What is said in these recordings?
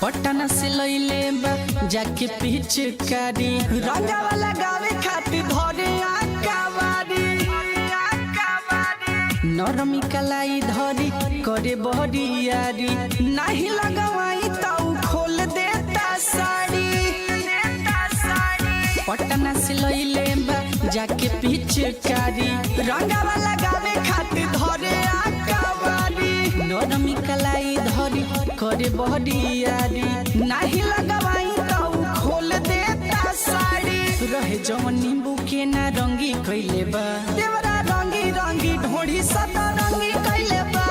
पटना से लइले बा जाके पिचकारी, रंगावा लगावे खातिर धरे आकावारी। नरमी कलाई धरी करे बहरियारी, नाही लगवाई त उ खोल देता साड़ी। पटना से लइले बा जाके पिचकारी, रंगावा लगावे खातिर धरे आकावारी। नरमी कलाई धरी करे बहरियारी, नाही लगवाई त उ खोल देता साड़ी। रहे जवन नींबू के ना रंगी कइले बा, देवरा रंगी रंगी ढोढ़ी सदा रंगी कइले बा।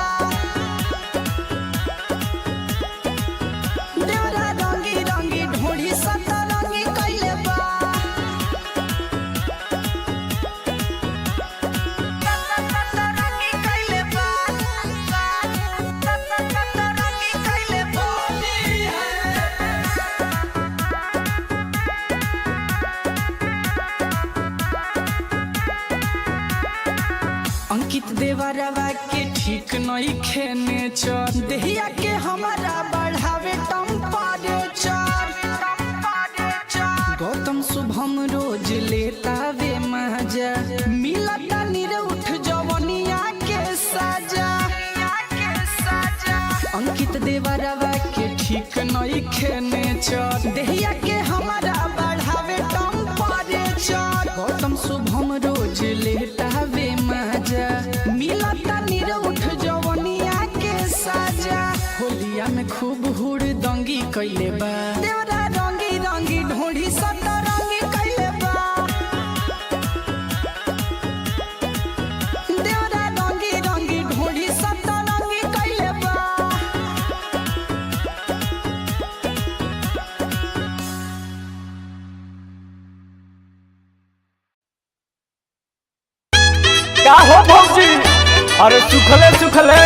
देवरा रंगी रंगी ढोढ़ी सदा रंगी कइले बा। रंगी कइले बा। रंगी कइले बा। अंकित देवरवा के ठीक नहीं खेने चर, देहिया के हमारा बढ़ावे टेम्परेचर। गौतम शुभम रोज लेता वे मजा, मिलता निरउठ जवनिया के साजा। अंकित देवरवा के ठीक नहीं खेने चर, देहिया के हमारा बढ़ावे टेम्परेचर। गौतम शुभम रोज लेता वे मजा, मिलता निरउठ जवनिया के साजा। होलिया में खूब हुड़ दंगी कइले बा, देवरा रंगी रंगी ढोढ़ी सदा रंगी कइले बा। देवरा रंगी रंगी ढोढ़ी सदा रंगी कइले बा। का हो भौजी? अरे सुखले सुखले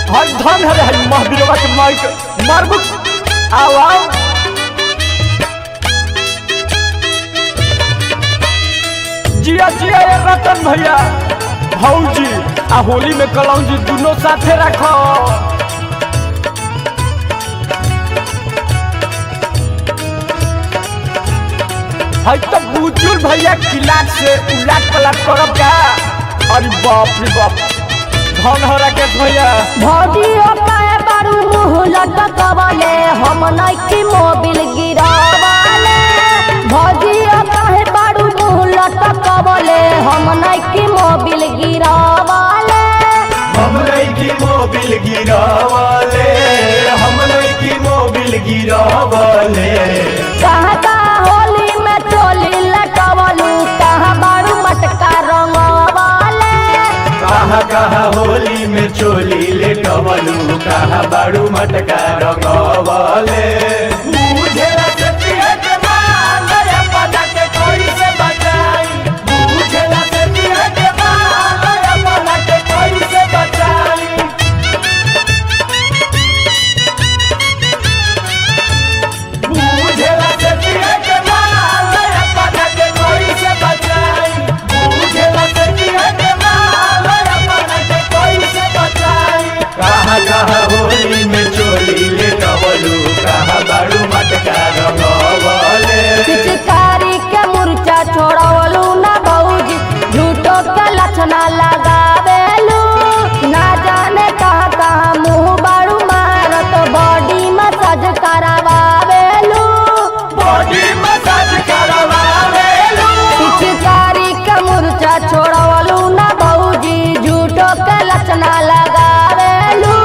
हर धन हरे हर महावीरवा के माइक मारबु। आओ आओ, जिया जिया ये रतन भैया। भौजी आ होली में कलौजी दोनों साथे रखो। है तो बुजुर्ग भैया किलाट से उलाट पलाट करब का? अरे बाप रे बाप, धन हो राकेश भैया। भौजियो काहे बारू मुँह लटकवले, हम नइखी मोबिल गिरावले। भौजियो काहे बारू मुँह लटकवले, हम नइखी मोबिल गिरावले। हम लईकी मोबिल गिरावले, हम लईकी मोबिल गिरावले। कहाँ कहाँ होली में चोली लटकवलू, कहाँ बारू मटका रंगवले। कहाँ कहाँ होली में चोली लेटवलू, कहाँ बाड़ू मटका रंगवले। बुझेला से पिए के माल, अपना के कोई से बचाई। बुझेला से पिए के माल, अपना के कोई से बचाई। बुझेला से पिए के माल, अपना के कोई से बचाई। बुझेला से पिए के माल, अपना के कोई से बचाई। कहाँ कहाँ होली में चोली लेटवलू, कहाँ बाड़ू मटका रंगवले। पिचकारी के मुरचा छोड़वलू ना भौजी, झूठो के लक्षणा लगावेलू। ना जाने कहाँ कहाँ मुँह बारू मारत, बॉडी मसाज करावेलू। बॉडी मसाज करवावेलू। पिचकारी के मुरचा छोड़वलू ना भौजी, झूठो के लक्षणा लगावेलू।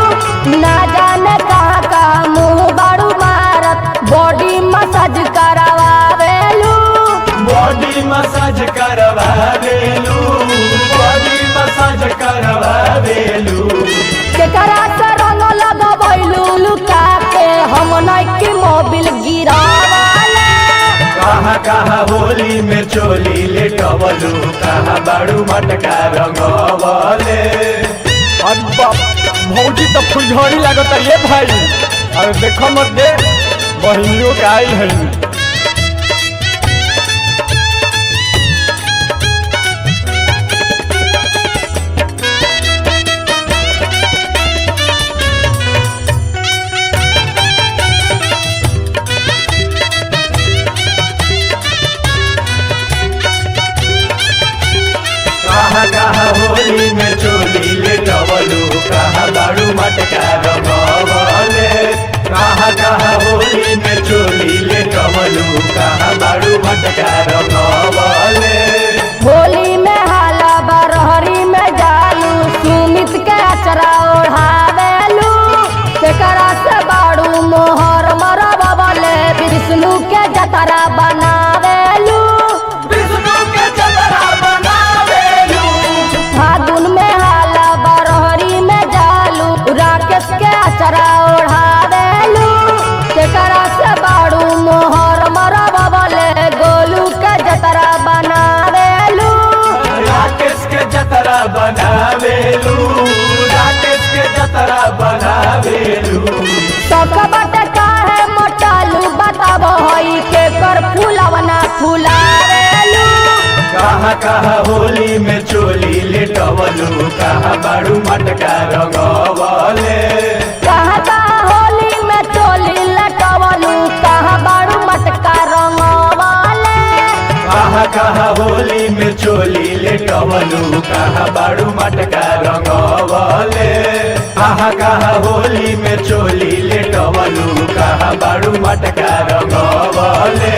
ना जाने कहाँ कहाँ मुँह बारू मारत, बॉडी मसाज करावेलू। बॉडी मसाज करवावेलू, बॉडी मसाज करवावेलू। केकरा से रंग लगबैलू लुका के, हम नइखी मोबिल गिरावले। कहाँ कहाँ होली में चोली लेटवलू, कहाँ बाड़ू मटका रंगवले। अरे बाप, भौजी तो फुलझड़ी लागत ये भाई। अरे देखो मत दे, बहिनियों के आइल है। कहा कहा होली में चोली लेटवलू कहा बाड़ू मटका रंगवले। कहाँ कहाँ होली में चोली लटवलू, कहाँ बारू मटका रंगवाले। कहा कहा होली में चोली लेटवलू कहा बाड़ू मटका रंगवले। कहा कहा होली में चोली लेटवलू कहा बाड़ू मटका रंगवले।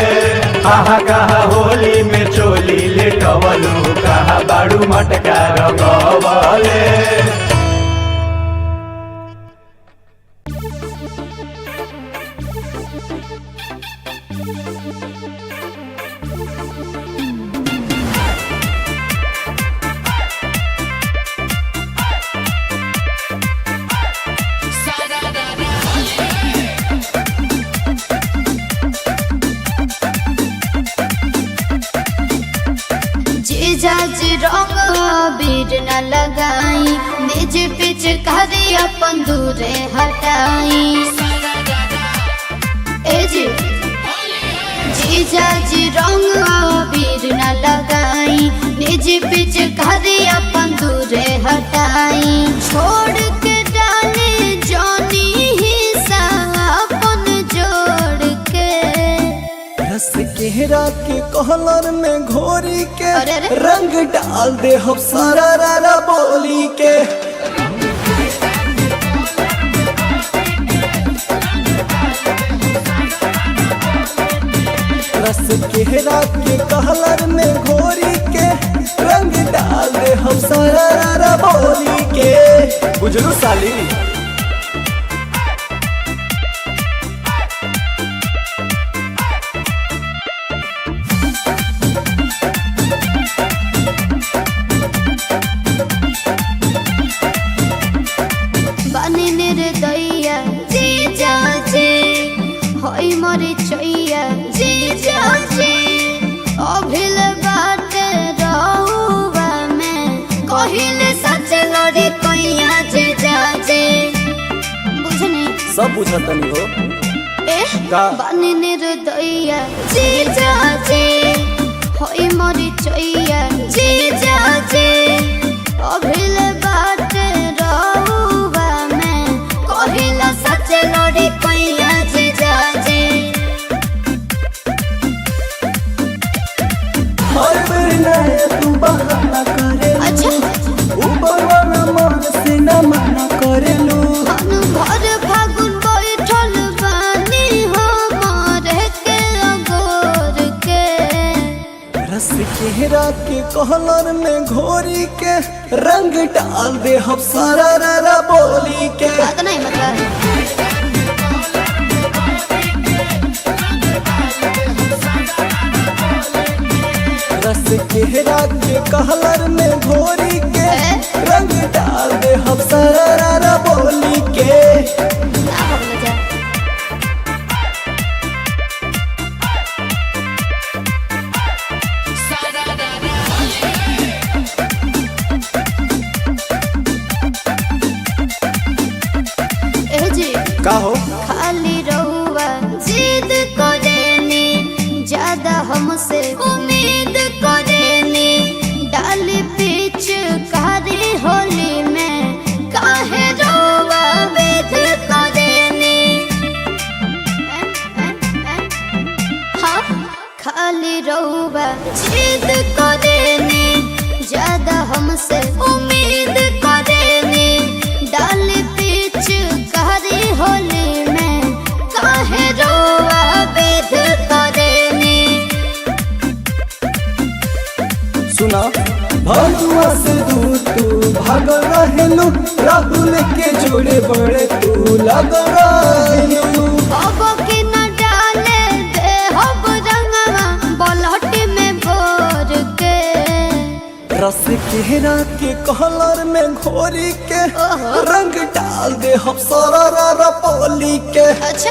कहा कहा होली में चोली लेटवलू कहा बाड़ू मटका रंगवले। जीजा जी रंग अबीर न लगाई, निज पिचकारी अपन दूरे हटाई। ए जी जीजा जी रंग अबीर न लगाई, निज पिचकारी अपन दूरे हटाई। छोड़ के डाले जानी हिस्सा अपन जोड़ के। रस केहरा के कहलर में घोरी के अरे अरे। रंग डाल दे हम सारा रारा बोली के। रस केहरा के कहलर में घोरी के रंग डाल दे हम सारा रारा बोली के। बुझलू साली। बने निर्दया जी जाजे होई मोरे चैया जी जाजे। अभिल बाट रहुआ में कहिल सच लड़ी कैया जे जाजे। बुझनी सब बुझतनी हो ए का? बने निर्दया जी जाजे होई मोरे चैया जी जाजे। अभिल बाट रहुआ में कहिल सच लड़ी कैया जे जाजे। हर बेर नया तू बहाना करे, अच्छा। ऊपर वाला मन से न मना करेलू। अनु भर फागुन बैठल बानी हमार के अगोर के। रस केहरा के कहलर में घोरी के रंग डाल दे हम सारा रारा बोली के। बात नहीं मतलब रस केहरा के कहलर में घोरी के रंग डाल दे हम सारा रारा बोली के। ना भगल जा। ए जी का हो? खाली रहुआ जिद करेनी, ज्यादा हमसे उम्मीद करेनी। डाल पीछ कारी होली में काहे रहुआ वेद करेनी। हाँ खाली रहुआ जिद करेनी, ज्यादा हमसे उम्मीद करेनी। डाल पीछ कारी होली में काहे रोआ बेद करेनी। सुना भजुआ से दूर तू भागल रहेलू, राहुल के जोड़े बड़े तू लागल रहेलू। अब के न डाले दे हब रंगवा बलहट में भोर के। रस केहरा के कहलर में घोरी के रंग डाल दे हम सारा रारा बोली के। अच्छा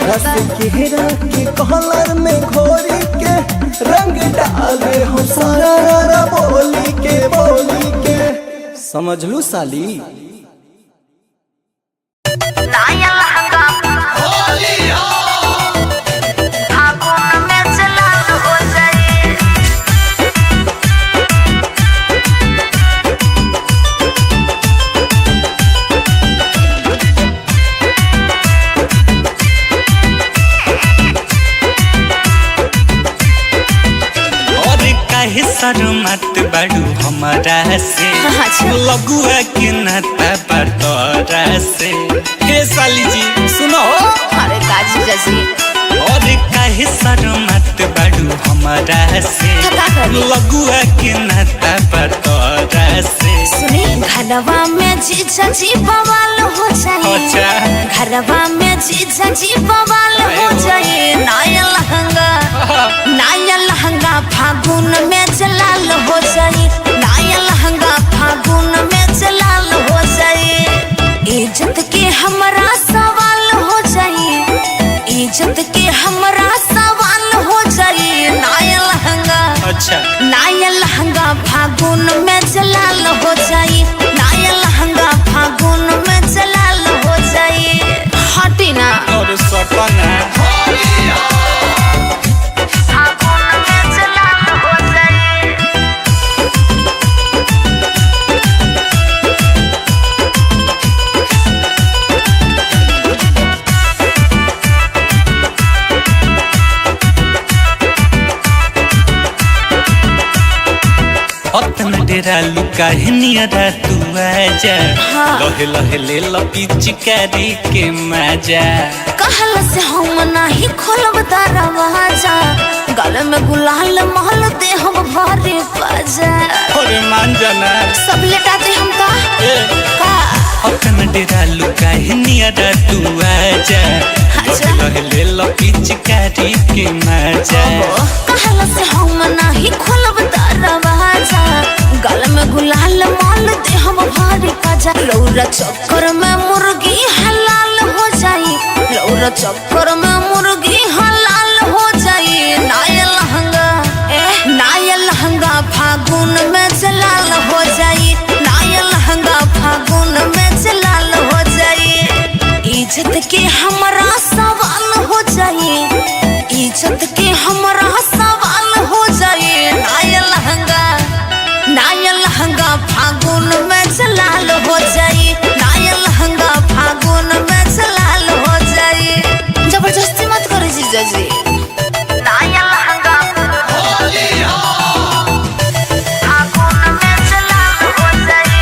रस केहरा के कहलर में घोरी के रंग डाल दे हम सारा रारा बोली के बोली के। समझलू साली। नया लहंगा काहे शर्मात बाड़ू हमारा से? अच्छा। लगुआ के नाता पर तोरा से। हे साली जी सुनो। अरे का जीजा जी? और काहे शर्मात बाड़ू हमारा से? तो का करी? लगुआ के नाता पर तोरा से। सुनी, घरवा में जीजा जी बवाल हो जाए। अच्छा। घरवा में जीजा जी बवाल हो जाए, नया लहंगा, नया लहंगा फागुन में जलाल हो जाए, नया लहंगा फागुन में जलाल हो जाए। इज्जत के हमरा सवाल हो जाए, इज्जत के हमरा सवाल हो जाए, नया लहंगा, अच्छा। नया लहंगा फागुन में जलाल हो जाए, नया लहंगा फागुन में जलाल हो जाए। हटी ना। और सपना। फागुन में जलाल हो जाए। अतन डेरा लुका नियरा तू आजा। हाँ। लहे लहे ले लपिचकारी के मजा। कहल से हम नाही खोलब दरवाजा, गल में गुलाल महल दे हम भरे बाजा। अरे मान जाना। सब लेटा दे हम का ए। का। अतन डेरा लुका नियरा तू आजा। अच्छा। लहे लहे ले लपिचकारी के मजा। कहल से हम नाही खोलब दरवाजा, गल में गुलाल माल दे हम भारी बाजा। लौरा चक्कर में मुर्गी हलाल हो जाई, लौरा चक्कर में मुर्गी हलाल हो जाई, नया लहंगा, ए नया लहंगा फागुन में जलाल हो जाई, नया लहंगा फागुन में जलाल हो जाई। इज्जत के हमरा सवाल हो जाई, इज्जत के हमरा सवाल हो जाए, नया लहंगा, नया लहंगा फागुन में जलाल हो जाए, नया लहंगा फागुन में जलाल हो जाए। जबरदस्ती मत करो जीजा जी। नया लहंगा फागुन में जलाल हो जाए।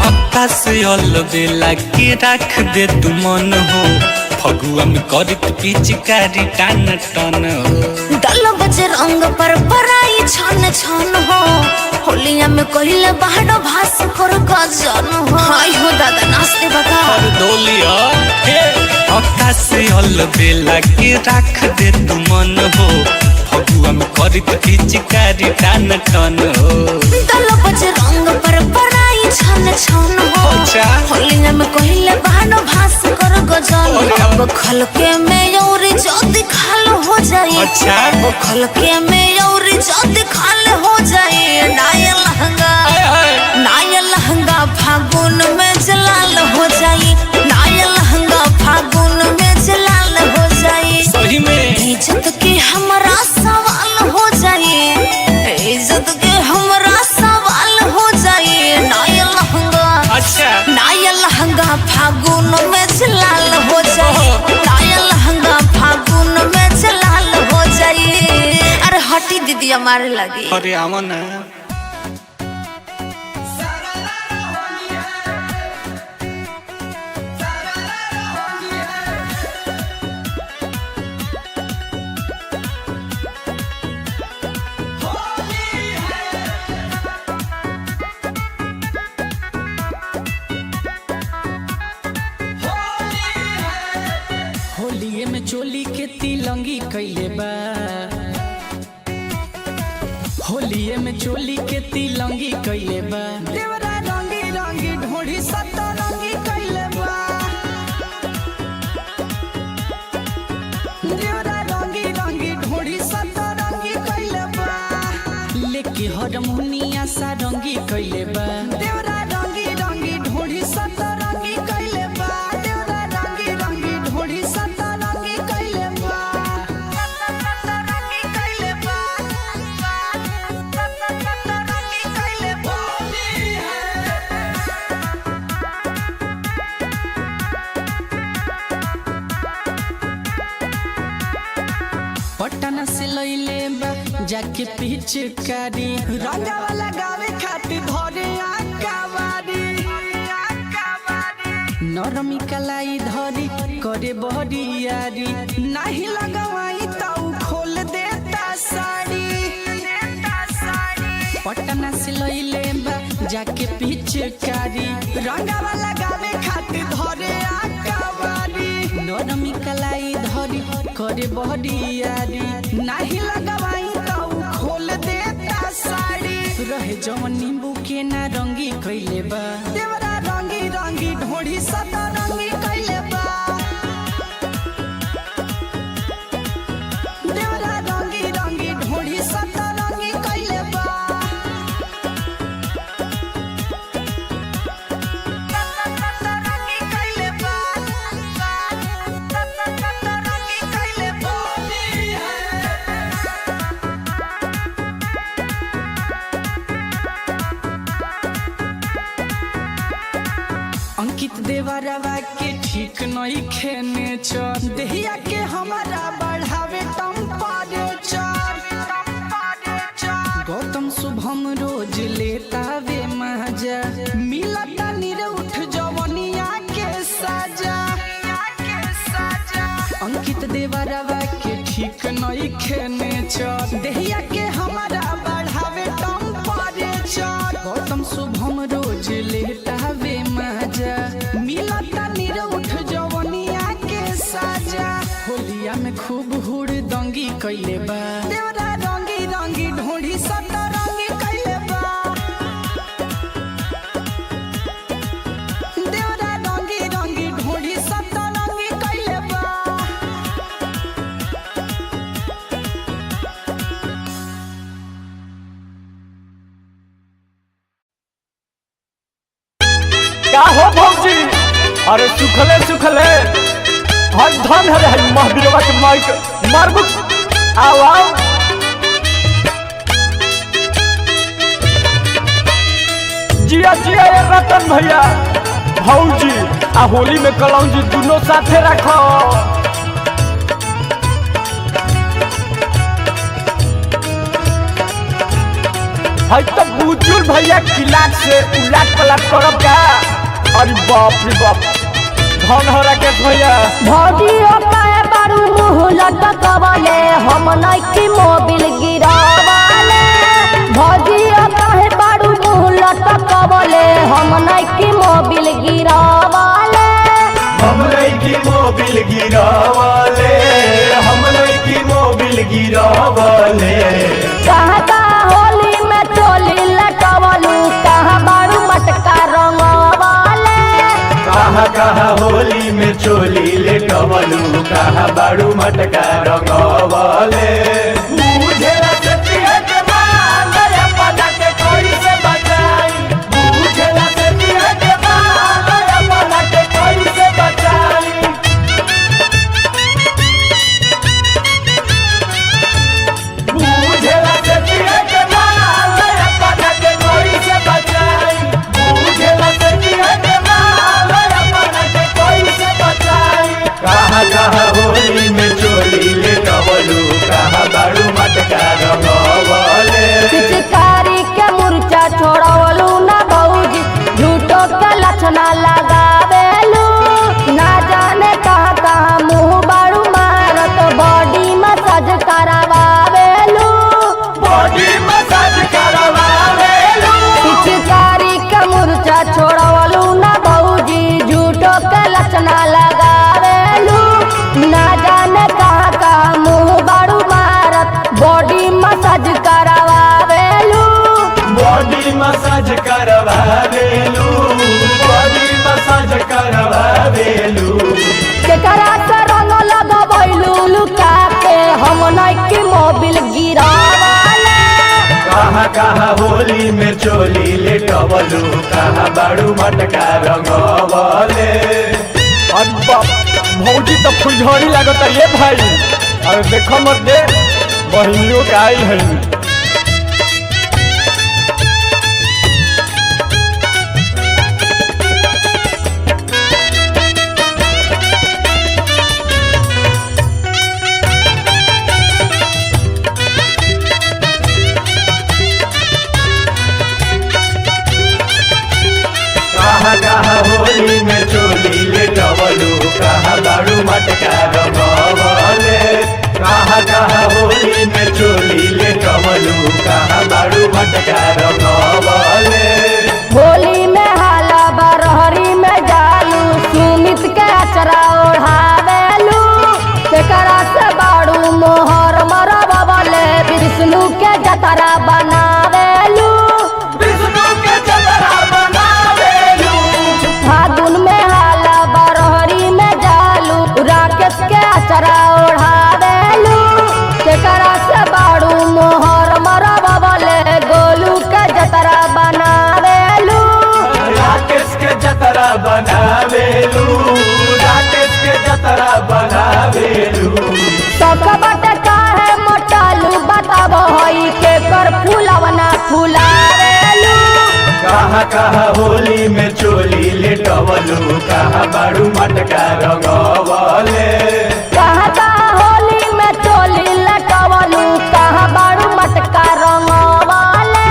अक्का से अलबेला के रख दे तू मन हो, फगुआ में करत पिचकारी टान टन हो। दल बज रंग पर पराई छन छन हो, होलिया में कहिले बाहर भास कर गजन हो। हाय हो दादा, नाचते बका। और डोलिया हे अक्का से अलबेला के रख दे तू मन हो, फगुआ में करत पिचकारी टान टन हो। दल बज रंग पर पराई छन छन हो, अच्छा। होलिया में कहिले बाहर भास कर गजन अरे। हो। खलके में और जद खाल हो जाए। अच्छा। खलके में और जद खाल हो जाए, नया लहंगा, आय हाय। नया लहंगा फागुन में जलाल हो जाए, नया लहंगा फागुन में जलाल हो जाए। सही में। इज्जत के हमरा सवाल हो जाए, इज्जत के हमरा सवाल हो जाए, नया लहंगा, अच्छा। नया लहंगा फागुन में जलाल हो जाए, नया लहंगा फागुन में जलाल हो जाए। अरे हटी दीदी, मारे लगी। अरे आवा ना। होलिये में चोली के तिलंगी कैले बा, होलिये में चोली के तिलंगी कैले बा, देवरा रंगी रंगी ढोढ़ी सतरंगी कैले बा, देवरा रंगी रंगी ढोढ़ी सतरंगी कैले बा, लेके हरमुनिया सारंगी कैले बा, देवरा रंगी रंगी ढोढ़ी सतरंगी कैले बा, देवरा रंगी रंगी ढोढ़ी सतरंगी कैले बा, सतरंगी कैले बा, सतरंगी कैले बा। जाके पिचकारी। रंगावा लगावे खातिर धरे आकावारी। नरमी कलाई धरी करे बहरियारी। नाही लगवाई त खोल देता साड़ी। पटना से लइले बा जाके पिचकारी। रंगावा लगावे खातिर धरे आकावारी। नरमी कलाई धरी करे बहरियारी। नाही लगवाई त खोल देता साड़ी। रहे जवन नींबू के ना रंगी कैले बा। देवरा रंगी रंगी ढोढ़ी सदा रंगी कैले बा। देवरा रंगी रंगी ढोढ़ी सदा रंगी कैले बा। रंगी कैले बा। रंगी कैले बा। अंकित देवरवा के ठीक नहीं खेने चल। देहिया के हमारा बढ़ावे टेम्परेचर। गौतम शुभम रोज लेता वे मजा। मिलता निरउठ जवनिया के साजा। अंकित देवरवा के ठीक नहीं खेने चल। देहिया के हमारा बढ़ावे टेम्परेचर। गौतम शुभम रोज लेता वे मजा। मिलता निरउठ जवनिया के साजा। होलिया में खूब हुड़ दंगी कैले बा। देवरा रंगी रंगी ढोढ़ी सत रंगी कैले बा। देवरा रंगी रंगी ढोढ़ी सत रंगी कैले बा। का हो भौजी? अरे सुखले सुखले हर धन हरे हई महावीरवा के माइक मारबुक। आओ आओ जिया जिया ये रतन भैया भौजी आ होली में कलौजी दोनों साथे रखो। हई तो बुजुर्ग भैया किलाक से उलाट पलाट करब का? अरे बाप रे बाप, धन हो राकेश भैया। भौजियो काहे बारू मुँह लटकवले, हम नइखी मोबिल गिरावले। भौजियो काहे बारू मुँह लटकवले, हम नइखी मोबिल गिरावले। हम लईकी मोबिल गिरावले, हम लईकी मोबिल गिरावले। कहाँ कहाँ होली में चोली लटकवलू, कहाँ बारू मटका रंगवले। कहाँ कहाँ होली में चोली लेटवलू, कहाँ बाड़ू मटका रंगवले। बुझेला सतिया के माल, अपना के कोई से बचाई। बुझेला सतिया के माल, अपना के कोई से बचाई। बुझेला सतिया के माल, अपना के कोई से बचाई। बुझेला सतिया के माल, अपना के कोई से बचाई। कहाँ कहाँ होली में चोली लेटवलू, कहाँ बाड़ू मटका रंगवले। पिचकारी के मुरचा छोड़वलू ना भौजी, झूठो के लक्षणा लगावेलू। ना जाने कहाँ कहाँ मुँह बारू मारत, बॉडी मसाज करावेलू। बॉडी मसाज करवावेलू। पिचकारी के मुरचा छोड़वलू ना भौजी, झूठो के लक्षणा लगावेलू। ना जाने कहाँ कहाँ मुँह बारू मारत, बॉडी मसाज करावेलू। बॉडी मसाज करवावेलू, बॉडी मसाज करवावेलू। केकरा से रंग लगबैलू लुका के, हम नइखी मोबिल गिरावले। कहाँ कहाँ होली में चोली लेटवलू, कहाँ बाड़ू मटका रंगवले। अरे बाप, भौजी तो फुलझड़ी लागत ये भाई। अरे देखो मत दे बहिनियों के आइल है। मटका रंगवले। कहा कहा होली में चोली ले कवलू, कहा बाड़ू मटका रंगवले। होली में हाला बरहरी में जालू, सुमित के अचरा ओढ़ावेलू, केकरा से बाड़ू मोहर मरबले, विष्णु के जतरा बनावेलू। विष्णु के जतरा बनावेलू। फागुन में हाला बरहरी में जालू, राकेश के अचरा ओढ़ावेलू, केकरा से बाड़ू मोहर मरबले, गोलू के जतरा बनावेलू। राकेश के जतरा बनावेलू, राकेश के जतरा बनावेलू। सकबट काहे मोटालू बताबो हई के कर फूलवना फुलावेलू। कहा कहा होली में चोली लेटवलू, कहा बाड़ू मटका रंगवले। कहाँ कहाँ होली में चोली लटवलू, कहाँ बाड़ू मटका रंगवले।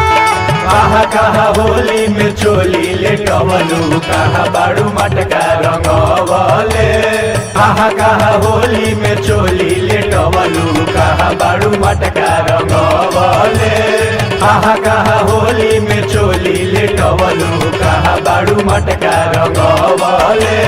कहा कहा होली में चोली लेटवलू, कहा बाड़ू मटका रंगवले। कहा कहा होली में चोली लेटवलू, कहा बाड़ू मटका रंगवले। कहा कहा होली में चोली लेटवलू, कहा बाड़ू मटका रंगवले।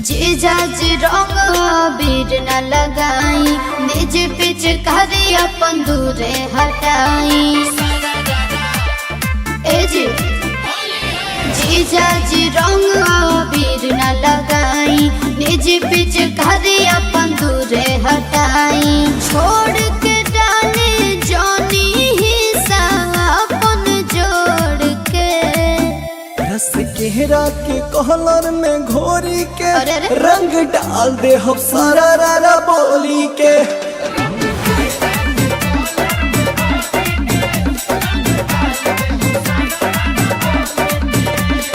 जीजा जी रंग अबीर न लगाई, निज पिचकारी अपन दूरे हटाई। ए जी जीजा जी रंग अबीर न लगाई, निज पिचकारी अपन दूरे हटाई। छोड़ के डाले जानी हिस्सा अपन जोड़ के। रस केहरा के कहलर में घोरी के अरे अरे। रंग डाल दे हम सारा रारा बोली के।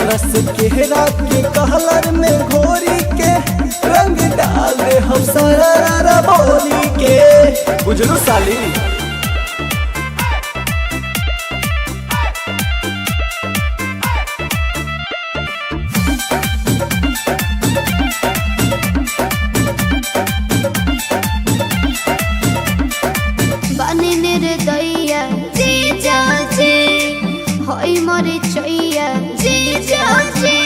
रस केहरा के कहलर में घोरी के रंग डाल दे हम सारा रारा बोली के। बुझलू साली। बने निर्दया जीजा जी होई मोरे चैया जीजा जी।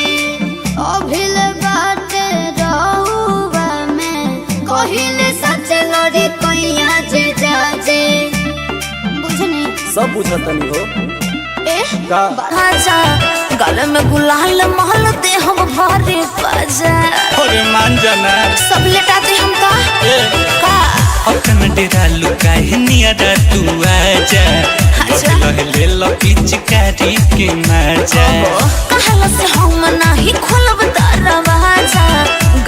अभिल बात रहुआ में कहिले सच लड़ी कैया जीजा जी। बुझनी सब बुझतनी हो ए का आजा गल में गुलाल महल दे हम भरे पाजा। अरे मान जाना सब लेटा दे हम का का अपन डेरा लुकाहे नियरा तू आजा। अच्छा। लहे ले लो पिचकारी के मजा। कहला से हम नाही खोलब दरवाजा,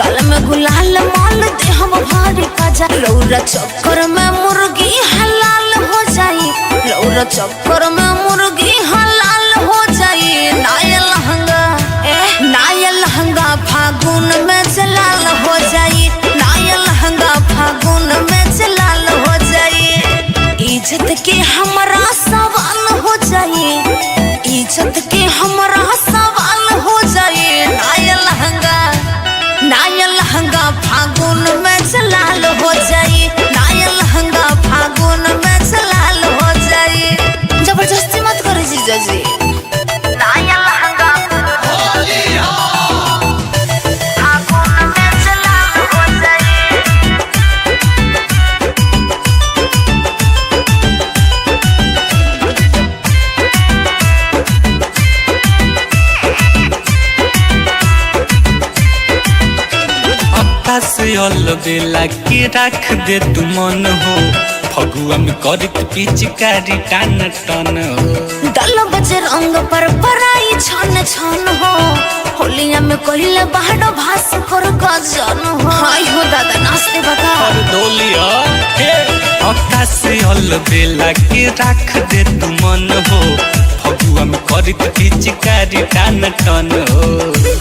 गल में गुलाल माल दे हम भारी पाजा। रौरा चक्कर में मुर्गी हलाल हो जाई, रौरा चक्कर में मुर्गी हलाल हो जाई। नाया लहंगा ए नाया लहंगा फागुन में जलाल हो जाई, नाया लहंगा फागुन में जलाल हो जाई। इज्जत के हमरा सवाल हो जाई, इज्जत के हमरा सवाल हो जाए। नाया लहंगा नाया लहंगा फागुन में जलाल हो जाए, नाया लहंगा फागुन में जलाल हो जाए। जबरदस्ती मत करो जीजा जी। नाया लहंगा फागुन में जलाल हो जाए। अक्का से अलबेला के राख दे तू मन हो, फगुआ में करत पिचकारी टान टन हो। दल बज रंग पर पराई छन छन हो, होलिया में कहिले बाहर भास कर गजन हो। हाय हो दादा नाचते बता और डोलिया हे अक्का आकाश अल बेला के राख दे तू मन हो, फगुआ में करित पिचकारी टान टन हो।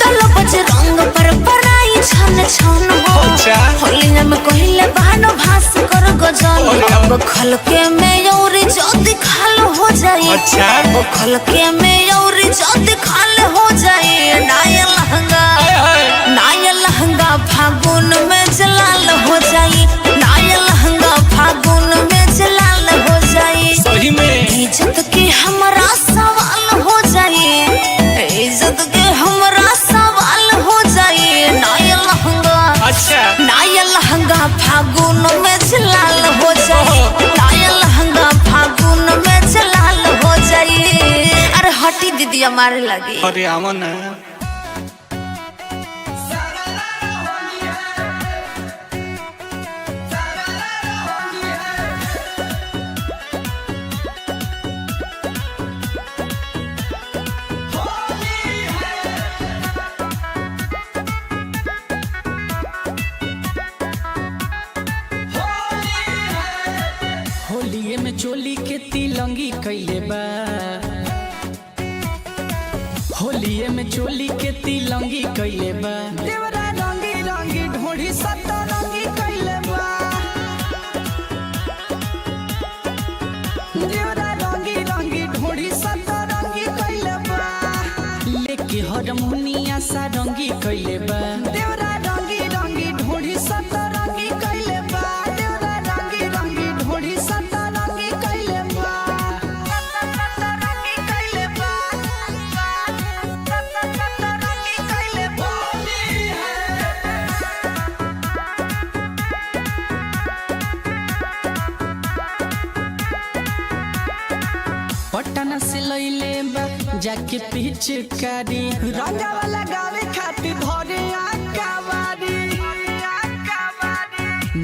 दल बज रंग पर पराई छन छन हो। अच्छा। होलिया में कहिले बानो भास कर गजल। अरे। अब खलके में और जद खाल हो जाए। अच्छा। अब खलके में और जद खाल हो जाए। नाया लहंगा, आय हाय। नाया लहंगा फागुन में जलाल हो जाए। नाया लहंगा फागुन में जलाल हो जाए। सही में। इज्जत के हमरा सवाल हो जाए। इज्जत के हमरा सवाल हो जाए। नाया लहंगा, अच्छा। नाया लहंगा फागुन में जलाल हो जाए। नाया लहंगा फागुन में जलाल हो जाए। अरे हटी दीदी मारे लगी। अरे आवा ना। होलिये में चोली के तिलंगी कैले बा, होलिये में चोली के तिलंगी कैले बा। देवरा रंगी रंगी ढोढ़ी सतरंगी कैले बा, देवरा रंगी रंगी ढोढ़ी सतरंगी कैले बा। लेके हरमुनिया सारंगी कैले बा, देवरा रंगी रंगी ढोढ़ी सतरंगी कैले बा। देवरा रंगी रंगी ढोढ़ी सतरंगी कैले बा, सतरंगी कैले बा, सतरंगी कैले बा। पटना से लैले बा जाके पिचकारी, रंगावा लगावे खातिर धरे आकावारी।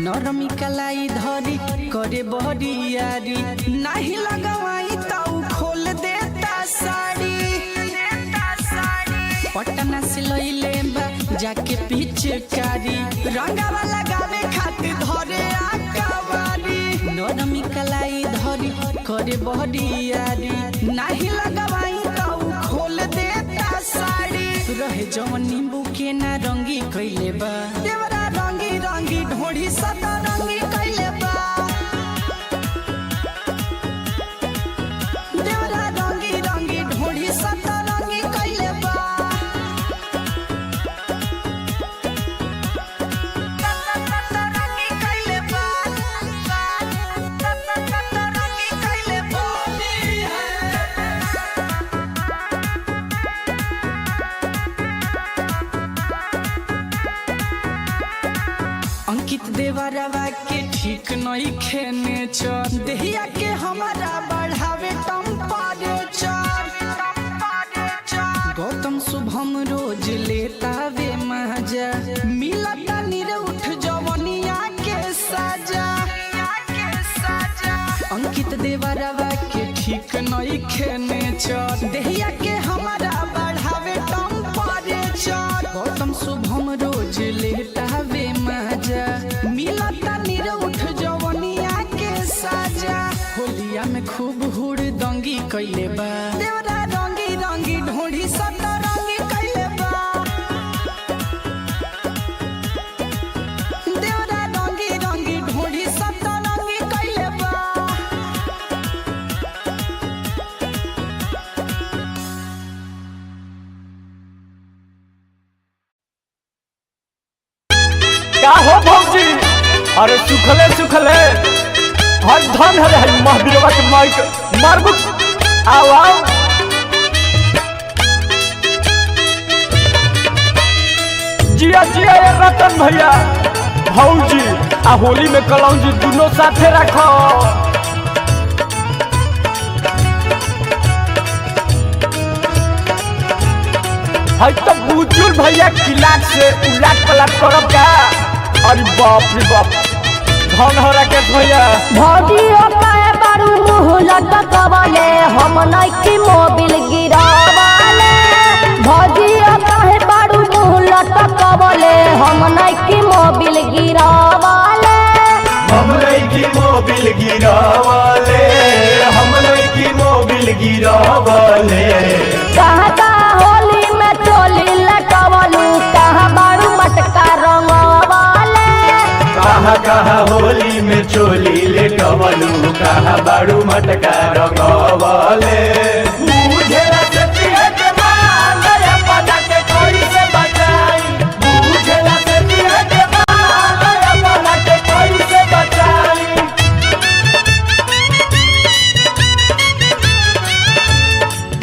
नरमी कलाई धरी करे बहरियारी, नाही लगवाई त उ खोल देता साड़ी। पटना से लैले बा जाके पिचकारी, रंगावा लगावे खातिर धरे आकावारी। नरमी कलाई धरी करे बहरियारी, नाही लगवाई त उ खोल देता साड़ी। रहे जवन नींबू के ना रंगी कैले बा, देवरा रंगी रंगी ढोढ़ी सतरंगी कैले बा। देवरा रंगी रंगी ढोढ़ी सतरंगी कैले बा, सतरंगी कैले बा, सतरंगी कैले बा। अंकित देवरवा के ठीक नहीं खेने चल, देहिया के हमारा बढ़ावे टेम्परेचर। गौतम शुभम रोज लेता वे मजा, मिलता निरउठ जवनिया के साजा। अंकित देवरवा के ठीक नहीं खेने चल, देहिया के हमारा बढ़ावे टेम्परेचर। गौतम शुभम रोज लेता वे मजा, मिलता निरउठ जवनिया के साजा। होलिया में खूब हुड़ दंगी कैले बा, देवरा रंगी रंगी ढोढ़ी सतरंगी कैले बा। देवरा रंगी रंगी ढोढ़ी सतरंगी कैले बा। का हो भौजी? अरे सुखले सुखले हर धन हरे हई महावीरवा के माइक मारबू। आओ आओ। जिया जिया ये रतन भैया भौजी आ होली में कलौजी दोनों साथे रखो। हई तो बुजुर्ग भैया किलाक से उलाट पलाट करब का। अरे बाप रे बाप, धन हो राकेश भैया। भौजियो काहे बारू मुँह लटकवले, हम नइखी मोबिल गिरावले। भौजियो काहे बारू मुँह लटकवले, हम नइखी मोबिल गिरावले। हम लईकी मोबिल मोबिल गिरावले, हम नइखी मोबिल गिरावले। कहाँ कहाँ होली में चोली लटवलू, कहाँ बारू मटका रंगवले। कहाँ कहाँ होली में चोली लेटवलू, कहाँ बारू मटका रंगवले। बुझेला से पिए के माल, अपना के कैसे बचाई। बुझेला से पिए के माल, अपना के कैसे बचाई।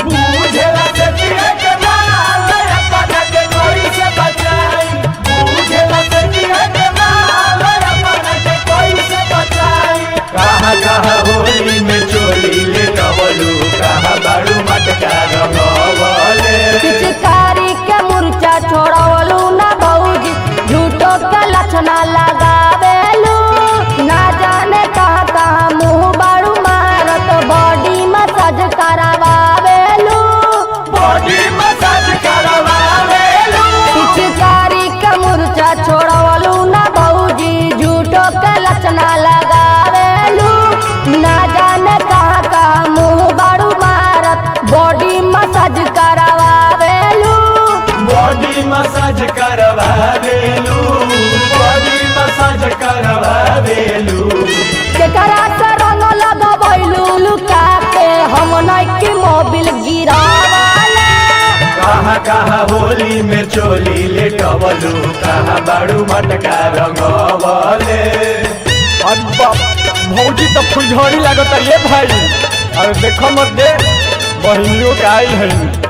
बुझेला से पिए के माल, अपना के कैसे बचाई। बुझेला से पिए के माल, अपना के कैसे बचाई। कहाँ कहाँ होली में चोली लेटवलू, कहाँ बारू मटका रंगवले। पिचकारी के मुरचा छोड़वलू ना भौजी, झूठो के लक्षणा लगावेलू। ना जाने कहाँ कहाँ मुँह बारू मारत, बॉडी मसाज करावेलू। बॉडी मसाज करवावेलू। पिचकारी के मुरचा छोड़वलू ना भौजी, झूठो के लक्षणा लगावेलू। ना जाने कहाँ कहाँ मुँह बारू मारत, बॉडी मसाज करावेलू। बॉडी मसाज करवावेलू, बॉडी मसाज करवावेलू। केकरा से रंग लगबैलू लुका के, हम नइखी मोबिल गिरावले। कहाँ कहाँ होली में चोली लेटवलू, कहाँ बारू मटका रंगवले। अरे बाप, भौजी तो फुलझड़ी लागत ये भाई। अरे देखो मत दे, बहिनियों के आइल है।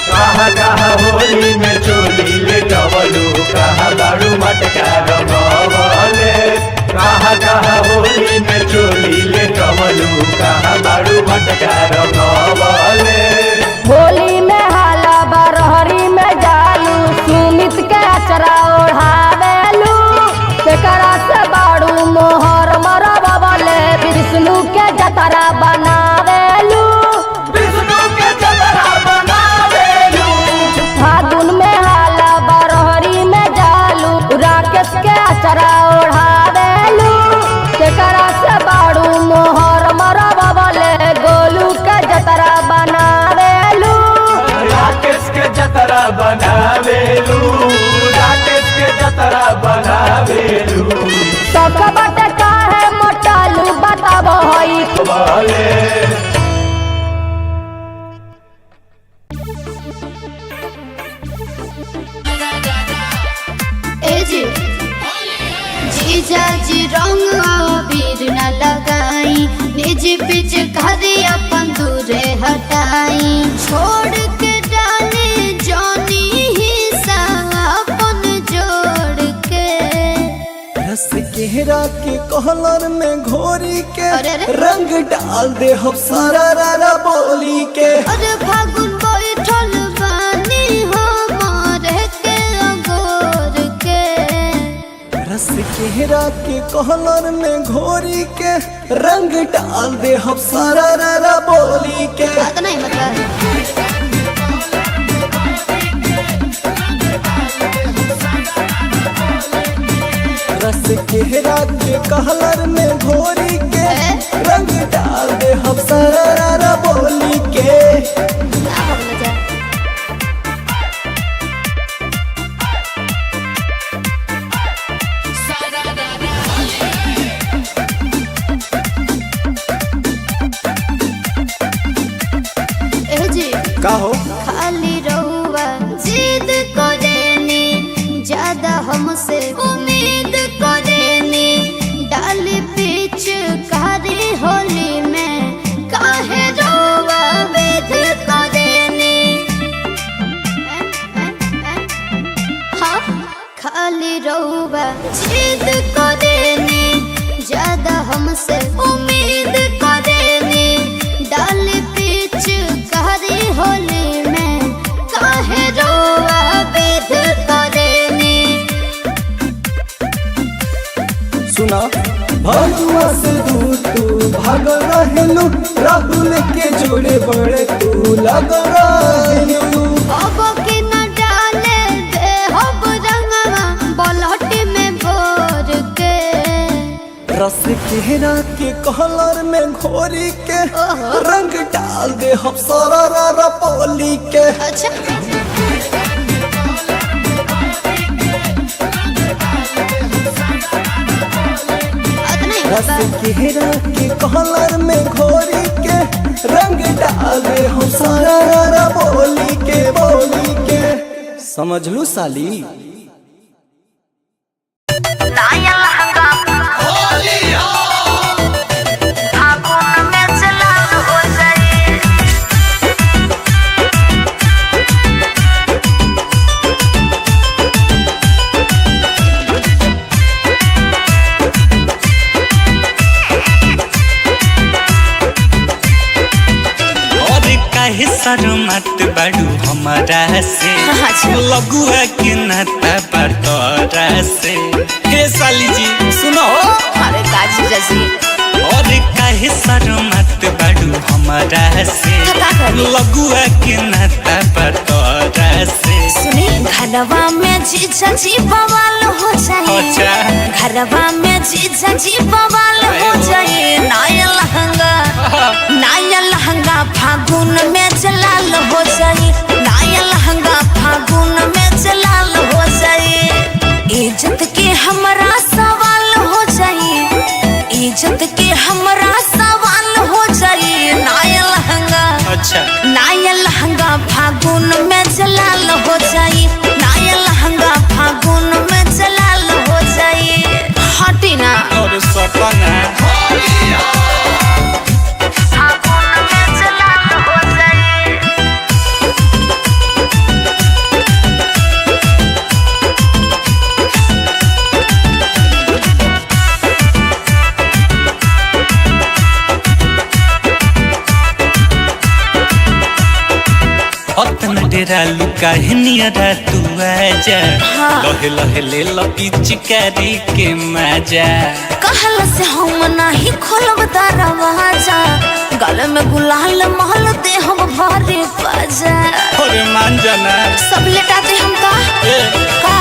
कहाँ कहाँ होली में चोली लेटवलू, कहाँ बारू मटका रंगवले। कहाँ कहाँ होली में चोली लेटवलू, कहाँ बारू मटका रंगवले। होली में हाला बरहरी में जालू, सुमित के अचरा ओढ़ावेलू। केकरा से बाड़ू मोहर मरबले, विष्णु के जतरा बनावेलू। विष्णु के जतरा बनावेलू। फागुन में हाला बरहरी में जालू, राकेश के अचरा ओढ़ावेलू। केकरा से बाड़ू मोहर मरबले, गोलू के जतरा बनावेलू। राकेश के जतरा बनावेलू, राकेश के जतरा बनावेलू। सब बट काहे मोटालू बताबो हई। बोले ए जी जीजा जी रंग अबीर न लगाई, निज पिचकारी अपन दूरे हटाई। छोड़ के डाले जानी हिस्सा अपन जोड़ के। रस केहरा के कहलर में घोरी के अरे अरे। रंग डाल दे हम सारा रारा बोली के। अरे फागुन बैठल बानी हमारे के अगोर के। रस केहरा के कहलर में घोरी के रंग डाल दे हम सारा रारा बोली के। बात नहीं मतलब। रस केहरा के कहलर में घोरी के रंग डाल दे हम सारा रारा बोली के। ना बोले जा। ए जी का हो खाली रहुआ जिद करेनी, ज्यादा हमसे उम्मीद करेनी। डाल पीछ कारी होली में काहे रहुआ वेद करेनी। हाँ खाली रहुआ जिद करेनी, ज्यादा हमसे उम्मीद करेनी। डाल पीछ कारी होली में काहे रोआ बेध करेनी। सुना भगुआ से दूर तू भाग रहेलू, राहुल के जोड़े बड़े तू लग रहेलू। अब के न डाले दे हब रंगवा बलहट में भोर के। रस केरा के कलर में घोरी के रंग डाल दे हम सारा रा पोली के। अच्छा रस केरा के कलर में घोरी के रंग डाल दे हम सारा रा बोली के बोली के। समझ लू साली। नया लहंगा फागुन में चलाल हो जाए। और काहे शर्मात बाड़ू हमारा से, लगुआ के नाता पर तोरा से। हे साली जी सुनो। अरे काजी जजी और काहे शर्मात बाड़ू हमारा से, लगुआ के नाता पर तोरा से। सुनी घरवा में जीजा जी बवाल हो जाए। अच्छा। घरवा में जीजा जी बवाल हो जाए। नया लहंगा, नया लहंगा फागुन में जलाल हो जाए। नया लहंगा फागुन में जलाल हो जाए। इज्जत के हमरा सवाल हो जाए। इज्जत के हमरा सवाल हो जाए। नया लहंगा, अच्छा। नया लहंगा फागुन में जलाल हो जाए। नया लहंगा फागुन में जलाल हो जाए। हटी ना। और सपना फागुन में जलाल हो जाए। अतन डेरा लुका नियरा तू आजा, लहे लहे ले लपी चिकारी के मजा। कहल से हम नाही खोलब दरवाजा, गल में गुलाल महल दे हम भरे बाजा। अरे मान जाना। सब लेटाते हम का का।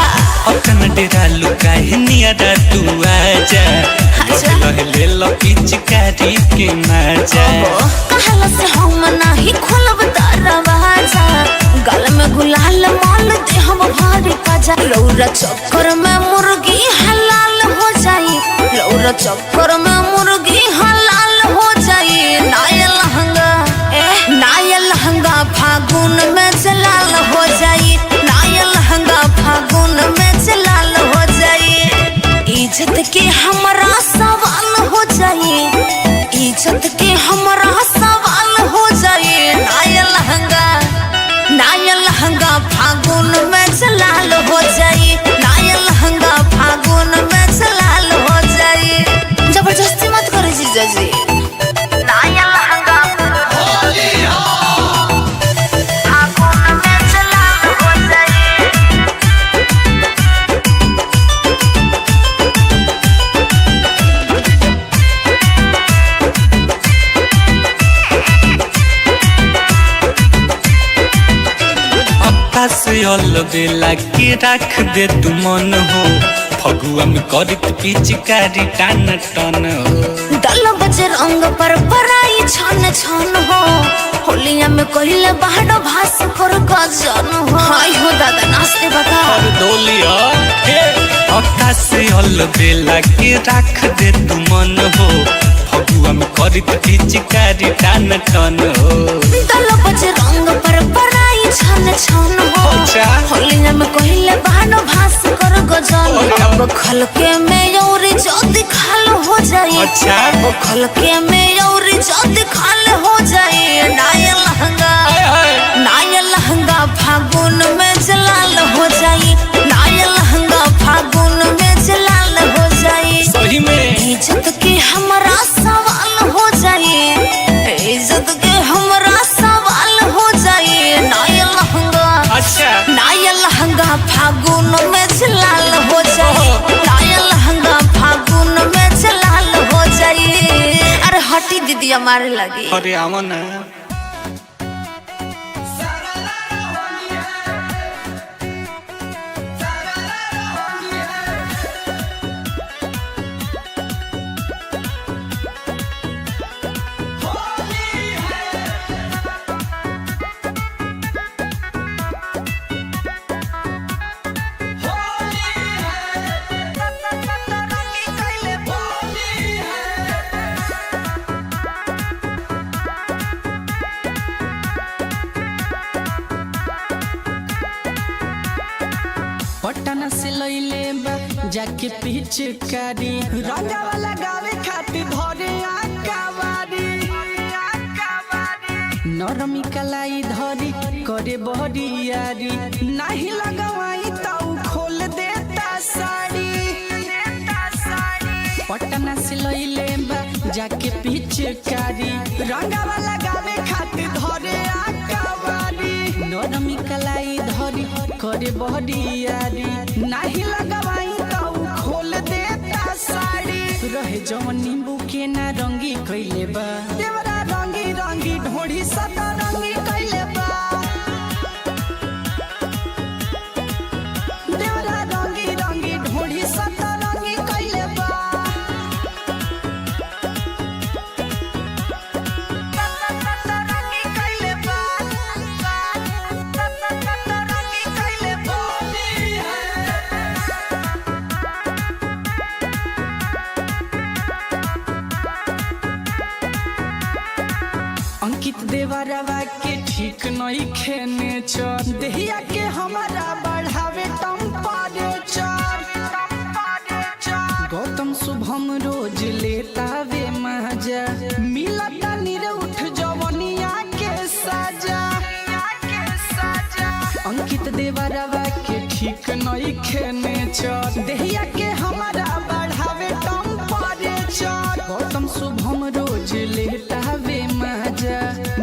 अतन डेरा लुका नियरा तू आजा, अच्छा। लहे लहे ले लपी चिकारी के मजा। कहल से हम नाही खोलब दरवाजा, गल में गुलाल माल दे हम भारी बाजा। रौरा चक्कर में मुर्गी हलाल हो जाई। रौरा चक्कर में मुर्गी हलाल हो जाई। नया लहंगा, नया लहंगा फागुन में जलाल हो जाई। नया लहंगा फागुन में जलाल हो जाई। इज्जत के हमरा सवाल हो जाई। इज्जत के हमरा सवाल हो जाए। नया लहंगा, नया लहंगा फागुन में जलाल हो जाए। नया लहंगा फागुन में जलाल हो जाए। जबरदस्ती मत करो जीजा जी। नया लहंगा फागुन में जलाल हो जाए। से अलबेला के रख दे तू मन हो, फगुआ में करत पिचकारी टान टन हो। दल बज रंग पर पराई छन छन हो, होलिया में कहिले बाहर भास कर गजन हो। हाय हो दादा नाचते बता। और डोलिया हे अक्का से अलबेला के रख दे तू मन हो, फगुआ में करत पिचकारी टान टन हो। दल बज रंग पर पराई छन छन हो, अच्छा। होलिया में कहिले बाहर भास कर गजन। अब खलके में और जद खाल हो जाए। अच्छा। अब खलके में और जद खाल हो जाए। नया लहंगा, नया लहंगा फागुन में जलाल हो जाए। नया लहंगा फागुन में जलाल हो जाए। सही में इज्जत के हमरा सवाल हो जाए। इज्जत के हमरा सवाल हो जाए। नया लहंगा, अच्छा। नया लहंगा फागुन में जलाल हो जाए। नया लहंगा फागुन में दीदिया मारे लगी। अरे आवा ना। पटना से लैले बा जाके पिचकारी, रंगावा लगावे खातिर धरे आकावारी। नरमी कलाई धरी करे बहरियारी, नाही लगवाई त उ खोल देता साड़ी। पटना से लैले बा जाके पिचकारी, रंगावा लगावे खातिर धरे आकावारी। नरमी कलाई धरी करे बहरियारी, नाही लगवाई त उ खोल देता साड़ी। रहे जवन नींबू के ना रंगी कैले बा, देवरा रंगी रंगी ढोढ़ी सदा रंगी कैले बा। देवरा रंगी रंगी ढोढ़ी सदा रंगी कैले बा। रंगी कैले बा, रंगी कैले बा। अंकित देवरवा के ठीक नहीं खेने चर, देहिया के हमारा बढ़ावे टेम्परेचर। गौतम शुभम रोज लेता वे मजा, मिलता निरउठ जवनिया के साजा। अंकित देवरवा के ठीक नहीं खेने चर, देहिया के हमारा बढ़ावे टेम्परेचर। गौतम शुभम रोज लेता वे मजा,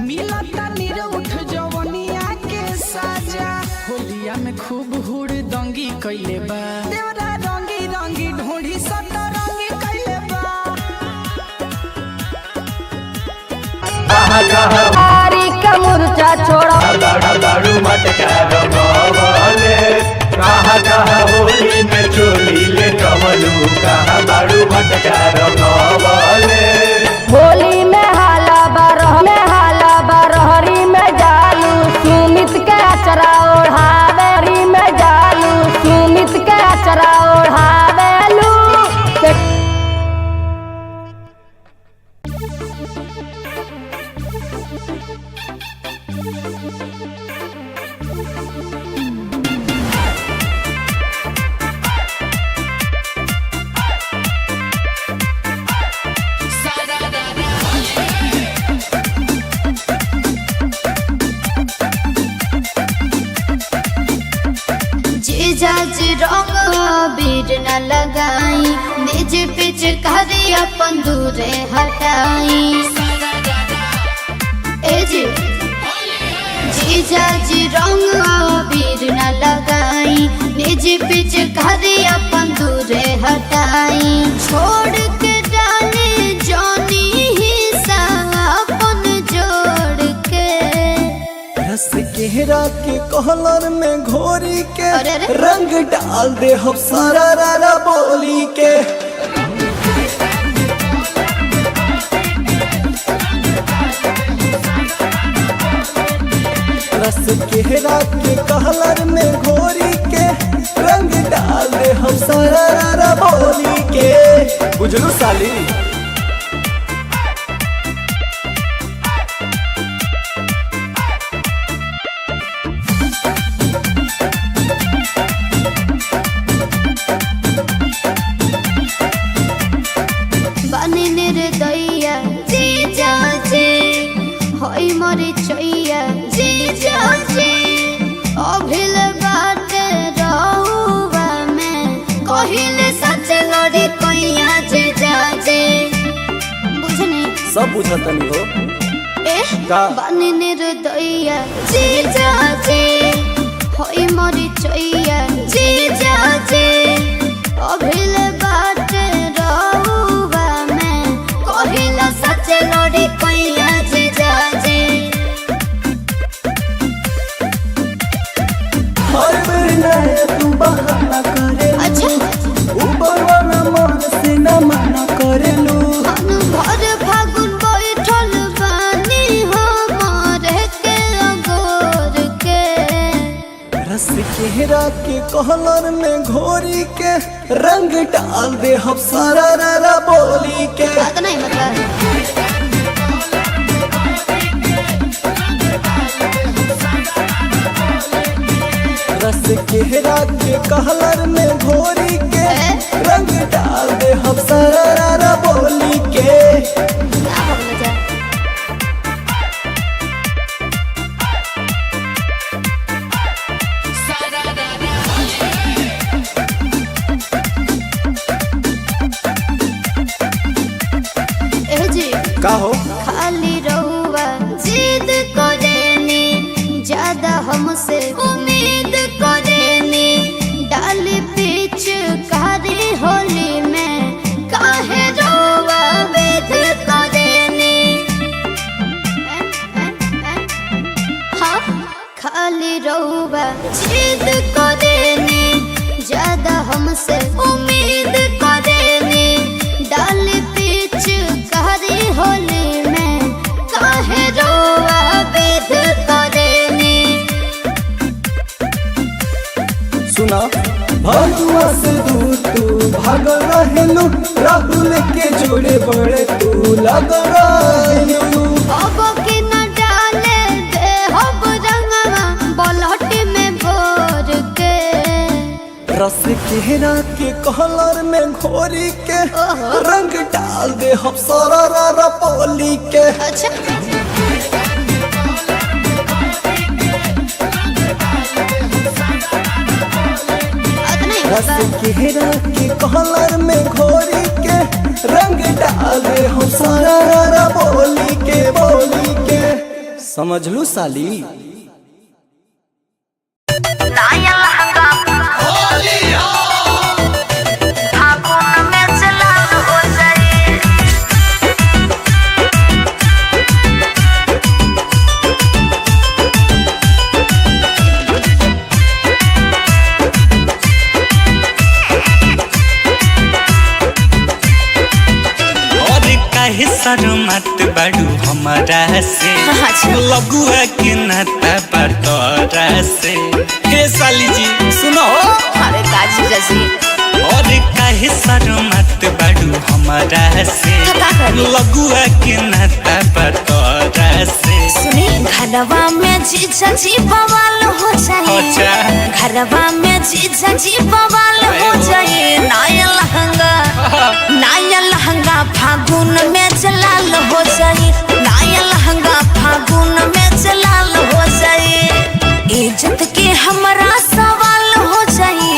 मिलता निरउठ जवनिया के साजा। होलिया में खूब हुड़ दंगी कैले बा, देवरा रंगी रंगी ढोढ़ी सदा रंगी कैले बा। कहा कहा कारी के मुरचा छोड़ा बाड़ू बाड़ू मटका रंगवले, कहा कहा होली में चोली ले कमलू, कहा बाड़ू मटका रंगवले। होली में हाला बरह में हाला बरहरी में जालू, सुमित के अचरा ओढ़ावेरी में जालू, सुमित के अचरा ओढ़ावेलू। जीजा जी रंग अबीर न लगाई, निज पिचकारी अपन दूरे हटाई। ए जी जीजा जी रंग अबीर न लगाई, निज पिचकारी अपन दूरे हटाई। छोड़ के डाले जानी हिस्सा अपन जोड़ के, रस केहरा के कहलर में घोरी के अरे अरे। रंग डाल दे हम सारा रारा बोली के। रस केहरा के कहलर में घोरी के रंग डाल दे हम सारा रारा बोली के। बुझलू साली। बने निर्दया जी जाजे होई मोरे चैया जी जाजे। अभिल बात रहुआ में कहिले सच लड़ी कैया जी जाजे। बुझनी सब बुझतनी हो ए का? बने निर्दया जी जाजे होई मोरे चैया जी जाजे। अभिल बात रहुआ में कहिला सच लड़ी रस केहरा के कहलर में घोरी के रंग डाल दे हम सारा रा बोली के। अतना ही मतलब। रस केहरा के कहलर में घोरी के रंग डाल दे हम सारा रा बोली के। ना हो मजा। ए जी। का हो? खाली रहुआ जिद करेनी, ज्यादा हमसे उम्मीद करेनी, डाल बीच कारी होली में काहे रोवा वेद करेनी। हाँ, खाली रहुआ जिद करेनी, ज्यादा हमसे उम्मीद करेनी, डाल बीच कारी होली में काहे रोवा वेद करेनी। सुना, भगुआ से दूर तू भागल रहेलू, राहुल के जोड़े बड़े तू लगल रहेलू। अब के न डाले दे हब रंगवा बलहटी में भोर के। रस केहरा के कहलर में घोरी के रंग डाल दे हम सारा रा बोली के। अच्छा। अतना ही रस मतलब। केहरा के कहलर में घोरी के रंग डाल दे हम सारा रा बोली के बोली के। समझ लू साली। नया लहंगा फागुन में जलाल हो जाए। और काहे शर्मात बाड़ू हमारा से? अच्छा। लगुआ के नाता पर तोरा से। हे साली जी सुनो। अरे का जीजा जी? और काहे शर्मात बाड़ू हमारा से? तो का करी? लगुआ के नाता पर तोरा से। सुनी, घरवा में जीजा जी बवाल हो जाए। अच्छा। घरवा में जीजा जी बवाल हो जाए, नया लहंगा, नया लहंगा फागुन में जलाल हो जाए, नया लहंगा फागुन में जलाल हो जाए। इज्जत के हमरा सवाल हो जाए,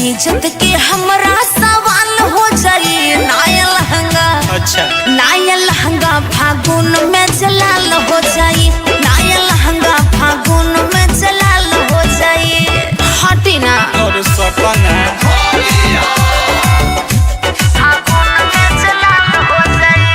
इज्जत के हमरा सवाल हो जाए, नया लहंगा, अच्छा। नया लहंगा फागुन में जलाल हो जाए, नया लहंगा फागुन में जलाल हो जाए। हटी ना। और सपना फागुन में जलाल हो जाए।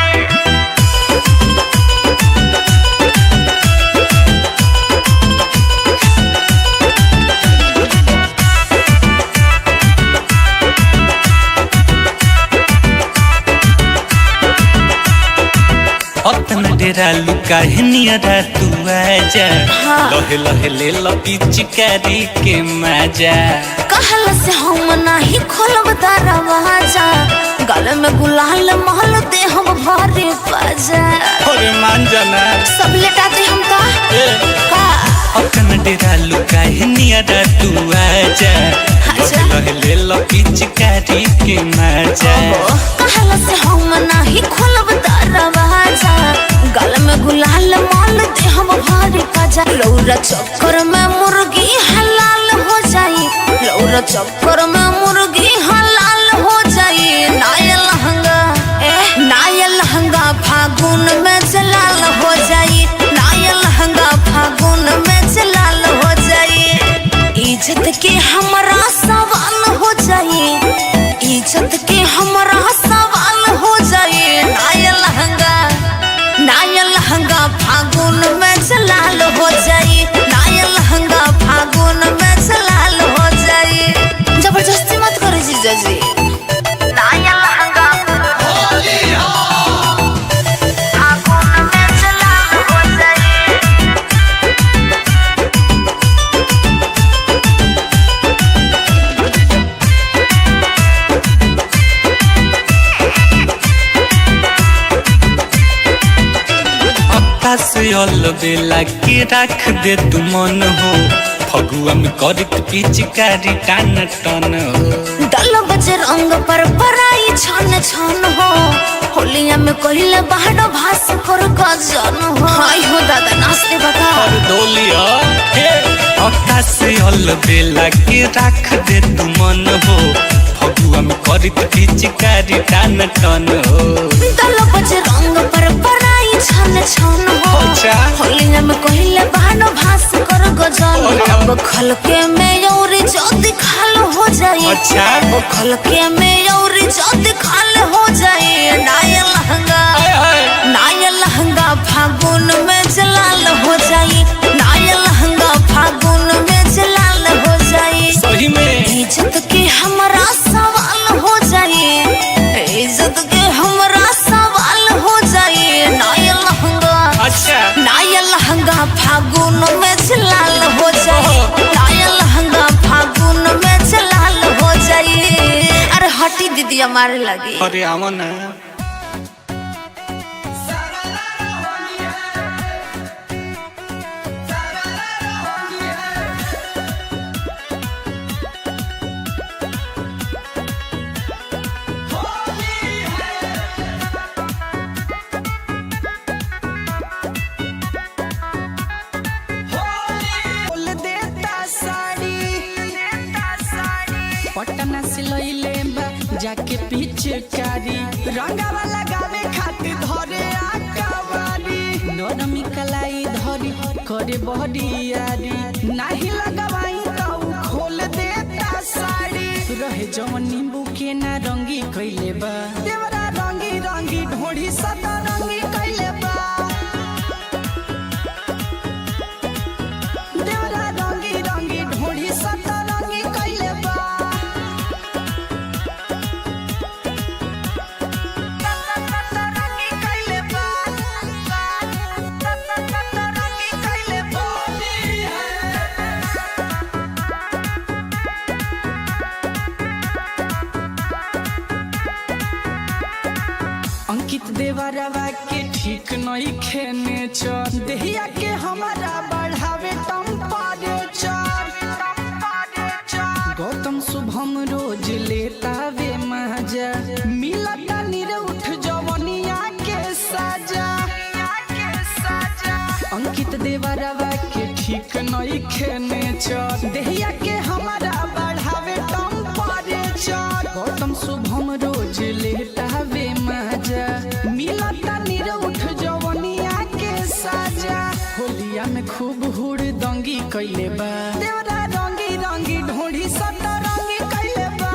अतन डेरा लुका नियरा तू आजा। हाँ। लहे लहे ले पिचकारी के मजा। कहल से हम नाही खोलब दरवाजा, गल में गुलाल महल दे हम भरे बाजा। अरे मान जाना। सब लेटा दे हम का ए। का। अतन डेरा लुका नियरा तू आजा। अच्छा। लहे लहे ले पिचकारी के मजा। कहल से हम नाही खोलब दरवाजा, गल में गुलाल माल दे हम भरे बाजा। लौरा चक्कर में मुर्गी हलाल हो जाई, लौरा चक्कर में मुर्गी हलाल हो जाई, नया लहंगा, ए नया लहंगा फागुन में जलाल हो जाई, नया लहंगा फागुन में जलाल हो जाई। इज्जत के हमरा सवाल हो जाई, इज्जत के हमरा सवाल हो जाए, नया लहंगा, नया लहंगा फागुन में जलाल हो जाए, नया लहंगा फागुन में जलाल हो जाए। जबरदस्ती मत करो जीजा जी। नया लहंगा फागुन में जलाल हो जाए। अलबेला के रख दे तू मन हो, फगुआ में करत पिचकारी टान टन हो। दल बज रंग पर पराई छन छन हो, होलिया में कहिले बाहर भास कर गजन हो। हाय हो दादा नाचते बता और डोलिया हे आकाश अलबेला के रख दे तू मन हो, फगुआ में करत पिचकारी टान टन हो। दल बज रंग पर पराई छन छन हो, अच्छा। होलिया में कहिले बाहर भास कर गजन अरे। अब खलके में और जद खाल हो जाए। अच्छा। अब खलके में और जद खाल हो जाए, नाया लहंगा हाय हाय। नाया लहंगा फागुन में जलाल हो जाए, नाया लहंगा फागुन में जलाल हो जाए। सही में इज्जत के हमरा सवाल हो जाए, इज्जत के हमरा सवाल हो जाए, नाया लहंगा अच्छा नाया लहंगा फागुन में जलाल हो जाए, नाया लहंगा फागुन में जलाल हो जाए। अरे हटी दीदी हमारे लगी। अरे आवा ना। खोल देता साड़ी पटना से लइले बा जाके पिचकारी, रंगावा लगावे खातिर धरे आकावारी, नरमी कलाई धरी करे बहरियारी, नाही लगावाई त उ खोल देता साड़ी। रहे जवन नींबू के ना रंगी कइले बा, देवरा रंगी रंगी ढोढ़ी सदा रंगी कइले बा। देवरा रंगी रंगी ढोढ़ी सदा रंगी कइले बा। रंगी कइले बा। रंगी कइले बा। अंकित देवरवा के ठीक नहीं खेने चल, देहिया के हमारा बढ़ावे टेम्परेचर। गौतम शुभम रोज लेता वे मजा, मिलता निरउठ जवनिया के साजा। अंकित देवरवा के ठीक नहीं खेने चल, देहिया के हमारा बढ़ावे टेम्परेचर। गौतम शुभम रोज लेता वे मजा, मिलता निरउठ जवनिया के साजा। होलिया में खूब हुड़ दंगी कइले बा, देवरा रंगी रंगी ढोढ़ी सदा रंगी कइले बा।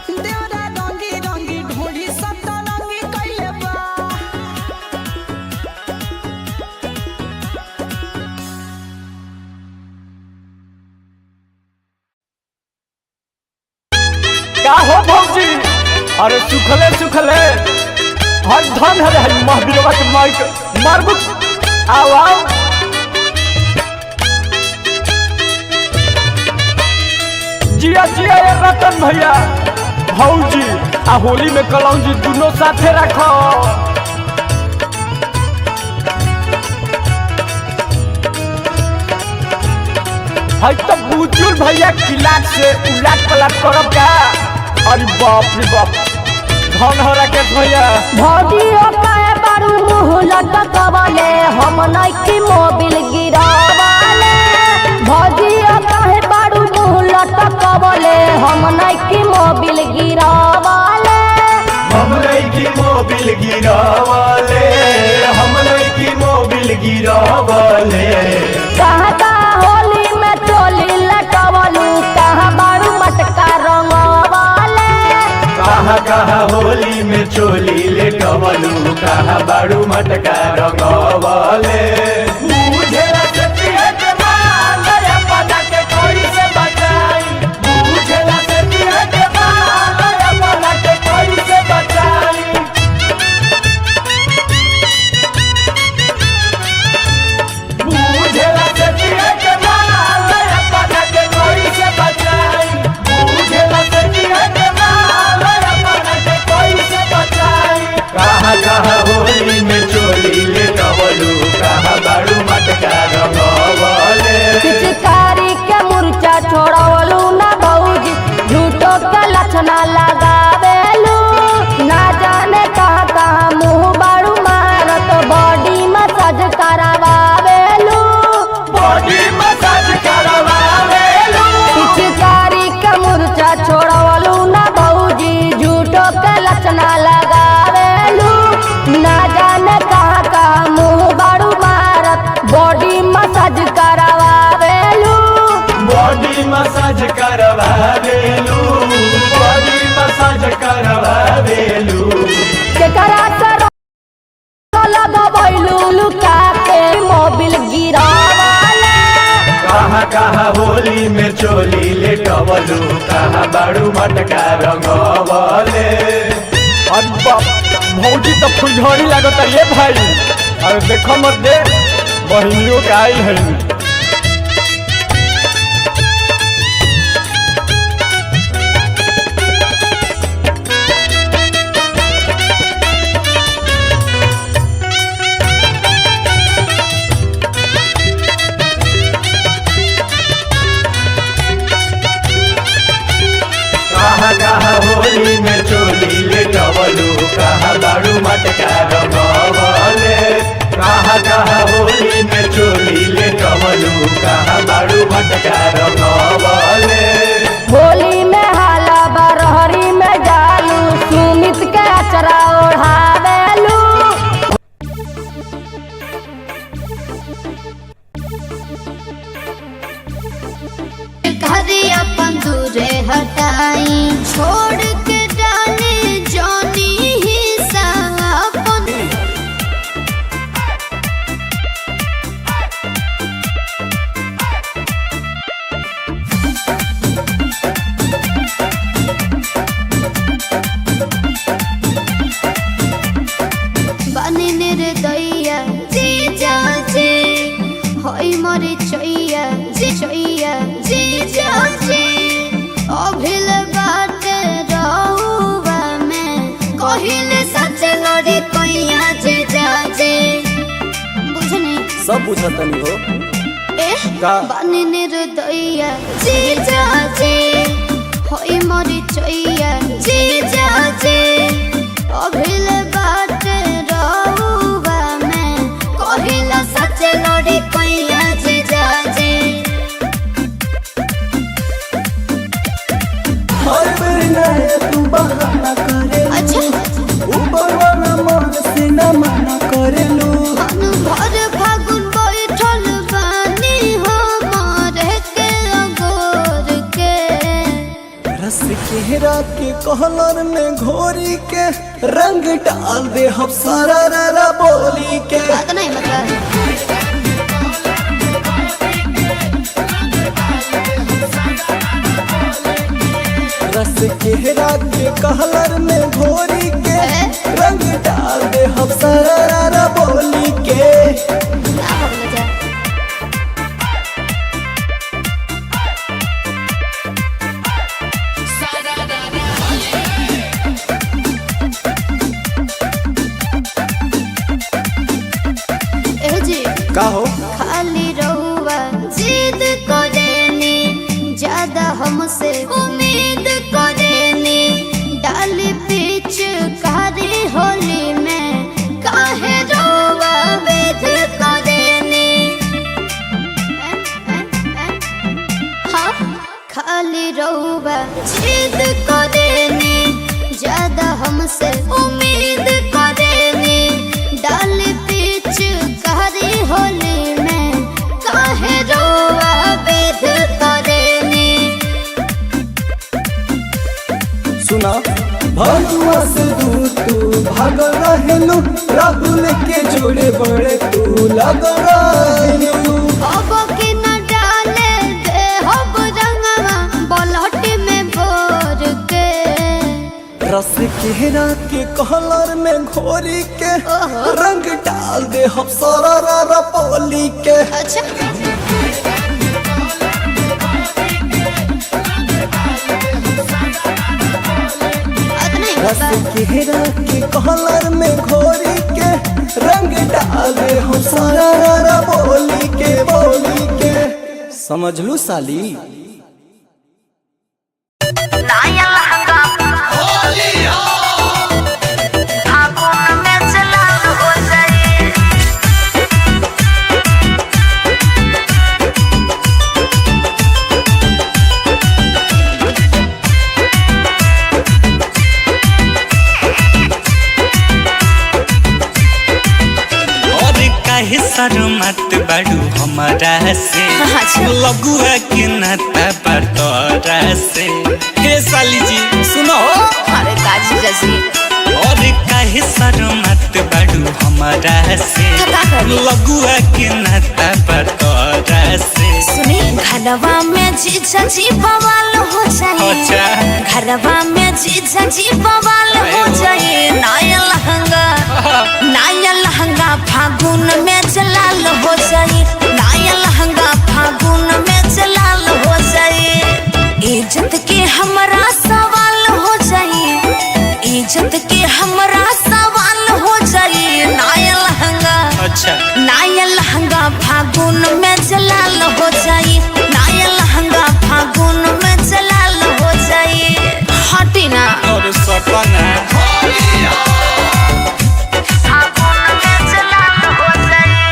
देवरा रंगी रंगी ढोढ़ी सदा रंगी कइले बा। का हो भौजी? अरे सुखले सुखले हर धन हरे हर महावीरवा के माइक मारबुक आओ आओ। जिया जिया ये रतन भैया भौजी आ होली में कलौजी दोनों साथे रखो। है तो बुजुर्ग भैया किलाट से उलाट पलाट करब का? अरे बाप रे बाप, धन हो राकेश भैया। भौजियो काहे बारू मुँह लटकवले, हम नइखी मोबिल गिरावले। भौजियो काहे बारू मुँह लटकवले, हम नइखी मोबिल गिरावले। हम लईकी मोबिल गिरावले, हम लईकी मोबिल गिरावले। कहाँ कहाँ होली में चोली लटवलू, कहाँ बारू मटका रंगवले। कहाँ कहाँ होली में चोली लेटवलू, कहाँ बारू मटका रंगवले। बुझेला से पिए के माल, अपना के कोई से बचाई। बुझेला से पिए के माल, अपना के कोई से बचाई। बुझेला से पिए के माल, अपना के कोई से बचाई। बुझेला से पिए के माल, अपना के कोई से बचाई। कहाँ कहाँ लेटवलू कहाँ बाड़ू मटका रंगवले। पिचकारी के मुरचा छोड़वलू ना भौजी, झूठो के लक्षणा लगावेलू। ना जाने कहाँ कहाँ मुँह बाड़ू मारत, बॉडी मसाज करावेलू। बॉडी मसाज करवावेलू। पिचकारी के मुरचा छोड़वलू ना भौजी, झूठो के लक्षणा लगावेलू। ना जाने कहाँ कहाँ मुँह बाड़ू मारत, बॉडी मसाज करावेलू। बॉडी मसाज करवावेलू, बॉडी मसाज करवावेलू। केकरा से लगबैलू लुका के मोबिल गिरावाला। कहाँ कहाँ होली में चोली लेटवलू कहाँ बाड़ू मटका रंगवले। अरे बाप, भौजी तो फुलझड़ी लागत ये भाई। अरे देखो मत दे, बहिनियों के आइल है। कहाँ कहाँ होली में चोली लेटवलू कहाँ बाड़ू मटका रंगवले। कहाँ कहाँ होली में चोली लेटवलू कहाँ बाड़ू मटका रंगवले। होली में हाला बरहरी में जालू, सुमित के अचरा ओढ़ावेलू। घरे अपन दूरे हटाई छोड़ के डाले जोनी ही अपन। बने निर्दया जी जाजे होई मोरे चैया जी चैया जी जाजे अभिल बाट रहुआ में कहिले सच लड़ी कैया जे जाजे बुझनी। सब बुझतनी हो। ए का? बने निर्दया जी जाजे होई मोरे चैया जी जाजे अभिल बाट रहुआ में कहिला सच लड़ी कैया जे जाजे। हर बेर नया तू बहाना करेलू। अच्छा। ऊपर वाला मन से ना मना करेलू। भानु भर फागुन बैठल बानी हमार के अगोर के। रस केहरा के कहलर में घोरी के रंग डाल दे हम सारा रा बोली के। बात नहीं मतलब। रस केहरा के कहलर में घोरी के रंग डाल दे हम सारा रा बोली के। ना भगला जा। ए जी। का हो? खाली रहुआ जिद करेनी, ज्यादा हमसे उम्मीद करेनी। डाल बीच कारी होली में काहे रहुआ वेद करेनी। हाँ खाली रहुआ जिद करेनी, ज्यादा हमसे उम्मीद करेनी। डाल बीच कारी होली में काहे रोआ बेद करेनी। सुना, भगुआ से दूर तू भागल रहेलू, राहुल के जोड़े बड़े तू लगल रहेलू। अब के न डाले दे हब रंगवा बलहट में बोर के। रस केहरा के कहलर में घोरी के रंग डाल दे हम सारा रा पोली के। अच्छा। रस केहरा के कहलर में घोरी के रंग डाले हम सारा रा बोली के बोली के। समझलू साली। नया लहंगा फागुन में जलाल हो जाए। और काहे शर्मात बाड़ू हमारा से, लगुआ के नाता पर तोरा से। हे साली जी सुनो। अरे का जीजा जी। और काहे शर्मात बाड़ू हमारा से, का करी? लगुआ के नाता पर तोरा से। सुनी, घरवा में जीजा जी बवाल हो जाए। अच्छा। घरवा में जीजा जी बवाल हो जाए। नया लहंगा, नया लहंगा फागुन में जलाल हो जाए। नया लहंगा फागुन में जलाल हो जाए। इज्जत के हमरा सवाल हो जाए। इज्जत के हमरा सवाल हो जाए। नया लहंगा, अच्छा। नया लहंगा फागुन में जलाल हो जाए। नया लहंगा फागुन में जलाल हो जाए। हटी ना। और सपना फागुन में जलाल हो जाए।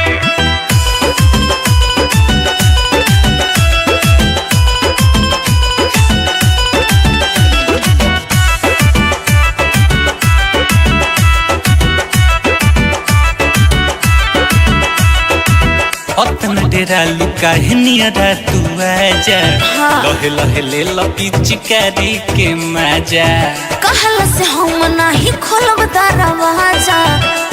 अतन डेरा लुका है नियरा तू आजा, लहे लहे ले लपी चिकारी के मजा। कहल से हम नाही खोलब दरवाजा,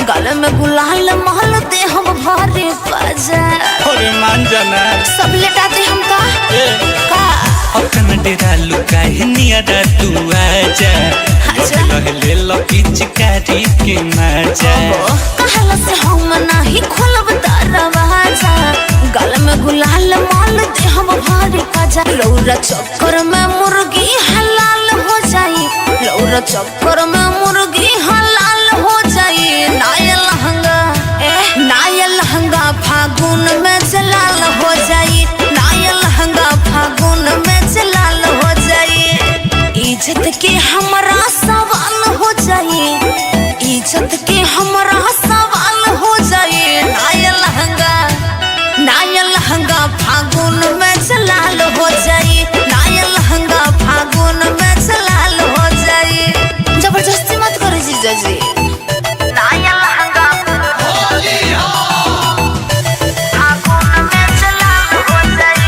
गल में गुलाल महल दे हम भरे बाजा। अरे मान जाना। सब लेटा दे हम का ए। का। अतन डेरा लुका है नियरा तू आजा, लहे लहे ले लपी चिकारी के मजा। कहल से हम नाही खोलब दरवाजा, गल में गुलाल माल दे हम भरे बाजा। लौरा चक्कर में मुर्गी हलाल हो जाई। लौरा चक्कर में मुर्गी हलाल हो जाई। नया लहंगा, नया लहंगा फागुन में जलाल हो जाई। नया लहंगा फागुन में जलाल हो जाई। इज्जत के हमरा सवाल हो जाई। इज्जत के हमरा सवाल हो जाई। नया लहंगा, नया लहंगा फागुन में जलाल हो जाई। नया लहंगा फागुन में जलाल हो जाई। जबरदस्ती मत करो जीजा जी। नया लहंगा फागुन में जलाल हो जाई।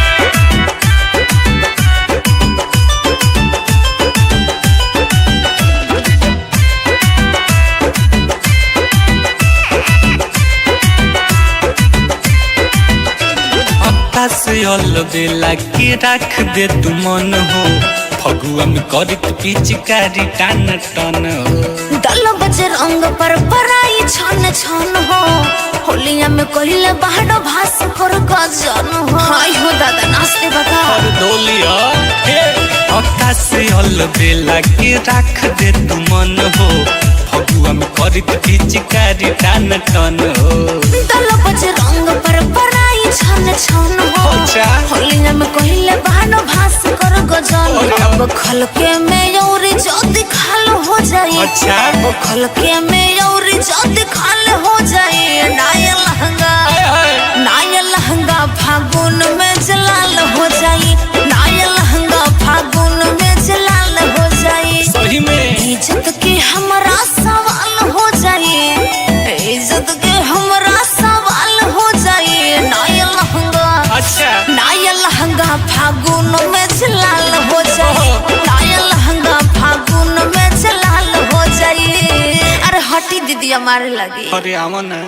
अत्ता से अल बेला के रख दे तू मन हो, फगुआ में करत पिचकारी टान टन हो। दल बज रंग पर पराई छन छन हो, होलिया में कहिले बाहर भास कर गजन हो। हाय हो दादा नाचते बता। और डोलिया हे अत्ता से अल बेला के रख दे तू मन हो, फगुआ में करत पिचकारी टान टन हो। दल बज रंग पर पराई छन छन हो, अच्छा। होलिया में कहिले बाहर भास कर गजन। अब खलके में और जद खाल हो जाए। अच्छा। अब खलके में और जद खाल हो जाए। नया लहंगा, नया लहंगा फागुन में जलाल हो जाए। नया लहंगा फागुन में जलाल हो जाए। सही में। इज्जत के हमरा सवाल हो जाए। इज्जत के हमरा सवाल हो जाए। नया लहंगा, अच्छा। नया लहंगा फागुन में जलाल हो जाए। नया लहंगा फागुन में जलाल हो जाए। अरे हटी दीदी हमारे लगी। अरे आवा ना।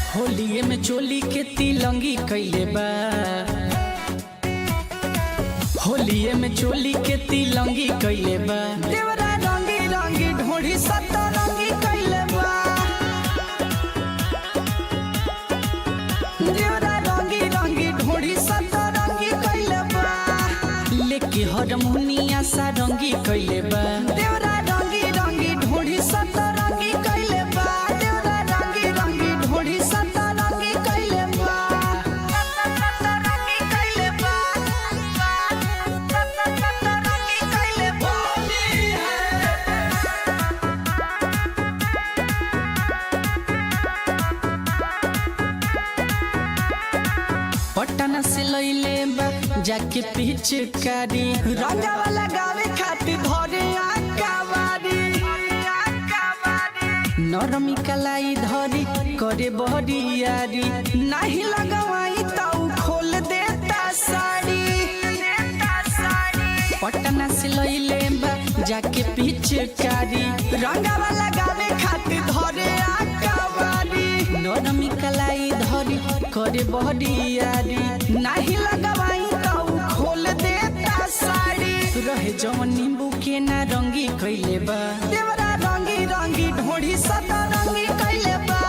होलिये में चोली के तिलंगी कैले बा। होलिये होलिये में चोली के तिलंगी कैले बा। देवरा रंगी रंगी ढोढ़ी सतरंगी कैले बा। देवरा रंगी रंगी ढोढ़ी सतरंगी कैले बा। लेके हरमुनिया सारंगी कैले बा। देवरा रंगी रंगी ढोढ़ी सतरंगी कैले बा। देवरा रंगी रंगी ढोढ़ी सतरंगी कैले बा। सतरंगी कैले बा। सतरंगी कैले बा। पटना से लैले बा जाके पिचकारी, रंगावा लगावे खातिर धरे आकावारी। नरमी कलाई धरी करे बहरियारी, नाही लगवाई त उ खोल देता साड़ी। पटना से लैले बा जाके पिचकारी, रंगावा लगावे खातिर धरे आकावारी। नरमी कलाई धरी करे बहरियारी, नाही लगवाई त उ खोल देता साड़ी। रहे जवन नींबू के ना रंगी कैले बा। देवरा रंगी रंगी ढोढ़ी सतरंगी कैले बा।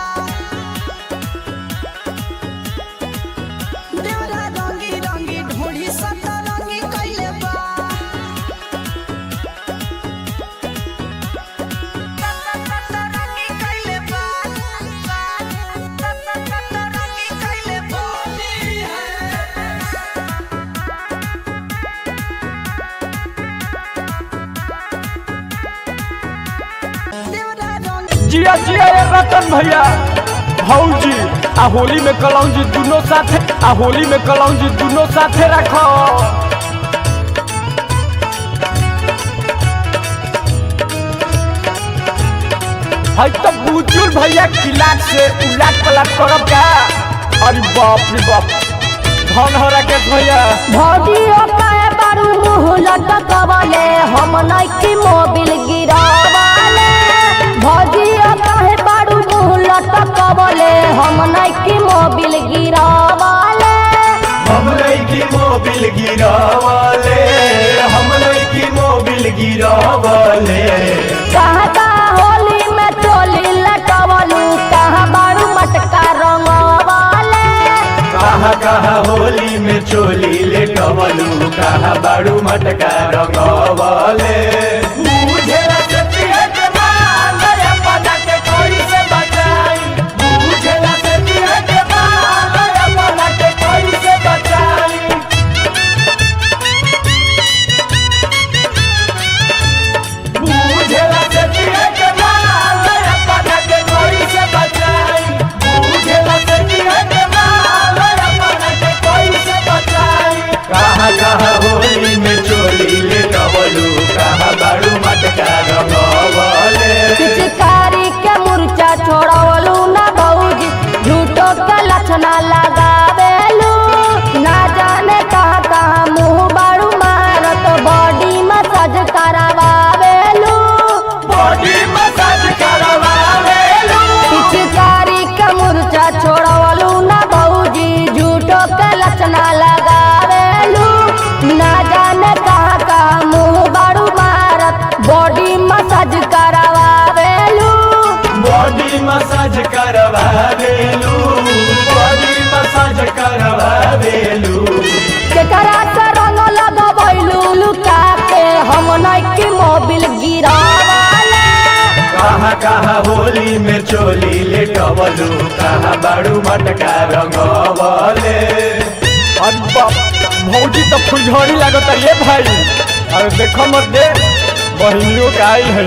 देवरा रंगी रंगी ढोढ़ी सतरंगी कैले बा। सतरंगी कैले बा। सतरंगी कैले बा। देवरा रंगी जिया जिया ये रतन भैया भौजी आ होली में कलौजी दुनो साथे, आ होली में कलौजी दुनो साथे रखो। है तो बुजुर्ग भैया किलाट से उलाट पलाट करब का। अरे बाप रे बाप, धन हो राकेश भैया। भौजियो काहे बारू मुँह लटकवले, हम नइखी मोबिल गिरावले। भौजियो काहे बारू मुँह लटकवले, हम नइखी मोबिल गिरावले। हम लईकी मोबिल गिरावले, हम लईकी मोबिल गिरावले। कहाँ कहाँ होली में चोली लटवलू, कहाँ बारू मटका रंगवले। कहाँ कहाँ होली में चोली लेटवलू, कहाँ बाड़ू मटका रंगवले। बुझेला से पिए के माल, अपना के कोई से बचाई। बुझेला से पिए के माल, अपना के कोई से बचाई। बुझेला से पिए के माल, अपना के कोई से बचाई। बुझेला से पिए के माल, अपना के कोई से बचाई। कहाँ कहाँ होली में चोली लेटवलू, कहाँ बाड़ू मटका रंगवले। पिचकारी के मुरचा छोड़वलू ना भौजी, झूठो के लक्षणा लगावेलू। ना जाने कहाँ कहाँ मुँह बारू मारत, बॉडी मसाज करावेलू। बॉडी मसाज करवावेलू। पिचकारी के मुरचा छोड़वलू ना भौजी, झूठो के लक्षणा लगावेलू। ना जाने कहाँ कहाँ मुँह बारू मारत, बॉडी मसाज करावेलू। बॉडी मसाज करवावेलू, बॉडी मसाज करवावेलू। केकरा से रंग लगबैलू लुका के, हम नइखी मोबिल गिरावले। कहाँ कहाँ होली में चोली लेटवलू, कहाँ बाड़ू मटका रंगवले। अरे बाप, भौजी तो फुलझड़ी लागत ये भाई। अरे देखो मत दे, बहिनियों का आई है।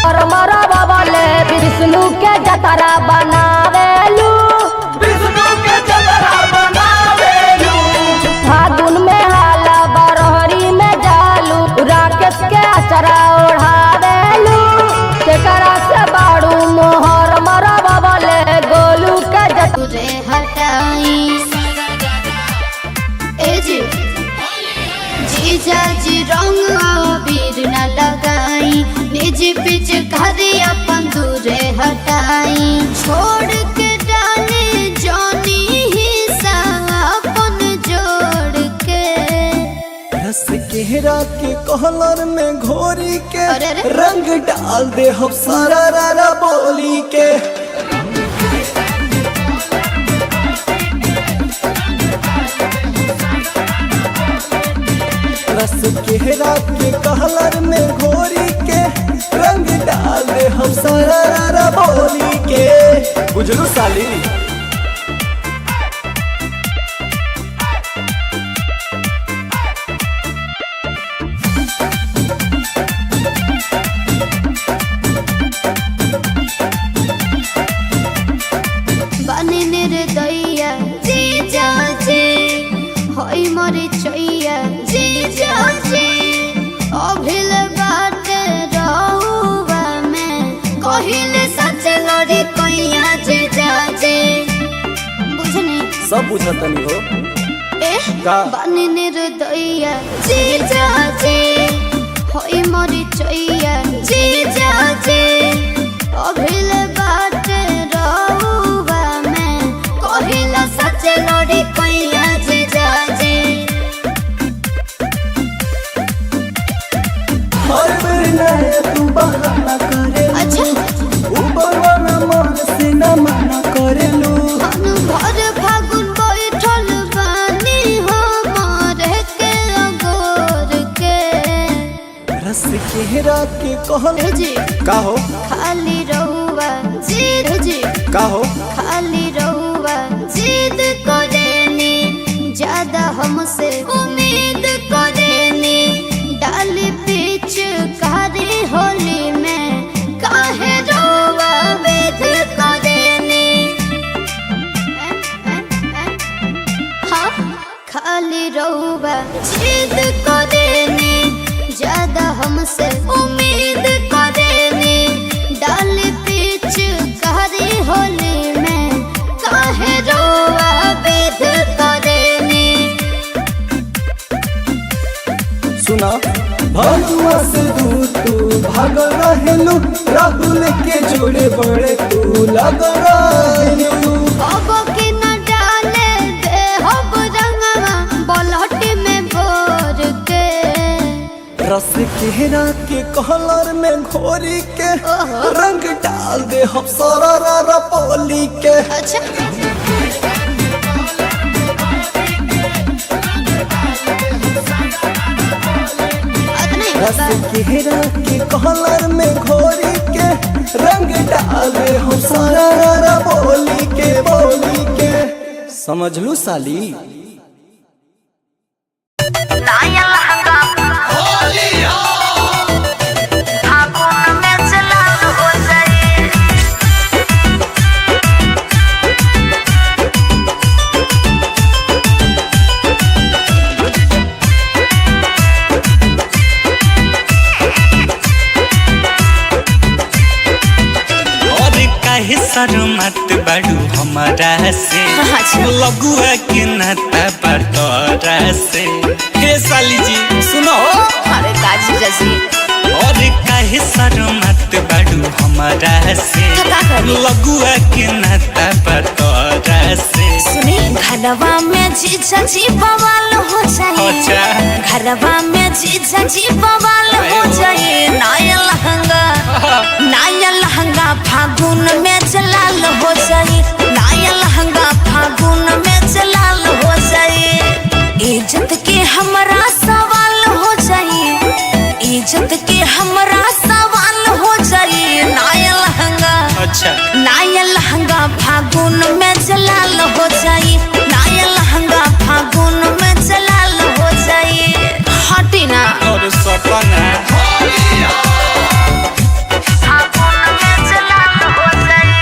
और मरबले विष्णु के जतरा बनावेलू। विष्णु के जतरा बनावेलू। फागुन में हाला बरहरी में जालू, राकेश के अचरा ओढ़ावेलू। केकरा से बाड़ू मोहर मरबले, गोलू के जतरा तुरे हटाई। ए जी जीजा जी रंग अबीर न लगाई, निज पिचकारी अपन दूरे हटाई। छोड़ घोरी के अरे अरे। रंग डाल दे हम सारा रारा बोली के। रस केहरा के कहलर में घोरी के रंग डाल दे हम सारा रारा बोली के। बुझलू साली। बने निर्दया जी जाजे होई मोरे चैया जी जाजे अभिल बाट रहुआ में कहिले सच लड़ी कैया जी जाजे बुझनी सब बुझतनी हो। ए का? बने निर्दया जी जाजे होई मोरे चैया जी जाजे अभिल बाट रहुआ में कहिला सच लड़ी कैया जी जाजे। हर बेर नया तू बहाना करेलू। अच्छा। ऊपर वाला मन से न मना करेलू। अनु भर फागुन बैठल बानी हमारे के अगोर के। रस केहरा के कहल ए जी। का हो? खाली रहुआ जीत जी का हो? खाली रहुआ जिद करेनी ज्यादा हमसे उम्मीद करेनी डाली पीछ कारी होली में काहे रहुआ वेद करेनी। हाँ खाली रहुआ जिद करेनी ज्यादा हमसे उम्मीद करेनी डाली पीछ कारी होली में काहे रोआ वेद करेनी। सुना भनुआ से दूर तू भागल रहेलू, राहुल के जोड़े बड़े तू लगल रहेलू। अब के न डाले दे हब रंगवा बलहट में बोर के। रस केहरा के कहलर में घोरी के रंग डाल दे हम सारा रारा बोली के। अच्छा। रस केहरा के कहलर में घोरी के रंग डाल दे हम सारा रारा बोली के बोली के। समझलू साली। और काहे शर्मात बाड़ू हमारा से? लगुआ के नाता पर तोरा से। हे साली जी सुनो। अरे काजी जजी। और काहे शर्मात बाड़ू हमारा से? का करी? लगुआ के नाता पर तोरा से। सुनी घरवा में जीजा जी बवाल हो जाए। अच्छा। घरवा में जीजा जी बवाल हो जाए। नया लहंगा नया लहंगा फागुन में जलाल हो जाए। नया लहंगा फागुन में जलाल हो जाए। इज्जत के हमरा सवाल हो जाए। इज्जत के हमरा सवाल हो जाए। नया लहंगा अच्छा। नया लहंगा फागुन में जलाल हो जाए। नया लहंगा फागुन में जलाल हो जाए। हटी ना। और सपना फागुन में जलाल हो जाए।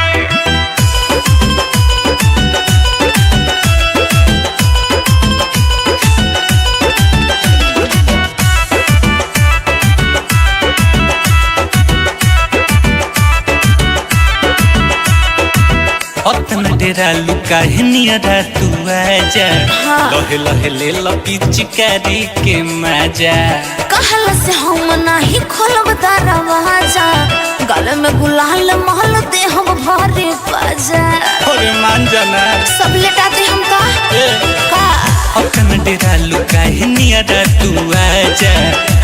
अतन डेरा लुका है नियरा तू आजा। लहे लहे ले लपी चिकारी के मजा। कहल से हम नाही खोलब दरवाजा। गल में गुलाल महल दे हम भरे बाजा। अरे मान जाना। सब लेटा दे हम का ए। का। अकन डेरा लुकाहे नियरा तू आजा।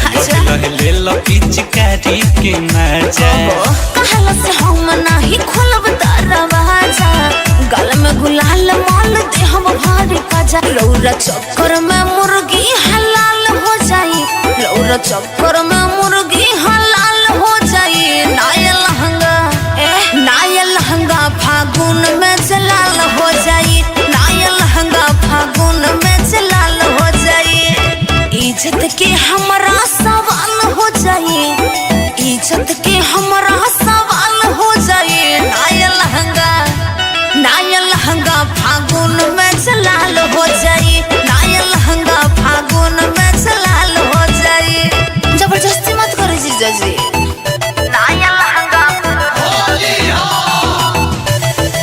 अच्छा। लहे ले लो पिचकारी के मजा। कहला से हम नाही खोलब दरवाजा, गल में गुलाल माल दे हम भारी पाजा। रौरा चक्कर में मुर्गी हलाल हो जाई, रौरा चक्कर में मुर्गी हलाल हो जाई। नाया लहंगा ए नाया लहंगा फागुन में जलाल हो जाई, नाया लहंगा फागुन में जलाल हो जाई। इज्जत के हमरा सवाल हो जाई, इज्जत के हमरा सवाल हो जाई। नाया लहंगा, नाया लहंगा फागुन में जलाल हो जाई, नाया लहंगा फागुन में जलाल हो जाई। जबरदस्ती मत करो जीजा जी। नाया लहंगा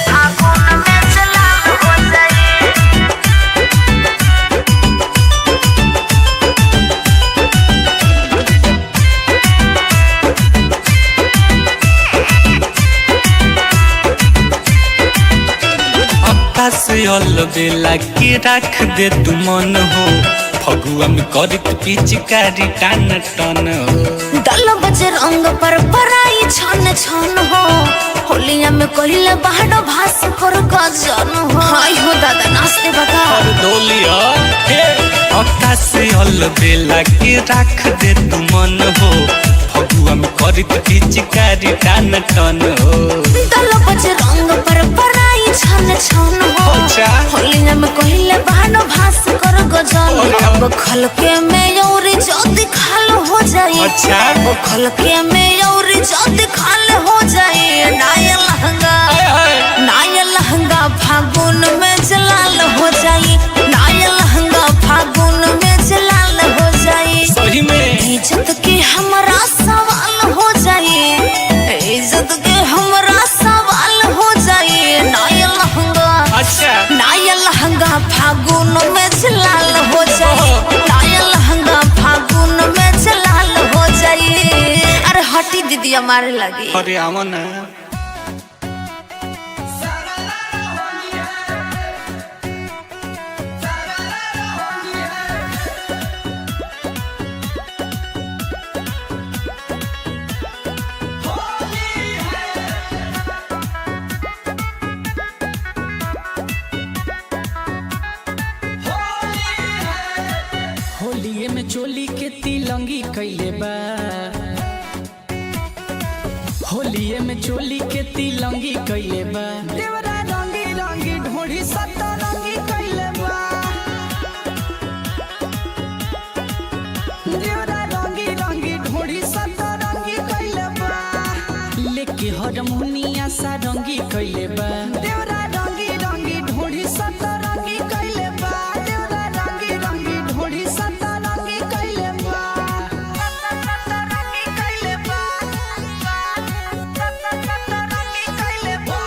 फागुन में जलाल हो जाई। अक्का से अलबेला के रख दे तू मन हो, फगुआ में करत पिचकारी टान टन हो। दल बज रंग पर पराई छन छन हो, होलिया में कहिले बाहर भास कर गजन हो। हाय हो दादा नाचते बगा और डोलिया हे। अक्का से अलबेला के रख दे तू मन हो, फगुआ में करत पिचकारी टान टन हो। दल बज रंग पर पराई छन छन हो, अच्छा। होलिया में कहिले बाहर भास कर गजन। अब खलके में और जद खाल हो जाए, अच्छा। अब खलके में और जद खाल हो जाए। नाया लहंगा, नाया लहंगा फागुन में जलाल हो जाई, नाया लहंगा फागुन में जलाल हो जाई। सही में। इज्जत के हमरा सवाल हो जाई, इज्जत के हमरा सवाल हो जाई। नाया लहंगा, अच्छा। नाया लहंगा फागुन में जलाल हो जाई, नाया लहंगा फागुन में जलाल हो जाई। अरे हटी दीदी हमारे लगी। अरे आवा ना। होलिये में चोली के तिलंगी कैले बा, होलिये में चोली के तिलंगी कैले बा। देवरा रंगी रंगी ढोढ़ी सतरंगी कैले बा, देवरा रंगी रंगी ढोढ़ी सतरंगी कैले बा। लेके हरमुनिया सारंगी कैले बा, देवरा रंगी रंगी ढोढ़ी सतरंगी कैले बा। देवरा रंगी रंगी ढोढ़ी सतरंगी कैले बा, सतरंगी कैले बा, सतरंगी कैले बा।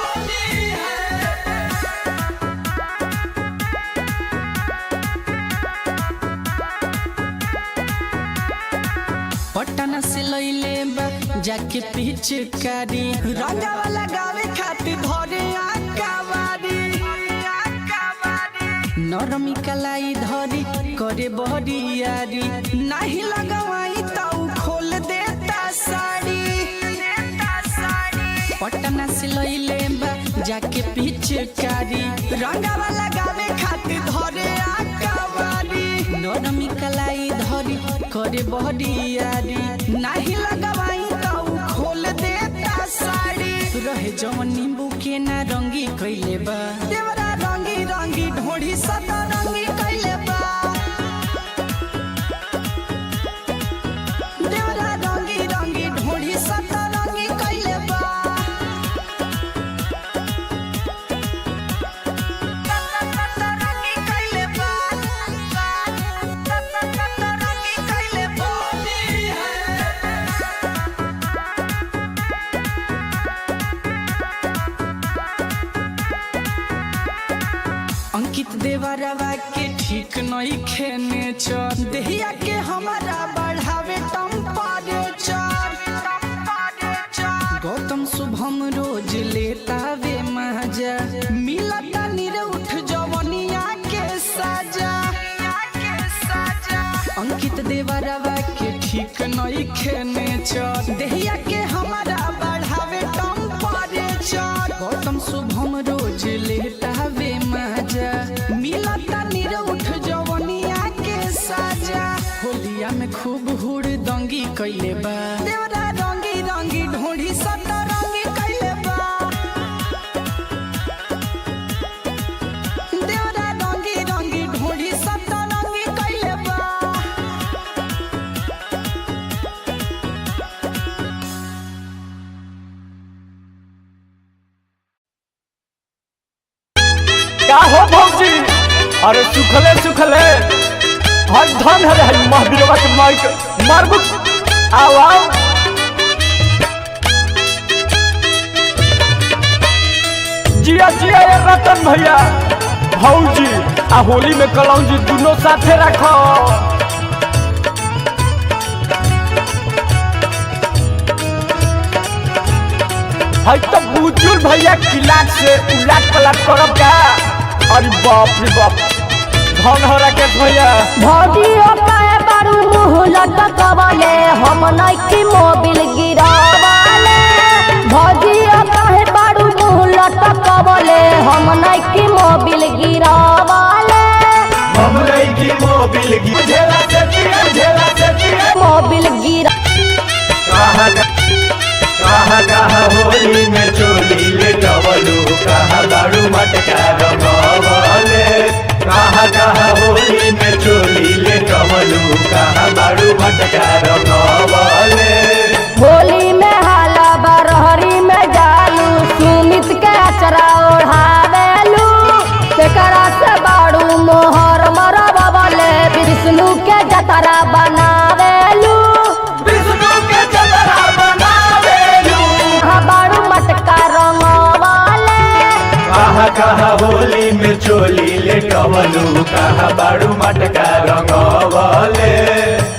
पटना से लैले बा जाके पिचकारी, रंगावा लगावे खातिर धरे आकावारी। नरमी कलाई धरी करे बहरियारी, नाही लगवाई ताऊ खोल देता साड़ी। पटना से लैले बा जाके पिचकारी, रंगावा लगावे खातिर धरे आकावारी। नरमी कलाई धरी करे बहरियारी, नाही लगवाई ताऊ खोल देता साड़ी। रहे जवन नींबू के ना रंगी कैले बा, देवरा रंगी रंगी ढोढ़ी सतरंगी कैले बा। देवरा रंगी रंगी ढोढ़ी सतरंगी कैले बा, सतरंगी कैले बा, सतरंगी कैले बा। अंकित देवरवा के ठीक नहीं खेने चर, देहिया के हमारा बढ़ावे टेम्परेचर। गौतम शुभम रोज लेता वे मजा, मिलता निरउठ जवनिया के साजा। नेचर। देहिया के हमारा बढ़ावे टेम्परेचर। गौतम शुभम रोज लेतावे मजा, मिलता निरउठ जवनिया के साजा। होलिया में खूब हुड़ दंगी कैले बा, देवरा रंगी रंगी ढोढ़ी सतरंगी कैले बा। देवरा रंगी रंगी ढोढ़ी सतरंगी कैले बा। का हो भौजी? अरे सुखले सुखले हर धन हरे हरी महावीरवा के माइक मारबू। आओ आओ जिया जिया ये रतन भैया भौजी आ होली में कलौजी दोनों साथे रखो। है तो बुजुल भैया किलाट से उलाट पलाट करब का? अरे बाप रे बाप, धन हो राकेश भैया। भौजियो काहे बारू मुँह लटकवले, हम नइखी मोबिल गिरावले। भौजियो काहे बारू मुँह लटकवले, हम नइखी मोबिल गिरावले। हम लईकी मोबिल गी झेला से पिए झेला से पिए। मोबिल गिरा कहा कहा कहा होली में चोली ले टवलू, कहा दारू मटका रंगवले। कहा कहा होली में चोली ले टवलू, कहा दारू मटका रंगवले। होली में हाला बरहरी में जालू, सुमित के अचरा ओढ़ावेलू। तेकरा से बाड़ू मोहर मरबले, विष्णु के जतरा बनावेलू। विष्णु के जतरा बनावेलू। हाँ बाड़ू मटका रंगवाले। कहा कहा होली में चोली ले टवलू, कहा बाड़ू मटका रंगवले।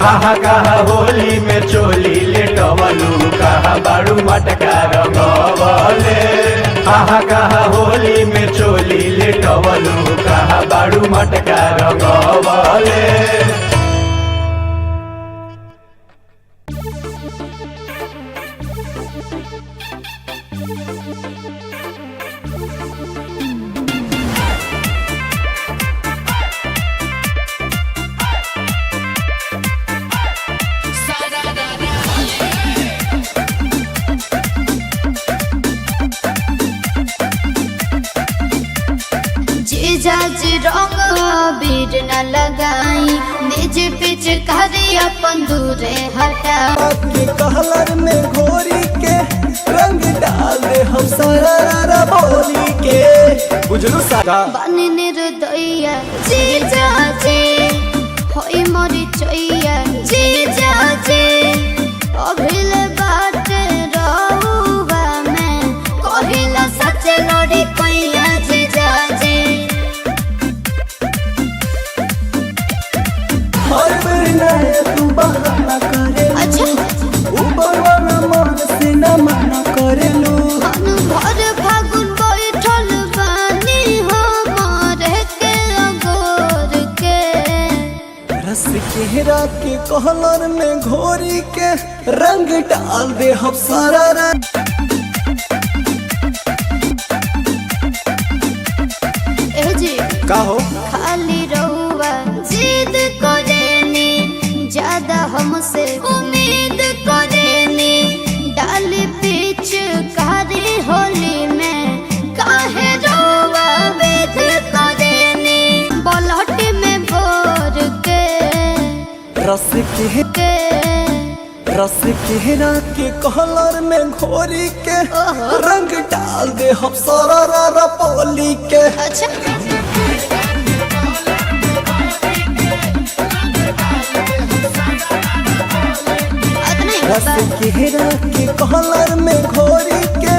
कहा कहा होली में चोली ले टवलू, कहा बाड़ू मटका रंगवले। कहा कहा होली में चोली ले टवलू, कहा बाड़ू मटका रंगवले। जीजा जी रंग अबीर न लगाई, निज पिचकारी अपन दूरे हटा। के कहलर में घोरी के रंग डाल दे हम सारा रा बोली के। बुझलू सारा बन निर्दया जीजा जी होई मोरी चैया। जीजा जी अभिल बात रहुआ में कहिला सच लड़ी कैया। जीजा जी हर बेर नए तू बहाना करे, अच्छा ऊपर वाला मन से न मना करेलू। अनु भर फागुन बैठल बानी हमारे के अगोर के। रस केहरा के कहलर में घोरी के रंग डाल दे हम सारा रा। ए जी का हो खाली रहुआ जिद करेनी, ज्यादा हमसे उम्मीद करेनी। डाल पीछ कारी होली में काहे रहुआ वेद करेनी। बलहट में भोर के रस के के रस केहरा के कहलर में घोरी के रंग डाल दे हम सारा रा रा बोली के। अच्छा अतना ही रस बा। केहरा के कहलर में घोरी के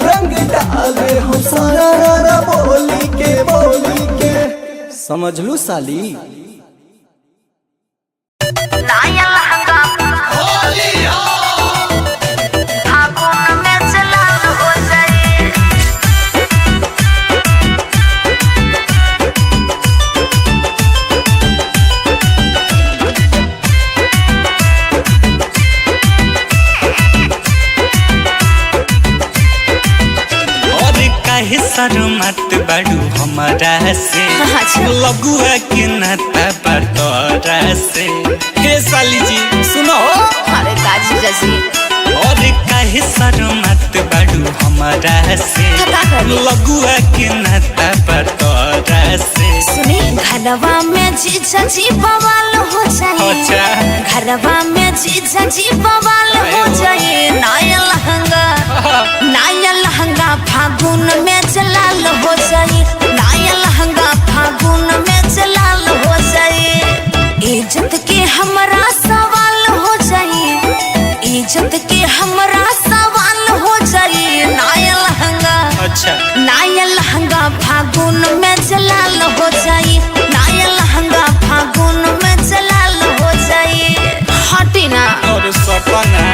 रंग डाल दे हम सारा रा रा बोली के बोली के। समझलू साली। नया लहंगा फागुन में चलाल हो जाए। काहे शरमात बाड़ू हमारा से? अच्छा। लगुआ के नाता पर तोरा से। हे साली जी सुनो। अरे का जीजा जी? और काहे शरमात बाड़ू हमारा से? तो का करी? लगुआ के नाता पर तोरा से। सुनी, घरवा में जीजा जी बवाल हो जाए। अच्छा। घरवा में जीजा जी बवाल हो जाए। नया लहंगा, नया लहंगा फागुन में जलाल हो जाए। नया लहंगा फागुन में जलाल हो जाए। इज्जत के हमरा सवाल हो जाए। इज्जत के हमरा सवाल हो जाए। नया लहंगा, अच्छा। नया लहंगा फागुन में जलाल हो जाए। नया लहंगा फागुन में जलाल हो जाए। हटी ना। और सपना।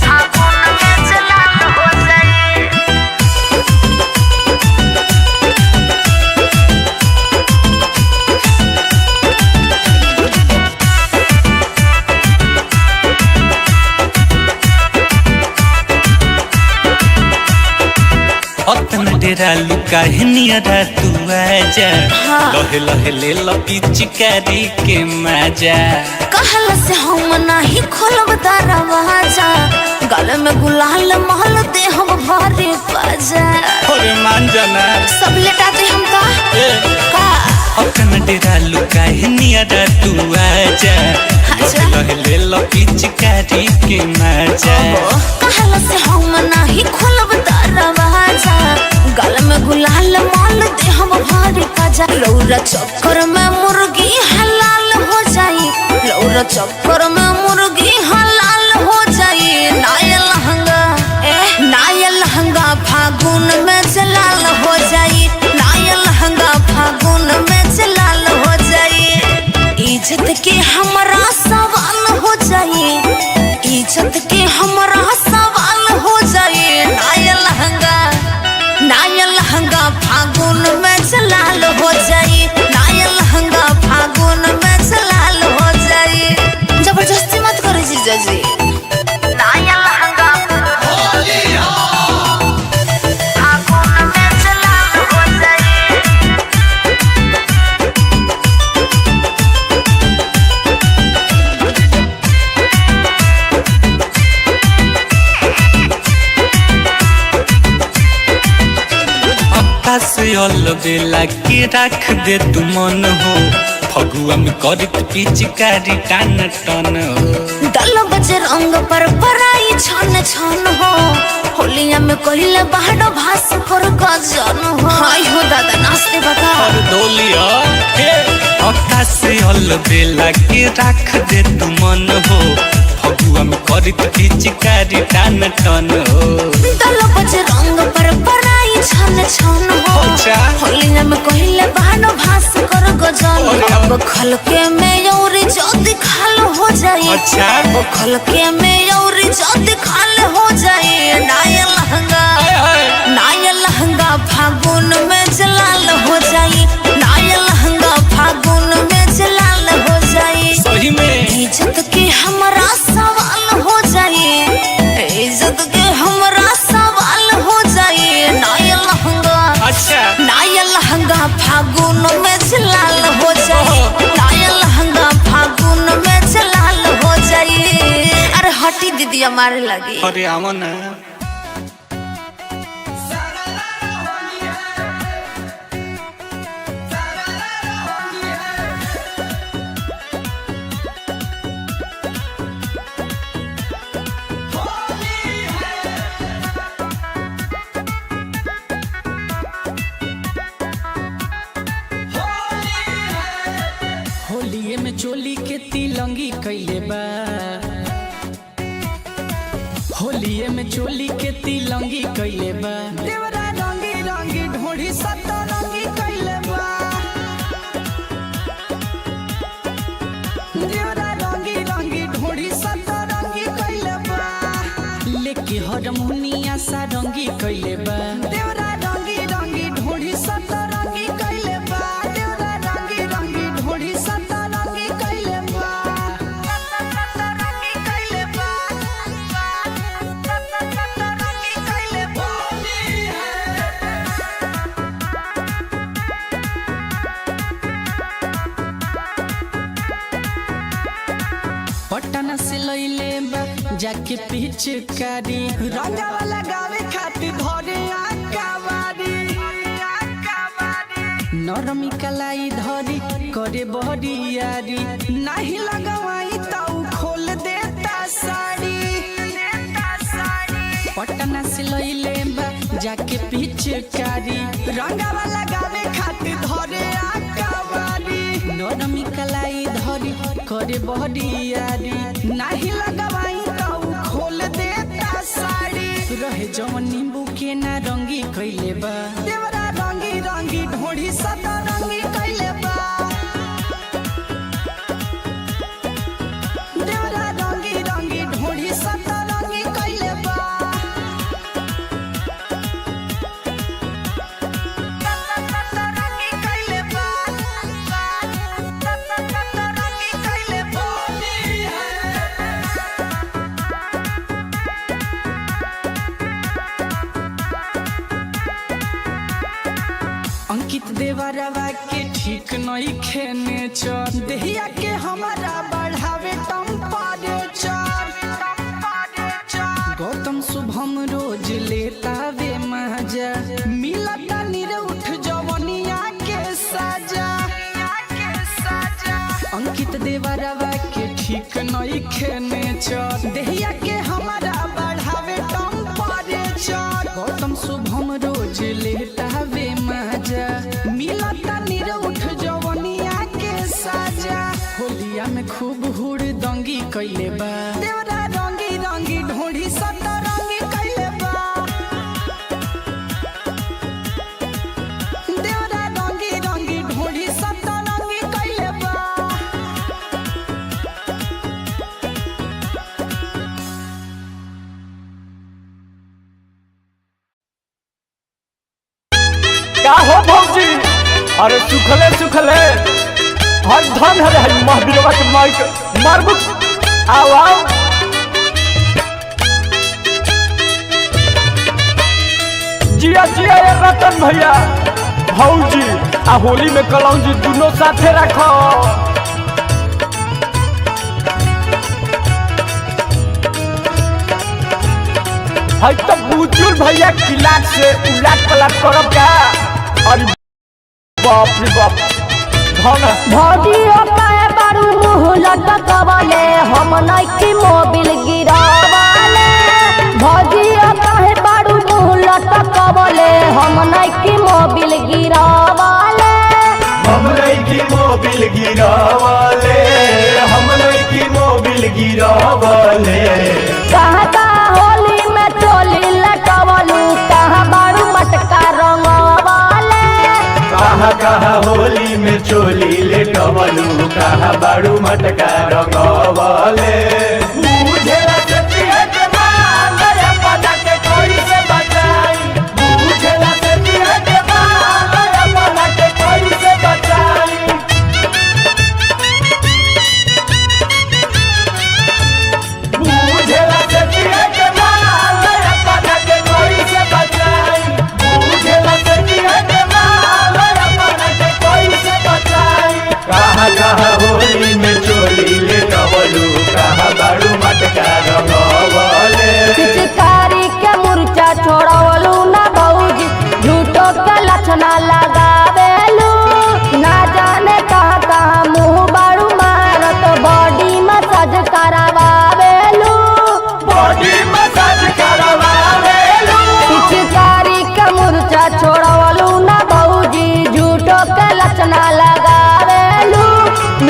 फागुन में जलाल हो जाए। अतन डेरा लुका नियरा तू आजा। हाँ। लहे लहे ले पिचकारी के मजा। कहल से हम नाही खोलब दरवाजा, गल में गुलाल महल दे हम भरे बाजा। अरे मान जाना। सब लेटा दे हम का ए। का। अतन डेरा लुका नियरा तू आजा। अच्छा। लहे लहे ले पिचकारी के मजा। कहल से हम नाही खोलब दरवाजा, गल में गुलाल माल दे हम भरे बाजा। रौरा चक्कर में मुर्गी हलाल हो जाई। रौरा चक्कर में मुर्गी हलाल हो जाई। नया लहंगा, नया लहंगा फागुन में जलाल हो जाई। नया लहंगा फागुन में जलाल हो जाई। इज्जत के हमरा सवाल हो जाई। इज्जत के हमरा सवाल हो जाई। नया लहंगा, नया लहंगा फागुन में जलाल हो जाई। नया लहंगा फागुन में जलाल हो जाई। जबरदस्ती मत करो जीजा जी। नया लहंगा फागुन में जलाल हो जाई। अक्का से अलबेला के रख दे तू मन हो, फगुआ में करत पिचकारी टान टन हो। दल बजे रंग पर पराई छन छन हो, होलिया में कहिले बाहर भास पर गजन हो। हाय हो दादा, नाचते बता। और डोलिया हे अक्का से अलबेला के रख दे तू मन हो, फगुआ में करत पिचकारी टान टन हो। दल बजे रंग पर पराई छन छन हो, अच्छा। होलिया में कहिले बाहर भास कर गजन हो। अरे। अब खलके में और जद खाल हो जाए। अच्छा। अब खलके में और जद खाल हो जाए। नया लहंगा, हाय हाय। नया लहंगा फागुन में जलाल हो जाए। नया लहंगा फागुन में जलाल हो जाए। सही में। इज्जत के हमरा सवाल हो जाए। इज्जत के हमरा सवाल हो जाए। नया लहंगा, अच्छा। नया लहंगा फागुन में जलाल हो जाए। नया लहंगा फागुन में जलाल हो जाए। अरे हटी दीदी, मारे लगी। अरे आवा ना। होलिये में चोली के तिलंगी कैले बा। होलिये में चोली के तिलंगी कैले बा। देवरा रंगी रंगी ढोढ़ी सतरंगी कैले बा। देवरा रंगी रंगी ढोढ़ी सतरंगी कैले बा। लेके हरमुनिया सारंगी कैले बा। देवरा रंगी रंगी ढोढ़ी सतरंगी कैले बा। देवरा रंगी रंगी ढोढ़ी सतरंगी कैले बा। सतरंगी कैले बा। सतरंगी कैले बा। जाके पिचकारी रंगावा लगावे खातिर धरे आकावारी। नरमी कलाई धरी करे बहरियारी, नाही लगवाई ताऊ खोल देता साड़ी। पटना से लइले बा जाके पिचकारी रंगावा लगावे खातिर धरे आकावारी। नरमी कलाई धरी करे बहरियारी, नाही लगवाई ताऊ खोल देता साड़ी। रहे जवन नींबू के ना रंगी कइले बा, देवरा रंगी रंगी ढोढ़ी सदा रंगी कइले बा। देवरा रंगी रंगी ढोढ़ी सदा रंगी कइले बा। रंगी कइले बा। रंगी कइले बा। अंकित देवरवा के ठीक नहीं खेने चल, देहिया के हमारा बढ़ावे टेम्परेचर। गौतम शुभम रोज लेता वे मजा, मिलता निरउठ जवनिया के सजा। अंकित देवरवा के ठीक नहीं खेने चल, देहिया के हमारा बढ़ावे टेम्परेचर। गौतम शुभम रोज लेता वे मजा, मिलता निरउठ जवनिया के साजा। होलिया में खूब हुड़ दंगी कइले बा, देवरा रंगी रंगी ढोढ़ी सदा रंगी कइले बा। देवरा रंगी रंगी ढोढ़ी सदा रंगी कइले बा। का हो भौजी? अरे सुखले सुखले हर धन हरे हरी महावीरवा के माइक मारबुक। आओ आओ जिया जिया ये रतन भैया भौजी आ होली में कलौजी दोनों साथे रखो। है तो बुजुर्ग भैया किलाट से उलाट पलाट करब का? अरे बाप रे बाप, धन भौजी काहे बारू मुँह लटकवले, हम नइखी मोबिल गिरावले। भौजी काहे बारू मुँह लटकवले, हम नइखी मोबिल गिरावले। हम लईकी मोबिल गिरावले, हम लईकी मोबिल गिरावले। कहाँ कहाँ होली में चोली लटवलू, कहाँ बारू मटका रंगवले। कहाँ कहाँ होली में चोली लेटवलू, कहाँ बाड़ू मटका रंगवले। बुझेला से पिए के माल, अपना के कोई से बचाई। बुझेला से पिए के माल, अपना के कोई से बचाई। बुझेला से पिए के माल, अपना के कोई से बचाई। बुझेला से पिए के माल, अपना के कोई से बचाई। कहाँ कहाँ होली में चोली लेटवलू, कहाँ बाड़ू मटका रंगवले। पिचकारी के मुरचा छोड़वलू ना भौजी, झूठो के लक्षणा लगावेलू। ना जाने कहाँ कहाँ मुँह बारू मारत, बॉडी मसाज करावेलू। बॉडी मसाज करवावेलू। पिचकारी के मुरचा छोड़वलू ना भौजी, झूठो के लक्षणा लगावेलू।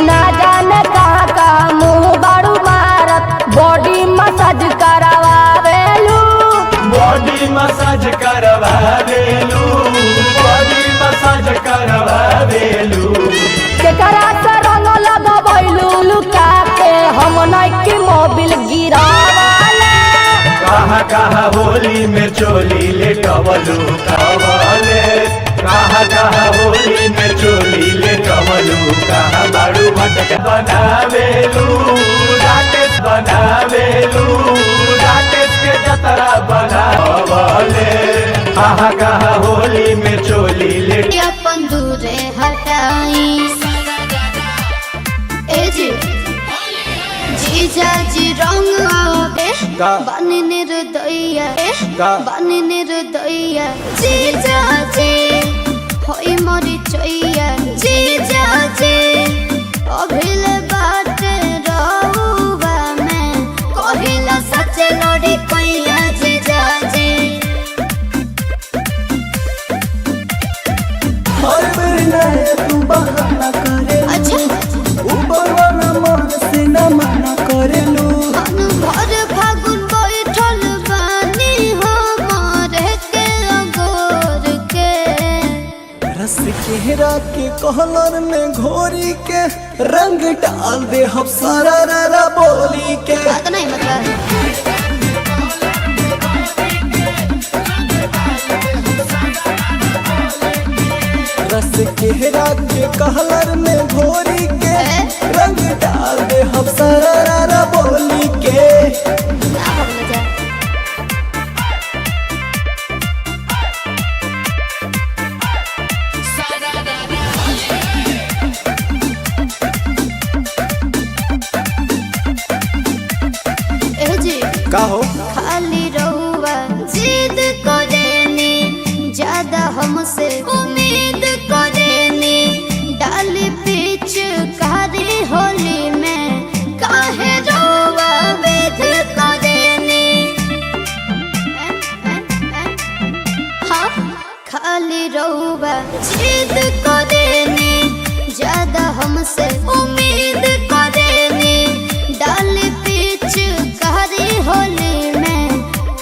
ना जाने कहाँ कहाँ मुँह बारू मारत, बॉडी मसाज करावेलू। बॉडी मसाज करवावेलू, बॉडी मसाज करवावेलू। केकरा से रंग लगबैलू लुका के, हम नइखी मोबिल गिरावले। कहाँ कहाँ होली में चोली लेटवलू कवले। कहाँ कहाँ होली में चोली लेटवलू, कहाँ बाड़ू मटका बनावेलू। राकेश बनावेलू, राकेश के जतरा बनावले। कहाँ कहाँ होली में चोली लेट अपन दूरे हटाई। ए जी जीजा जी रंग आवे। का? बानी निर्दयिया। का? बानी निर्दयिया जी जाजी होई मोरी चोइया जी जाजी अभिल बात रहुआ में कहिला सच लड़ी कैया जी जाजी। हर बेर नया तू बहाना करेलू। अच्छा। ऊपर वाला मन से न मना करेलू। अनु भर फागुन बैठल बानी हो मारे के अगोर के। रस केहरा के कहलर में घोरी के रंग डाल दे हम सारा रा बोली के। बात नहीं मतलब। रस केहरा के कहलर में घोरी के रंग डाल दे हम सारा रा बोली के। ना भगले जा। ए जी। का हो? खाली रहुआ जिद करेनी ज्यादा हमसे उम्मीद करेनी डाली पीछ कारी होली में काहे रहुआ वेद करेनी। हाँ खाली रहुआ जिद करेनी ज्यादा हमसे उम्मीद करेनी डाली पीछ कारी होली में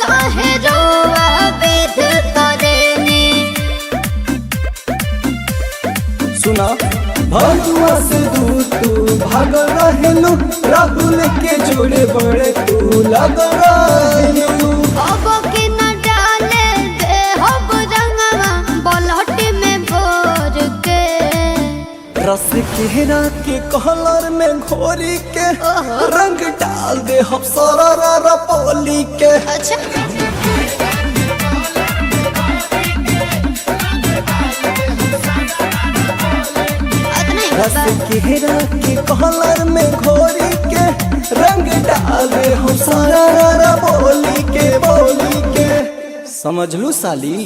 काहे रोआ वेद करेनी। सुना भगुआ से दूर तू भागल रहेलू, राहुल के जोड़े बड़े तू लगल रहेलू। अब के न डाले दे हब रंगवा बलहटी में भोर के। रस केहरा के कहलर में घोरी के रंग डाल दे हम सारा रा बोली के। अच्छा। अतना ही रस बा। केहरा के कहलर में घोरी के रंग डाल दे हम सारा रा बोली के बोली के। समझ लू साली।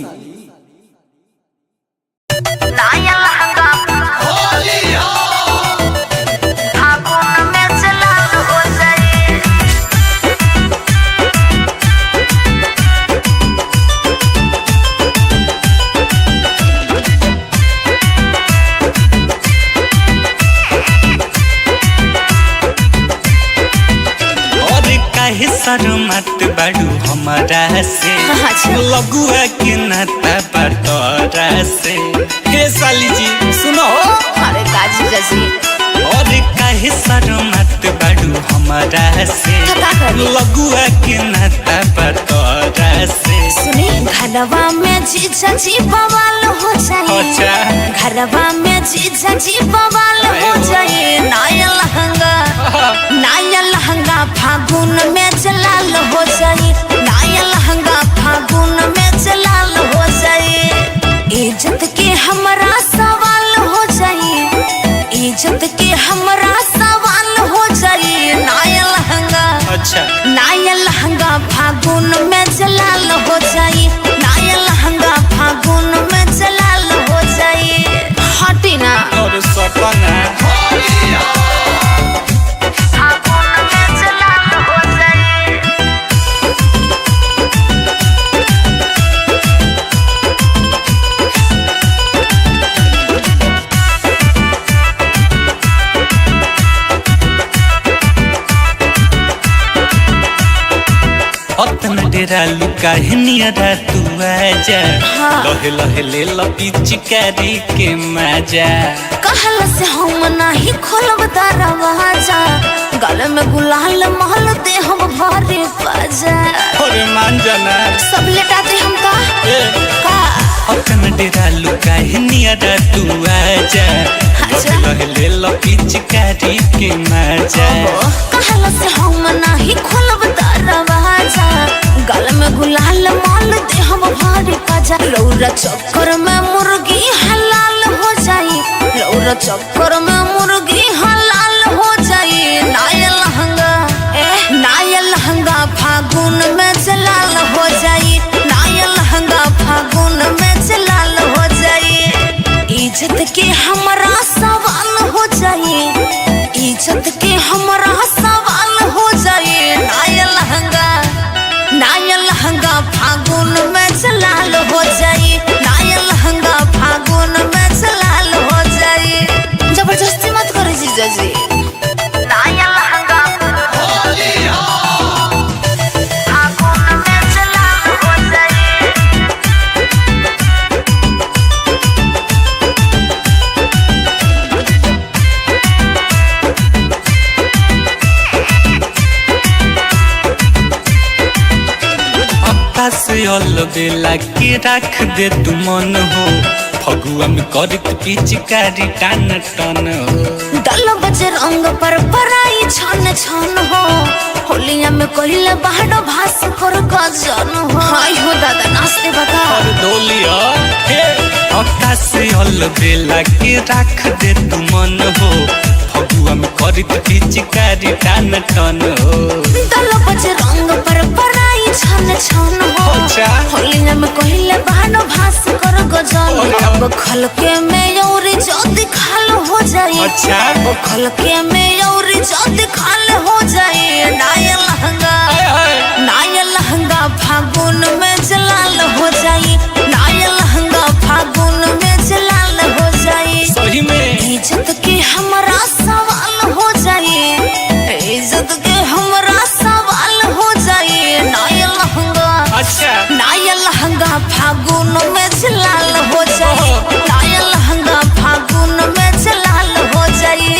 नया लहंगा फागुन में चलाल हो जाए। और काहे शर्मात बाड़ू हमारा से? अच्छा। लगुआ के नाता पर तोरा से। हे साली जी सुनो। अरे काजी जजी। और काहे शर्मात बाड़ू हमारा से? का करी? लगुआ के नाता पर तोरा से। सुनी घरवा में जीजा जी बवाल हो जाए। अच्छा। घरवा में जीजा जी बवाल हो जाए। नया लहंगा नया लहंगा फागुन में जलाल हो जाए। नया लहंगा फागुन में जलाल हो जाए। इज्जत के हमरा सवाल हो जाए। इज्जत के हमरा सवाल हो जाए। नया लहंगा अच्छा। नया लहंगा फागुन में जलाल हो जाए। नया लहंगा फागुन में जलाल हो जाए। हटी ना। और सपना फागुन में जलाल हो जाए। अतन डेरा लुका नियरा तू आजा। हाँ। लहे लहे ले पिचकारी के मजा। कहल से हम नाही खोलब दरवाजा। गल में गुलाल महल दे हम भरे बाजा। अरे मान जाना। सब लेटा दे हम का ए। का। अतन डेरा लुका नियरा तू आजा। अच्छा। लहे लहे ले पिचकारी के मजा। कहल से हम नाही खोलब दरवाजा। गल में गुलाल माल दे हम भरे बाजा। रौरा चक्कर में मुर्गी हलाल हो जाई। रौरा चक्कर में मुर्गी हलाल हो जाई। नया लहंगा नया लहंगा फागुन आकाश अलबेला के रख दे तू मन हो, फगुआ में करत पिचकारी टान टन हो। दल बज रंग पर पराई छन छन हो, होलिया में कहिले बाहर भास कर गजन हो। हाय हो दादा नाचते बता और डोलिया हे। आकाश अलबेला के रख दे तू मन हो, फगुआ में करत पिचकारी टान टन हो। दल बज रंग पर पराई छन छन हो, अच्छा। होलिया में कहिले बाहर भास कर गजन अरे। अब खलके में और जद खाल हो जाए। अच्छा। अब खलके में और जद खाल हो जाए, नाया लहंगा, नाया लहंगा फागुन में जलाल हो जाए, नाया लहंगा फागुन में जलाल हो जाए। सही में। इज्जत के हमरा सवाल हो जाए, इज्जत के हमरा सवाल हो जाए, नाया लहंगा, अच्छा। नाया लहंगा फागुन में जलाल हो जाए, नाया लहंगा फागुन में जलाल हो जाए।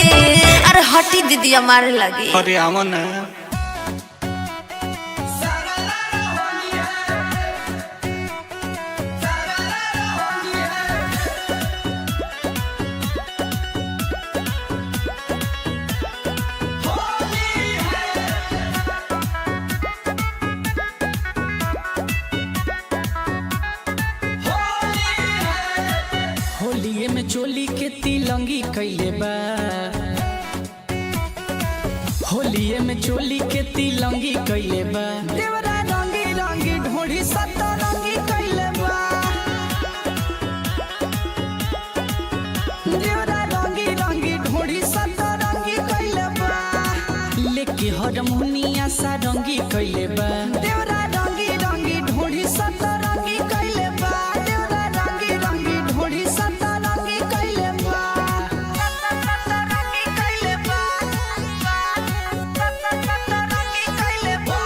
अरे हटी दीदी हमारे लगी। अरे आवा ना। होलिये में चोली के तिलंगी कैले बा, होलिये में चोली के तिलंगी कैले बा। देवरा रंगी रंगी ढोढ़ी सतरंगी कैले बा, देवरा रंगी रंगी ढोढ़ी सतरंगी कैले बा। लेके हरमुनिया सारंगी कैले बा, देवरा रंगी रंगी ढोढ़ी सतरंगी कैले बा, देवरा रंगी रंगी ढोढ़ी सतरंगी कैले बा, सतरंगी कैले बा, सतरंगी कैले बा।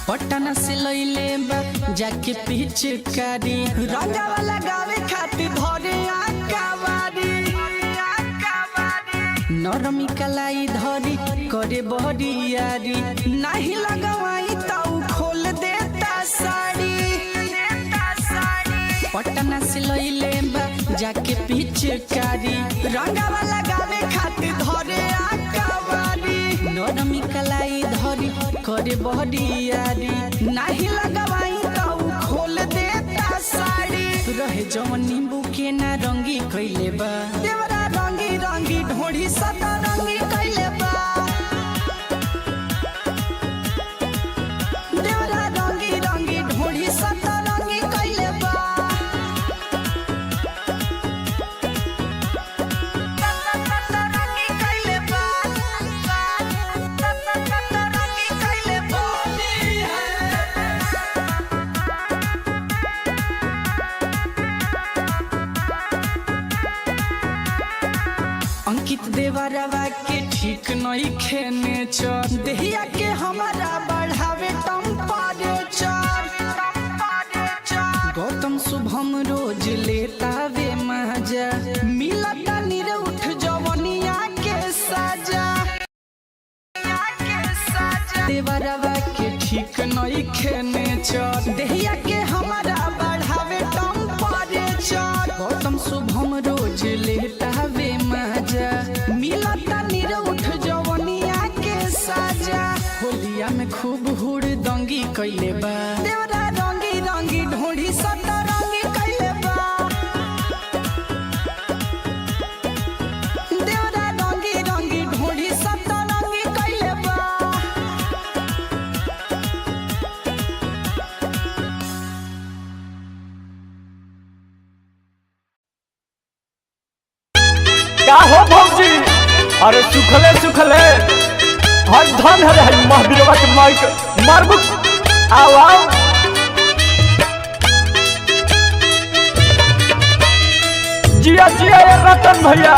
पटना से लैले बा जाके पिचकारी, रंगावा लगावे खातिर धरे आकावारी, नरमी कलाई धरी करे बहरियारी, नाही लगवाई ताऊ खोल देता साड़ी। पटना से लैले बा जाके पिचकारी, रंगावा लगावे खातिर धरे आकावारी, नरमी कलाई धरी करे बहरियारी, नाही लगवाई ताऊ खोल देता साड़ी। रहे जवन नींबू के ना रंगी कैले बा, देवरा रंगी रंगी ढोढ़ी सतरंगी कैले बा, देवरा रंगी रंगी ढोढ़ी सतरंगी कैले बा, सतरंगी कैले बा, सतरंगी कैले बा। अंकित देवरवा के ठीक नहीं खेने चर, देहिया के हमारा बढ़ावे टेम्परेचर। गौतम शुभम रोज लेता वे मजा, मिलता निरउठ जवनिया के साजा। देवरवा के ठीक नहीं खेने चर, देहिया के हमारा बढ़ावे टेम्परेचर। गौतम शुभम रोज लेता वे मजा, मिलता निरउठ जवनिया के साजा। होलिया में खूब हुड़ दंगी कैले बा, देवरा रंगी रंगी ढोढ़ी सतरंगी कैले बा, देवरा रंगी रंगी ढोढ़ी सतरंगी कैले बा। का हो भौजी? अरे सुखले सुखले हर धन हरे हई महावीरवा के माइक मारबू। आओ आओ जिया जिया ये रतन भैया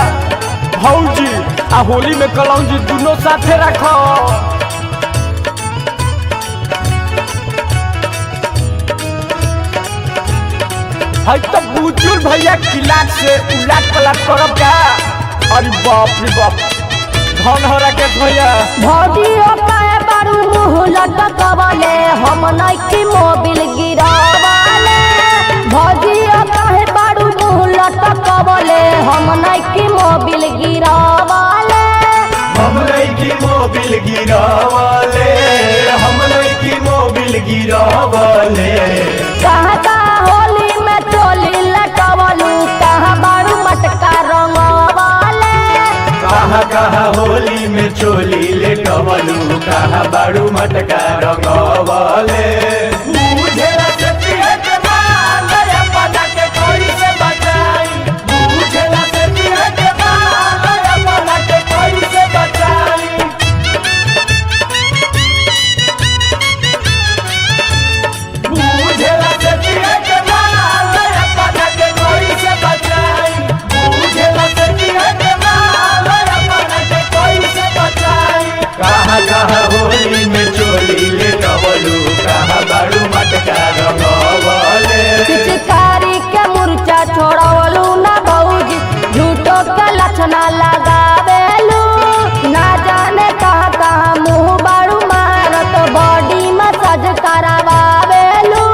भौजी आ होली में कलौजी दोनों साथे रखो। हई तो बुजुर्ग भैया किलाक से उलाट पलाट करब का। अरे बाप रे बाप, धन हो राकेश भैया। भौजी हो काहे बारू मुँह लटकवले, हम नइखी मोबिल गिरावले। भौजी हो काहे बारू मुँह लटकवले, हम नइखी मोबिल गिरावले। हम लईकी मोबिल गिरावले, हम लईकी मोबिल गिरावले। कहाँ कहाँ होली में चोली लटवलू, कहाँ बारू मटका रंगवले। कहाँ कहाँ होली में चोली लेटवलू, कहाँ बाड़ू मटका रंगवले। बुझेला से पिए के माल, अपना के कोई से बचाई। बुझेला से पिए के माल, अपना के कोई से बचाई। बुझेला से पिए के माल, अपना के कोई से बचाई। बुझेला से पिए के माल, अपना के कोई से बचाई। कहाँ कहाँ होली में चोली लेटवलू, कहाँ बाड़ू मटका रंगवले। पिचकारी के मुरचा छोड़वलू ना भौजी, झूठो के लक्षणा लगावेलू। ना जाने कहाँ कहाँ मुँह बारू मारत, बॉडी मसाज करावेलू।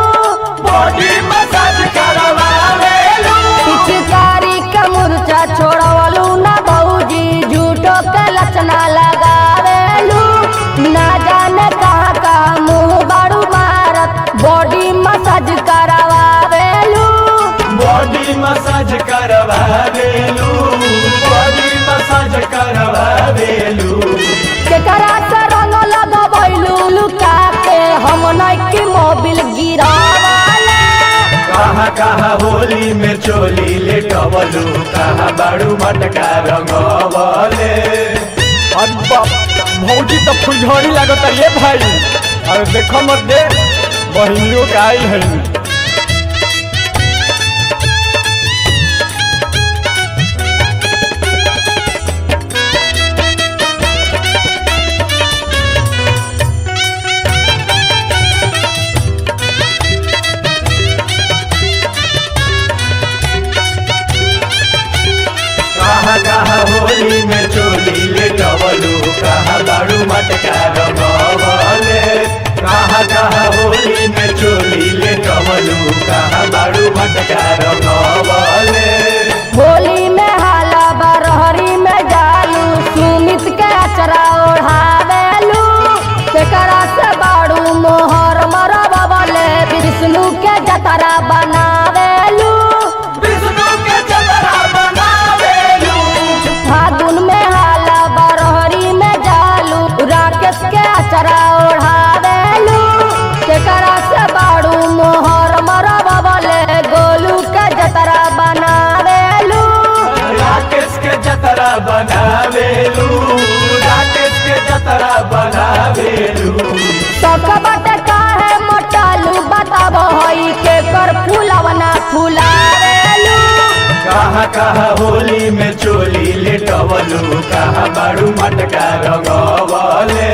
बॉडी मसाज करवावेलू। पिचकारी के मुरचा छोड़वलू ना भौजी, झूठो के लक्षणा लगावेलू। ना जाने कहाँ कहाँ मुँह बारू मारत, बॉडी मसाज करावेलू। बॉडी मसाज करवावेलू, बॉडी मसाज करवावेलू। केकरा से रंग लगबैलू लुका के, हम नइखी मोबिल गिरावले। कहाँ कहाँ होली में चोली लेटवलू, कहाँ बाड़ू मटका रंगवले। अरे बाप, भौजी तो फुलझड़ी लागत ये भाई। अरे देखो मत दे, बहिनियों के आइल है। कहाँ कहाँ होली में चोली लेटवलू, कहाँ बाड़ू मटका रंगवले। कहाँ कहाँ होली में चोली लेटवलू, कहाँ बाड़ू मटका रंगवले। होली में हाला बरहरी में जालू, सुमित के अचरा ओढ़ावेलू। केकरा से बाड़ू मोहर मरबले, विष्णु के जतरा बनावेलू। विष्णु के जतरा बनावेलू। फागुन में हाला बरहरी में जालू, राकेश के अचरा ओढ़ावेलू। केकरा से बाड़ू मोहर मरबले, गोलू के जतरा बनावेलू। राकेश के जतरा बनावेलू, राकेश के जतरा बनावेलू। सब बट काहे मोटालू, बताबो हई के कर फूलवना फुलावेलू। कहाँ कहाँ होली में चोली लेटवलू, कहाँ बाड़ू मटका रंगवले।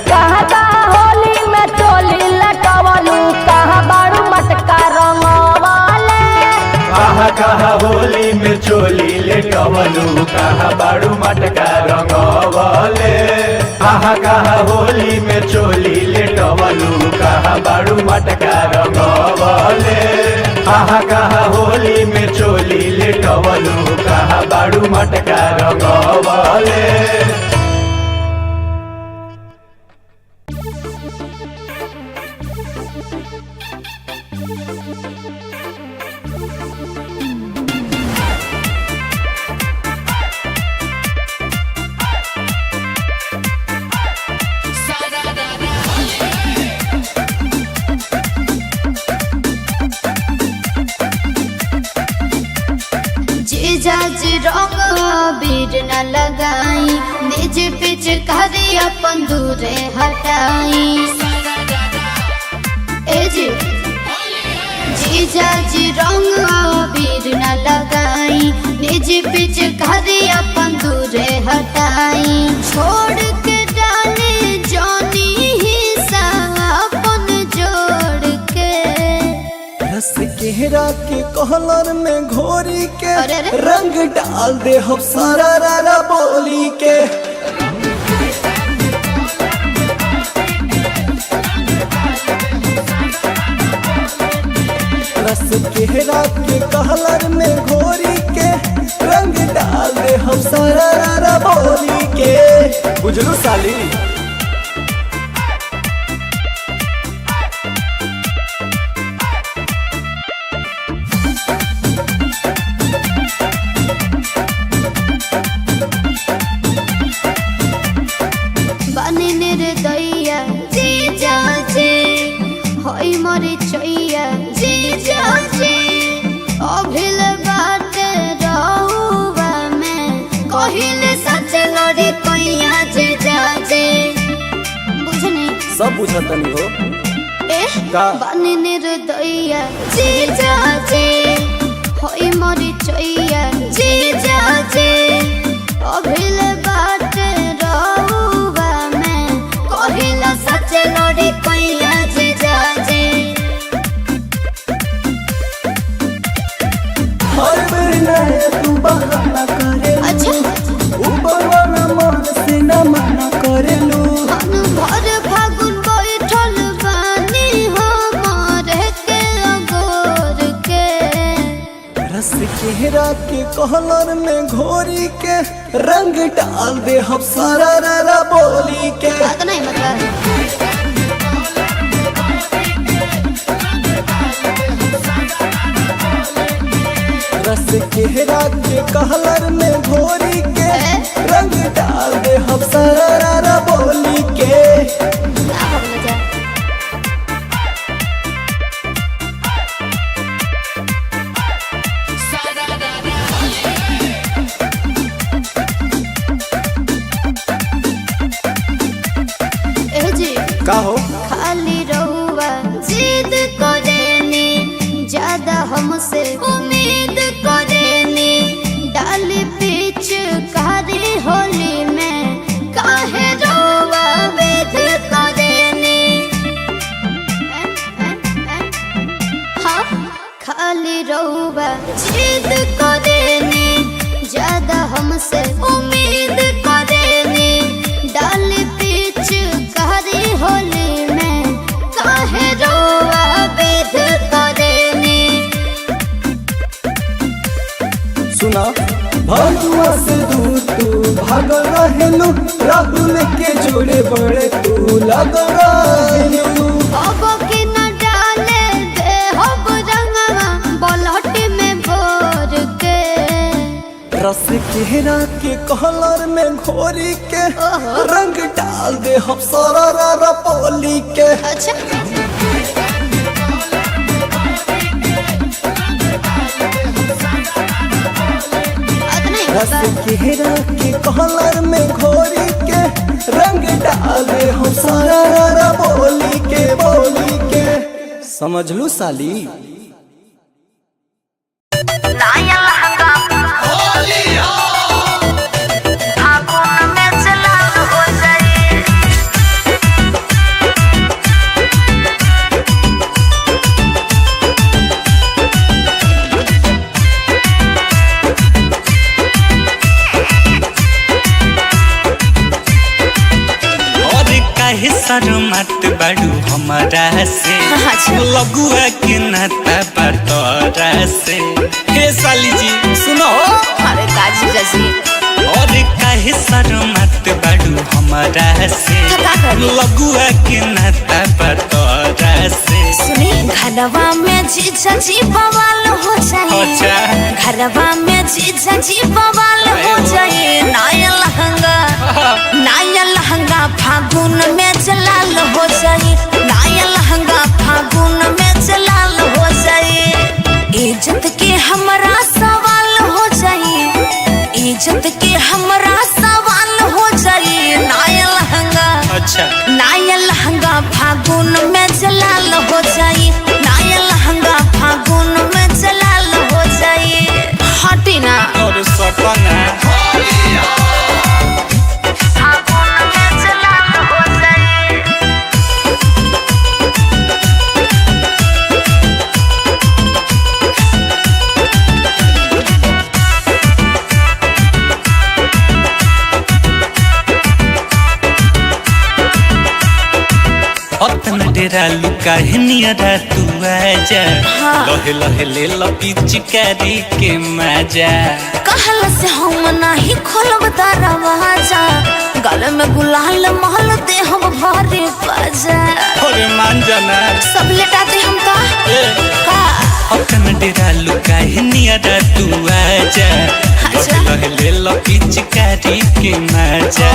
कहाँ कहाँ होली में चोली लटवलू, कहाँ बाड़ू मटका रंगवले। कहाँ कहाँ होली में चोली लेटवलू, कहाँ बाड़ू मटका रंगवले। कहाँ कहाँ होली में चोली लेटवलू, कहाँ बाड़ू मटका रंगवले। कहाँ कहाँ होली में चोली लेटवलू, कहाँ बाड़ू मटका रंगवले। जीजा जी रंग अबीर न लगाई, निज पिचकारी अपन दूरे हटाई। ए जी जीजा जी रंग अबीर न लगाई, निज पिचकारी अपन दूरे हटाई। छोड़ के डाले जोनी हिस्सा अपन जोड़ के, रस केहरा के कहलर में घोर घोरी के अरे अरे। रंग डाल दे हम सारा रा बोली के। रस केहरा के कहलर में घोरी के रंग डाल दे हम सारा रा बोली के। बुझलू साली। बने निर्दया जी जाजे होई मोरे चैया जी जाजे अभिल बात रहुआ में कहिल सच लड़ी कोइया जी जाजे बुझनी सब बुझतनी हो ए का? बने निर्दया जी जाजे होई मोरे चैया जी जाजे अभिल बात रहुआ में कहिल सच लड़ी कोइया जी जाजे। हर बेर नया तू बहाना करे, अच्छा। ऊपर वाला मन से न मना करेलू। हम भर फागुन बैठल बानी हमारे के अगोर के। रस केहरा के कहलर में घोरी के रंग डाल दे हम सारा रा बोली के। बात नहीं मतलब। रस केहरा के कहलर में घोरी के रंग डाल दे हम सारा रा बोली के। ना भगले जा। ए जी। का हो? खाली रहुआ जिद करेनी ज्यादा हमसे उम्मीद करेनी डाली पीछ कारी होली में काहे रहुआ वेद करेनी। हाँ खाली रहुआ जिद करेनी ज्यादा हमसे उम्मीद करेनी डाली पीछ कारी होली में काहे रोआ वेद करेनी। सुना भगुआ से दूर तू भागल रहेलू, राहुल के जोड़े बड़े तू लगल रहेलू। अब के न डाले दे हब रंगवा बलहट में भोर के। रस केहरा के कहलर में घोरी के रंग डाल दे हम सारा रा बोली के। अच्छा। रस केहरा के कहलर में घोरी के रंग डाल दे हम सारा रा बोली के बोली के। समझलू साली। नया लहंगा फागुन में चलाल हो जाए। और काहे शरमात बाड़ू हमारा से, लगुआ के नाता पर तोरा से। हे साली जी सुनो। अरे काजी जजी। और काहे शरमात बाड़ू हमारा से, का करी? लगुआ के नाता पर तोरा से। सुनी घरवा में जीजा जी बवाल हो जाए। अच्छा। घरवा में जीजा जी बवाल हो जाए। नया लहंगा नया लहंगा फागुन में जलाल हो जाए। नया लहंगा फागुन में जलाल हो जाए। इज्जत के हमरा सवाल हो जाए। इज्जत के हमरा सवाल हो जाए। नया लहंगा अच्छा। नया लहंगा फागुन में जलाल हो जाए। नया लहंगा फागुन में जलाल हो जाए। हटी ना। और सपना फागुन में जलाल हो जाए। डरा लुका है नियरा तू आजा। हाँ। लहे लहे ले लपिचकारी के मजा। कहला से हम नाही खोलब दरवाजा, गल में गुलाल महल दे हम भरे बाजा। अरे मान जाना। सब लेटाते हम का ए। का अपन डरा लुका है नियरा तू आजा। अच्छा। लहे लहे ले लपिचकारी के मजा।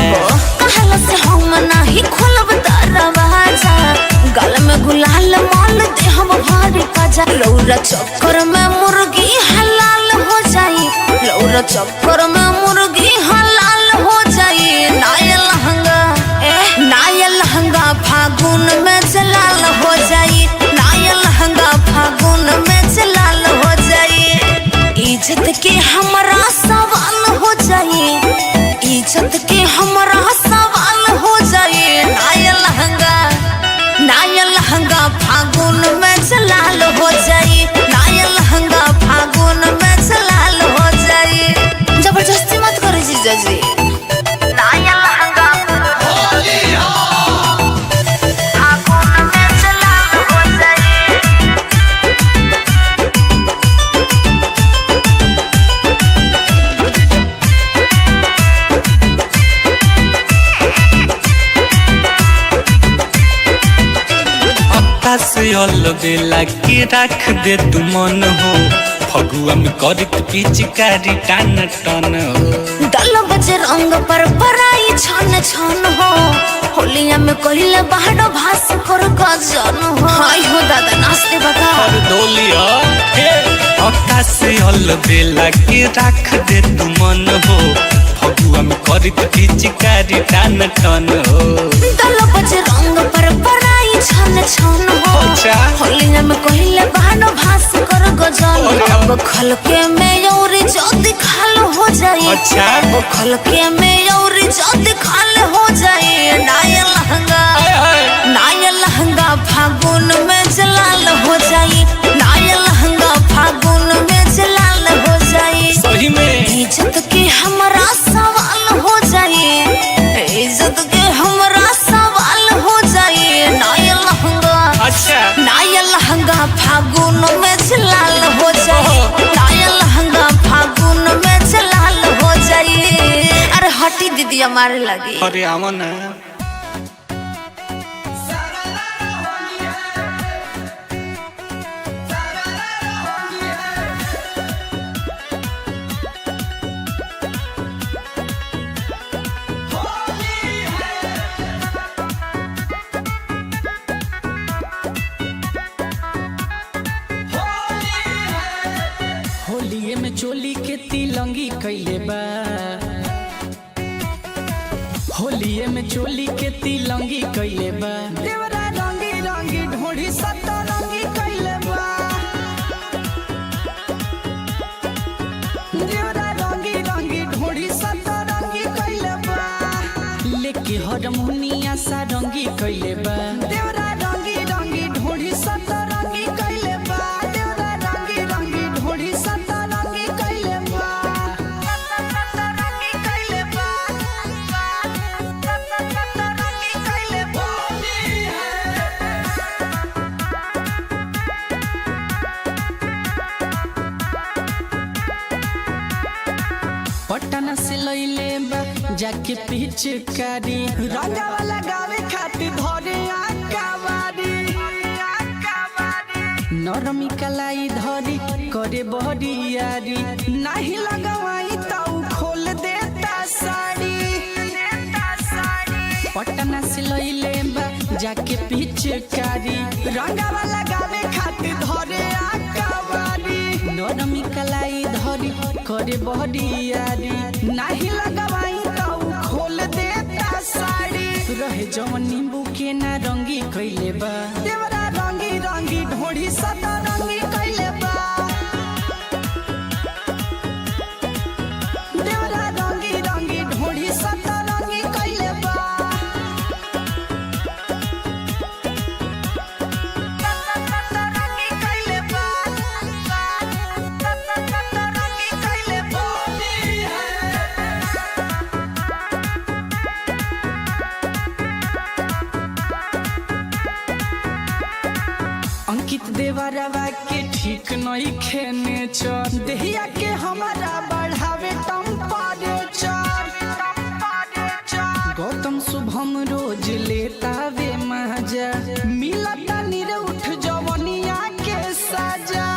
कहला से हम नाही खोलब दरवाजा, गल में गुलाल माल दे हम भरे बाजा। रौरा चक्कर में मुर्गी हलाल हो जाई, रौरा चक्कर में मुर्गी हलाल हो जाई। नाया लहंगा ए नाया लहंगा फागुन में जलाल हो जाई, नाया लहंगा फागुन में जलाल हो जाई। इज्जत के हमरा सवाल हो जाई, इज्जत के हमरा सवाल हो जाई। नाया लहंगा नाया लहंगा फागुन में जलाल हो जाई, नाया लहंगा फागुन में जलाल हो जाई। जबरदस्ती मत करो जीजा जी। नाया लहंगा फागुन में जलाल हो जाई। अक्का से अलबेला के रख दे तू मन हो, फगुआ में करत पिचकारी टान टन हो। दल बज रंग पर पराई छन छन हो, होलिया में कहिले बाहर भास कर गजन हो। हाय हो दादा नाचते बका। और डोलिया हे अक्का से अलबेला के रख दे तू मन हो, फगुआ में करत पिचकारी टान टन हो। दल बज रंग पर पराई छन छन हो, अच्छा। होलिया में कहिले बाहर भास कर गजन अरे। अब खलके में और जद खाल हो जाए। अच्छा। अब खलके में और जद खाल हो जाए। नाया लहंगा नाया लहंगा फागुन में जलाल हो जाए, नाया लहंगा फागुन में जलाल हो जाए। सही में इज्जत के हमरा सवाल हो जाए, इज्जत के हमरा सवाल हो जाए। नाया लहंगा अच्छा नाया लहंगा फागुन में जलाल हो जाए, नाया लहंगा फागुन में जलाल हो जाए। अरे हटी दीदी हमारे लगी। अरे आवा ना। होलिये में चोली के तिलंगी कैले बा, होलिये में चोली के तिलंगी कैले बा। देवरा रंगी रंगी ढोढ़ी सतरंगी कैले बा, देवरा रंगी रंगी ढोढ़ी सतरंगी कैले बा। लेके हरमुनिया सारंगी कैले बा, देवरा रंगी रंगी ढोढ़ी सतरंगी कैले बा। देवरा रंगी रंगी ढोढ़ी सतरंगी कैले बा, सतरंगी कैले बा, सतरंगी कैले बा। पटना से लैले बा जाके पिचकारी, रंगावा लगावे खातिर धरे आकावारी। नरमी कलाई धरी करे बहरियारी, नाही लगवाई त उ खोल देता साड़ी। पटना से लैले बा जाके पिचकारी, रंगावा लगावे खातिर धरे आकावारी। नरमी कलाई धरी करे बहरियारी, नाही लगवाई त उ खोल देता साड़ी। रहे जवन नींबू के ना रंगी कैले बा, देवरा रंगी रंगी ढोढ़ी सतरंगी कैले बा। देवरा रंगी रंगी ढोढ़ी सतरंगी कैले बा, सतरंगी कैले बा, सतरंगी कैले बा। देवरवा के ठीक नहीं खेने चर, देहिया के हमारा बढ़ावे टेम्परेचर। गौतम शुभम रोज लेता वे मजा, मिलता निरउठ जवनिया के सजा।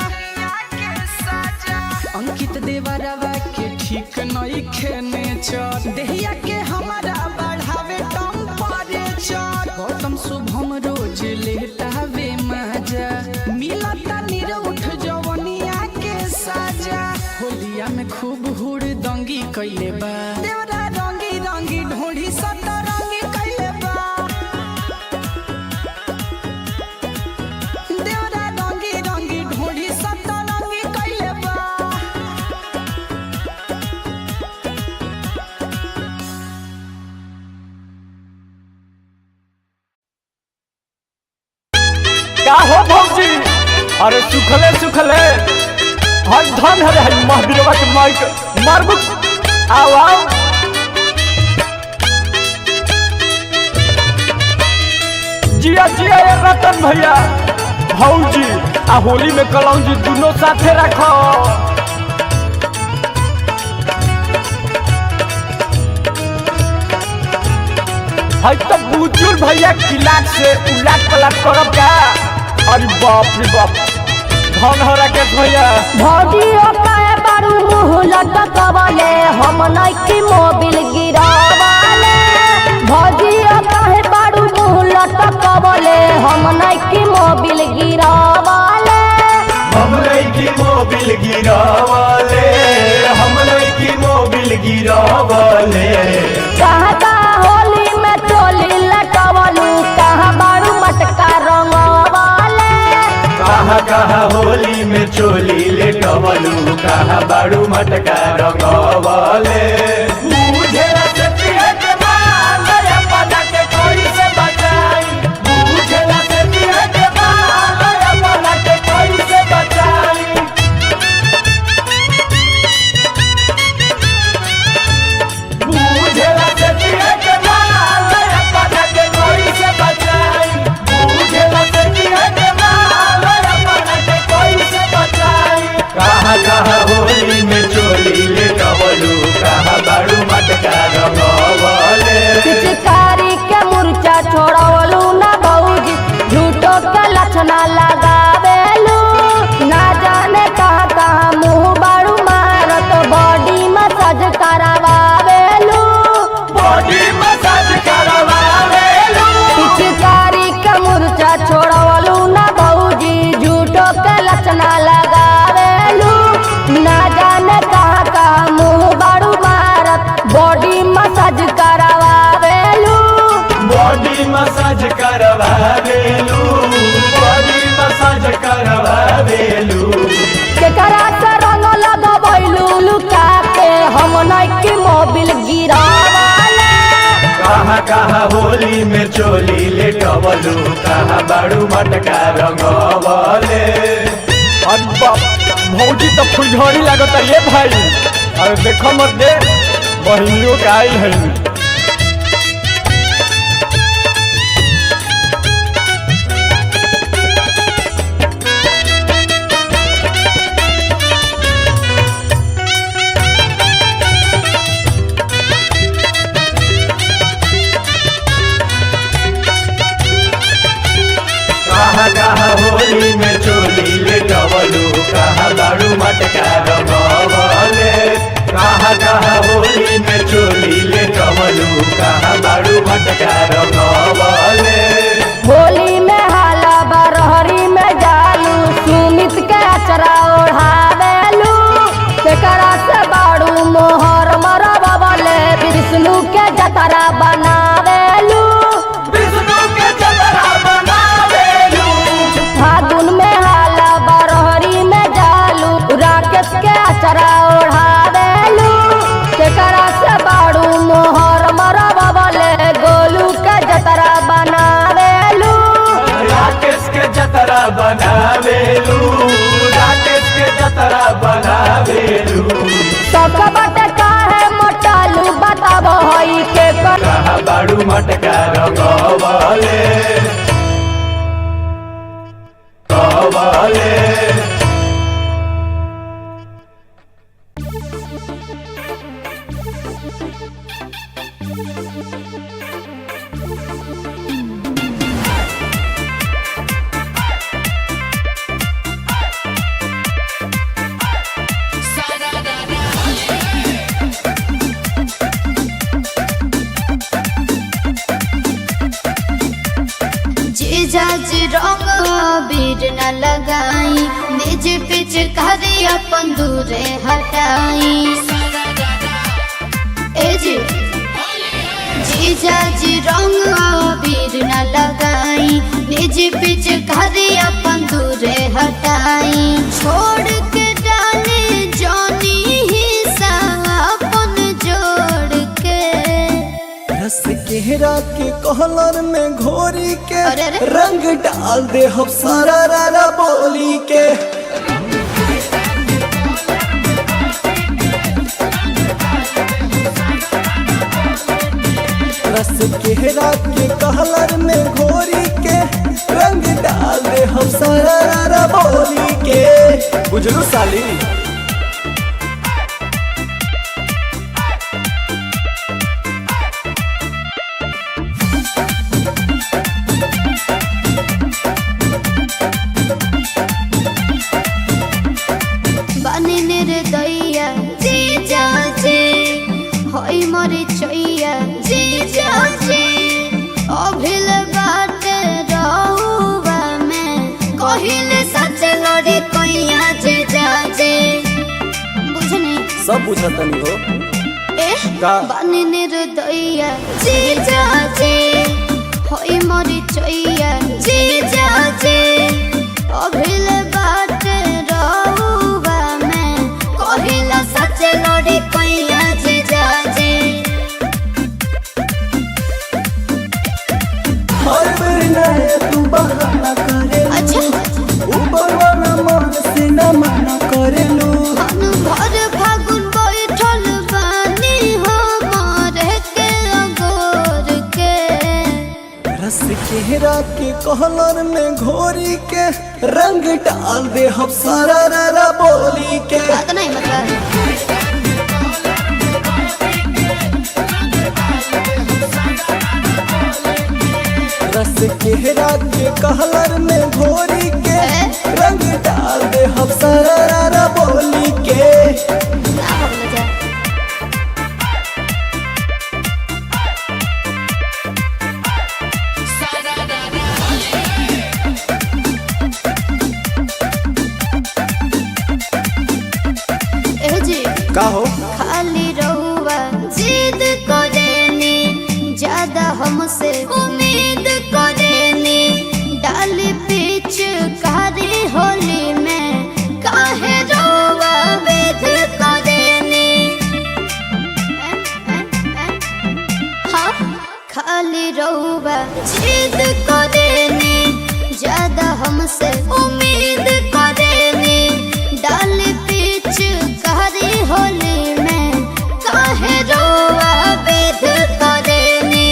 अंकित देवरवा के ठीक नहीं खेने चर, देहिया के हमारा बढ़ावे टेम्परेचर। गौतम शुभम रोज लेता वे मजा, मिलता निरउठ जवनिया के सजा। होलिया में खूब हुड़ दंगी कैले बा, देवरा रंगी रंगी ढोढ़ी सतरंगी कैले बा। देवरा रंगी रंगी ढोढ़ी सतरंगी कैले बा। का हो भौजी? अरे सुखले सुखले हर धन हरे हई महावीरवा के माइक मारबू। आओ आओ जिया जिया ये रतन भैया भौजी आ होली में कलौजी दोनों साथे रखो। हई तो बुजुर्ग भैया किलाक से उलाट पलाट करब का? अरे बाप रे बाप, धन हो राकेश भैया। भौजी हो काहे बारू मुँह लटकवले, हम नइखी मोबिल गिरावले। भौजी हो काहे बारू मुँह लटकवले, हम नइखी मोबिल गिरावले। हम लईकी मोबिल गिरावले, हम लईकी मोबिल गिरावले। कहाँ कहाँ होली में चोली लटवलू, कहाँ बारू मटका रंगवले। कहाँ कहाँ होली में चोली लेटवलू, कहाँ बाड़ू मटका रंगवले। बुझेला से पिए के माल, अपना के कोई से बचाई। बुझेला से पिए के माल, अपना के कोई से बचाई। बुझेला से पिए के माल, अपना के कोई से बचाई। बुझेला से पिए के माल, अपना के कोई से बचाई। कहाँ कहाँ होली में चोली लेटवलू, कहाँ बाड़ू मटका रंगवले। पिचकारी के मुरचा छोड़वलू ना भौजी, झूठो के लक्षणा लगावेलू। ना जाने कहाँ कहाँ मुँह बारू मारत, बॉडी मसाज करावेलू। बॉडी मसाज करवावेलू। पिचकारी के मुरचा छोड़वलू ना भौजी, झूठो के लक्षणा लगावेलू। ना जाने कहाँ कहाँ मुँह बारू मारत, बॉडी मसाज करावेलू। बॉडी मसाज करवावेलू, बॉडी मसाज करवावेलू। केकरा से रंग लगबैलू लुका के, हम नइखी मोबिल गिरावले। कहाँ कहाँ होली में चोली लेटवलू, कहाँ बाड़ू मटका रंगवले। अरे बाप, भौजी तो फुलझड़ी लागत ये भाई। अरे देखो मत दे बहिनियों के आइल है। कहाँ कहाँ होली में चोली लेटवलू, कहाँ बाड़ू मटका रंगवले। कहाँ कहाँ होली में चोली लेटवलू, कहाँ बाड़ू मटका रंगवले। होली में हाला बरहरी में जालू, सुमित के अचरा ओढ़ावेलू। केकरा से बाड़ू मोहर मरबले, विष्णु के जतरा बनावेलू। विष्णु के जतरा बनावेलू। फागुन में हाला बरहरी में जालू, राकेश के अचरा ओढ़ावेलू। केकरा से बाड़ू मोहर मरबले, गोलू के जतरा बनावेलू। राकेश के जतरा बनावेलू, राकेश के जतरा बनावेलू। सब बटे काहे मोटालू, बताबो हई के कर। कहाँ बाड़ू मटका रंगवले, रंगवले। जीजा जी रंग अबीर न लगाई, निज पिचकारी अपन दूरे हटाई। ए जी जीजा जी रंग अबीर न लगाई, निज पिचकारी अपन दूरे हटाई। छोड़ के डाले जानी हिस्सा अपन जोड़ के। रस केहरा के कहलर में घोरी के अरे अरे। रंग डाल दे हम सारा रारा बोली के। रस केहरा के कहलर में घोरी के रंग डाल दे हम सारा रारा बोली के। बुझलू साली। बने निर्दया जीजा जी, होई मोरे चैया जीजा जी। अभिल बाट रहुआ में कहिल सच लड़ी कैया जीजा जी। बुझनी सब बुझतनी हो ए का? बने निर्दया जीजा जी, होई मोरे चैया जीजा जी। अभिल बाट रहुआ में कहिला सच लड़ी कैया जीजा जी। हर बेर नया तू बहाना करे, अच्छा। ऊपर वाला मन से न मना करेलू। हम भर फागुन बैठल बानी हमारे के अगोर के। रस केहरा के कहलर में घोरी के रंग डाल दे हम सारा रारा बोली के। बात नहीं मतलब। रस केहरा के कहलर में घोरी के रंग डाल दे हम सारा रारा बोली के। ना भगले जा। ए जी का हो? खाली रहुआ जिद करेनी, ज्यादा हमसे उम्मीद करेनी। डाल पीछ कारी होली में काहे रहुआ वेद करेनी। हाँ खाली रहुआ जिद करेनी, ज्यादा हमसे उम्मीद करेनी। डाल पीछ कारी होली में काहे रोआ वेद करेनी।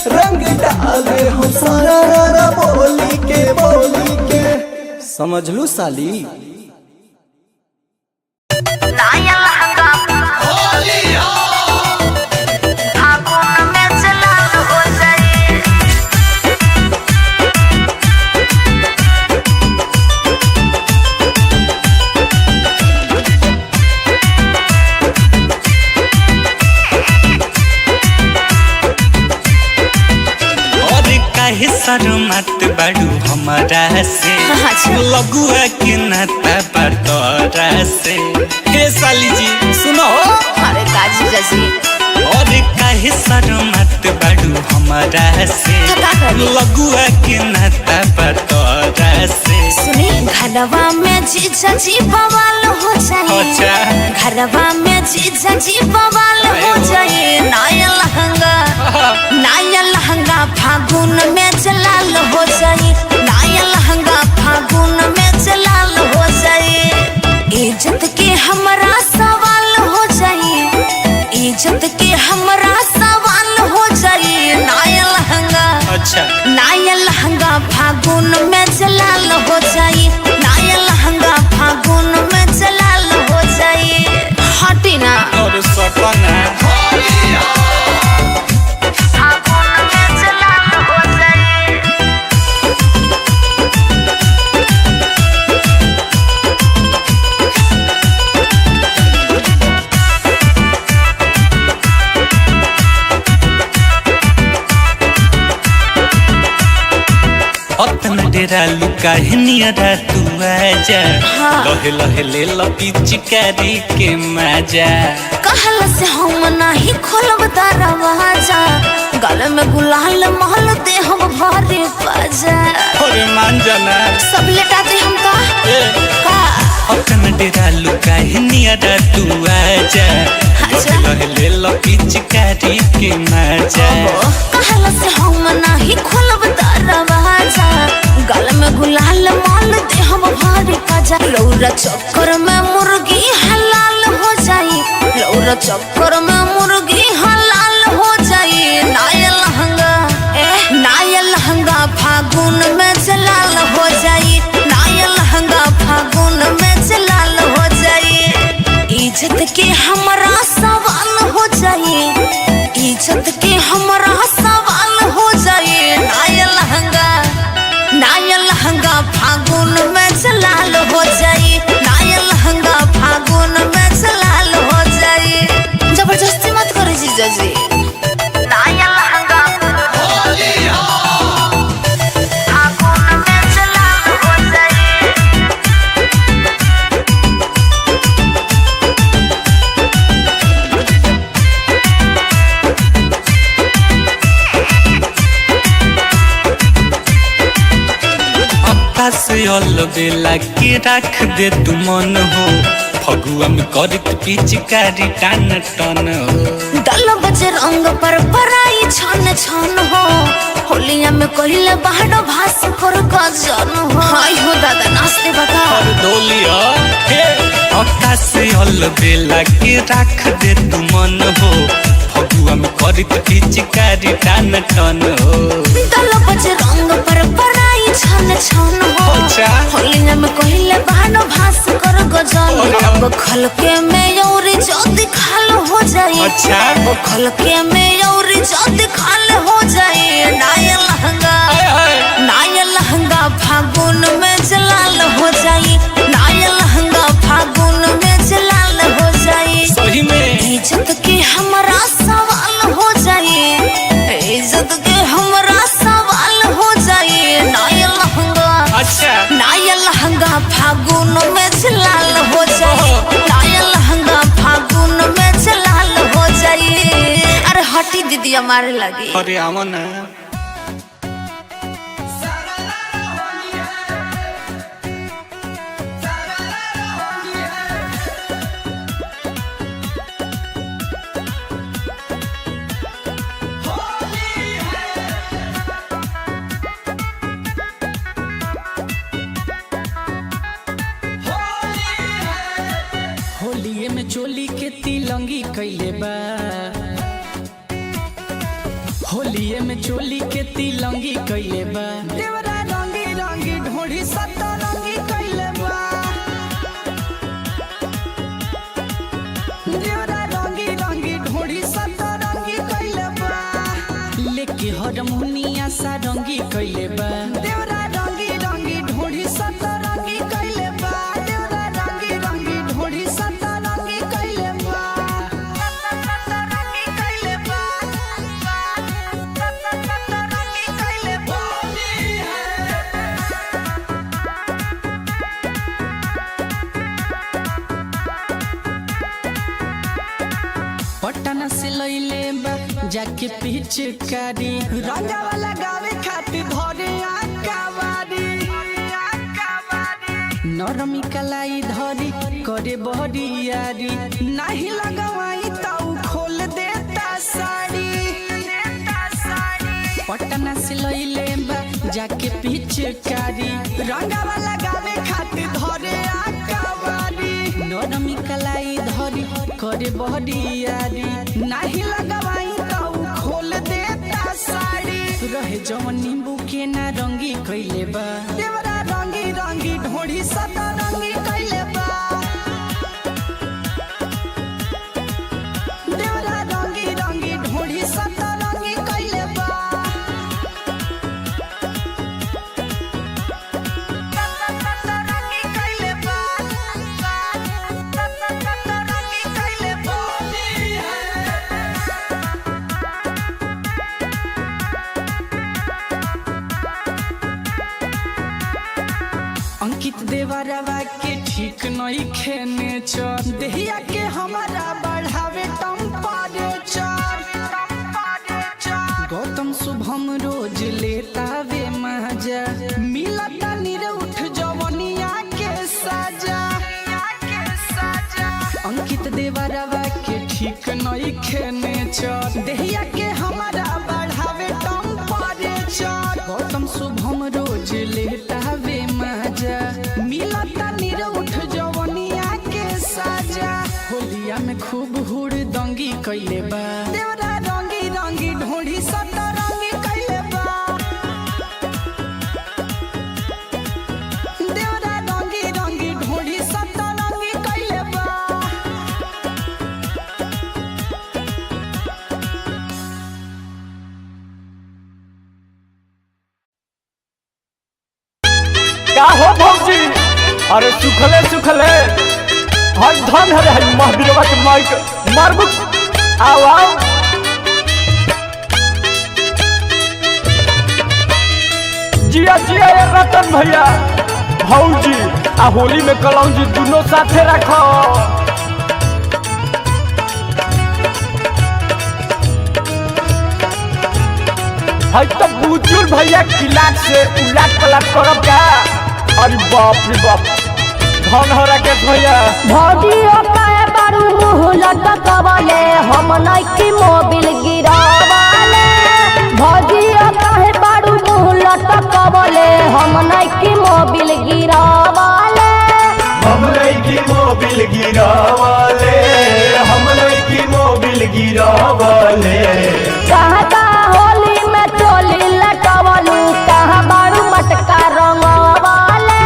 रंग डाल दे हम सारा रारा बोली के, बोली के। समझलू साली। नया लहंगा फागुन में चलाल हो जाए। और काहे शर्मात बाड़ू हमारा से, लगुआ के नाता पर तोरा से। हे साली जी सुनो। अरे का जीजा जी। और काहे शर्मात बाड़ू हमारा से, का करी? लगुआ के नाता पर तोरा से। सुनी घरवा में जीजा जी बवाल हो जाए। अच्छा। घरवा में जीजा जी बवाल हो जाए। नया लहंगा, नया लहंगा फागुन में जलाल हो जाए। नया लहंगा फागुन में जलाल हो जाए। इज्जत के हमरा सवाल हो जाए, इज्जत के हमरा सवाल हो जाए। नया लहंगा, अच्छा। नया लहंगा फागुन में जलाल हो जाए। नया लहंगा फागुन में जलाल हो जाए। हटी ना। और सपना। डेरा लुका है नियरा तू आजा। हाँ। लहे लहे ले पिचकारी के मजा। कहला से हम नाही खोलब दरवाजा, गल में गुलाल महल दे हम भरे बाजा। अरे मान जाना। सब लेटा दे हम का का। अपन डेरा लुका है नियरा तू आजा। अच्छा। लहे लहे ले पिचकारी के मजा। कहला से हम नाही खोलब दरवाजा, गल में गुलाल माल दे हम भरे बाजा। लौरा चक्कर में मुर्गी हलाल हो जाई, लौरा चक्कर में मुर्गी हलाल हो जाई। नाया लहंगा ए नाया लहंगा फागुन में जलाल हो जाई, नाया लहंगा फागुन में जलाल हो जाई। इज्जत के हमरा सवाल हो जाई, इज्जत के हमरा सवाल हो जाई। नाया लहंगा नाया लहंगा फागुन में जलाल हो जाई, नाया लहंगा फागुन में जलाल हो जाई। जबरदस्ती मत करो जीजा जी। नाया लहंगा फागुन में जलाल हो जाई। अक्का से अलबेला के रख दे तू मन हो, फगुआ में करत पिचकारी टान टन हो। दल बज रंग पर पराई छन छन हो, होलिया में कहिले बाहर भास कर गजन हो। हाय हो दादा नाचते बका। और डोलिया हे अक्का से अलबेला के रख दे तू मन हो, फगुआ में करत पिचकारी टान टन हो। दल बज रंग पर पराई छन छन हो, अच्छा। होलिया में कहिले बाहर भास कर गजन। अब खलके में और जद खाल हो जाए। अच्छा। अब खलके में और जद खाल हो जाए। नाया लहंगा नाया लहंगा फागुन में जलाल हो जाए, नाया लहंगा फागुन में जलाल हो जाए। सही में इज्जत के हमरा सवाल हो जाए, इज्जत के हमरा सवाल हो जाए। नाया लहंगा अच्छा नाया लहंगा फागुन में जलाल हो जाए, नाया लहंगा फागुन में जलाल हो जाए। अरे हटी दीदी हमारे लगी। अरे आवा ना। होलिये में चोली के तिलंगी कैले बा, होलिये में चोली के तिलंगी कैले बा। देवरा रंगी रंगी ढोढ़ी सतरंगी कैले बा, देवरा रंगी रंगी ढोढ़ी सतरंगी कैले बा। लेके हरमुनिया सारंगी कैले बा, देवरा रंगी रंगी ढोढ़ी सतरंगी कैले बा। देवरा रंगी रंगी ढोढ़ी सतरंगी कैले बा, सतरंगी कैले बा, सतरंगी कैले बा। पटना से लैले बा जाके पिचकारी, रंगावा लगावे खातिर धरे आकावारी। नरमी कलाई धरी करे बहरियारी, नाही लगवाई ताऊ खोल देता साड़ी। पटना से लैले बा जाके पिचकारी, रंगावा लगावे खातिर धरे आकावारी। नरमी कलाई धरी करे बहरियारी, नाही लगवाई ताऊ खोल देता साड़ी। रहे जवन नींबू के नारंगी कैले बा, देवरा रंगी रंगी ढोढ़ी सतरंगी कैले बा। देवरा रंगी रंगी ढोढ़ी सतरंगी कैले बा, सतरंगी कैले बा, सतरंगी कैले बा। नइखे नेचर, देहिया के हमारा बढ़ावे टेम्परेचर। गौतम शुभम रोज लेतावे मजा, मिलता निरउठ जवनिया के साजा। अंकित देवरवा के ठीक नइखे नेचर, देहिया के हमारा बढ़ावे टेम्परेचर। गौतम शुभम रोज लेतावे मजा, मिलता निरउठ जवनिया के साजा। होलिया में खूब हुड़ दंगी कैले बा, देवरा रंगी रंगी ढोढ़ी सतरंगी कैले बा। देवरा रंगी रंगी ढोढ़ी सतरंगी कैले बा। का हो भौजी? अरे सुखले सुखले हर धन हरे हरी महावीरवा के माइक मारबू। आओ आओ जिया जिया ये रतन भैया भौजी आ होली में कलौजी दोनों साथे रखो। है तो बुजुर्ग भैया किलाट से उलाट पलाट करब का? अरे बाप रे बाप, धन हो राकेश भैया। भौजियो काहे बारू मुँह लटकवले, हम नइखी मोबिल गिरावले। भौजियो काहे बारू मुँह लटकवले, हम नइखी मोबिल गिरावले। हम लईकी मोबिल गिरावले, हम लईकी मोबिल गिरावले। कहाँ कहाँ होली में चोली लटवलू, कहाँ बारू मटका रंगवले।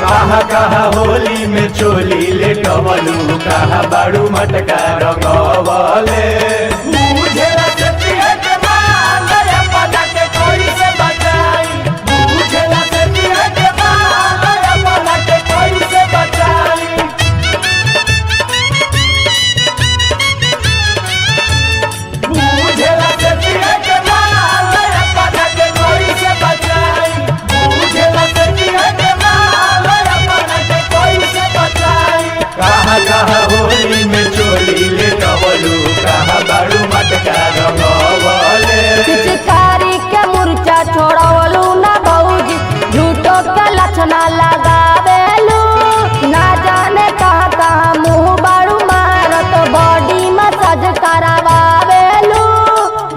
कहाँ कहाँ होली में चोली लेटवलू, कहाँ बाड़ू मटका रंगवले। बुझेला से पिए के माल, अपना के कोई से बचाई। बुझेला से पिए के माल, अपना के कोई से बचाई। बुझेला से पिए के माल, अपना के कोई से बचाई। बुझेला से पिए के माल, अपना के कोई से बचाई। कहाँ कहाँ होली में चोली लेटवलू, कहाँ बाड़ू मटका रंगवले। पिचकारी के मुरचा छोड़वलू ना भौजी, झूठो के लक्षणा लगावेलू। ना जाने कहाँ कहाँ मुँह बारू मारत, बॉडी मसाज करावेलू।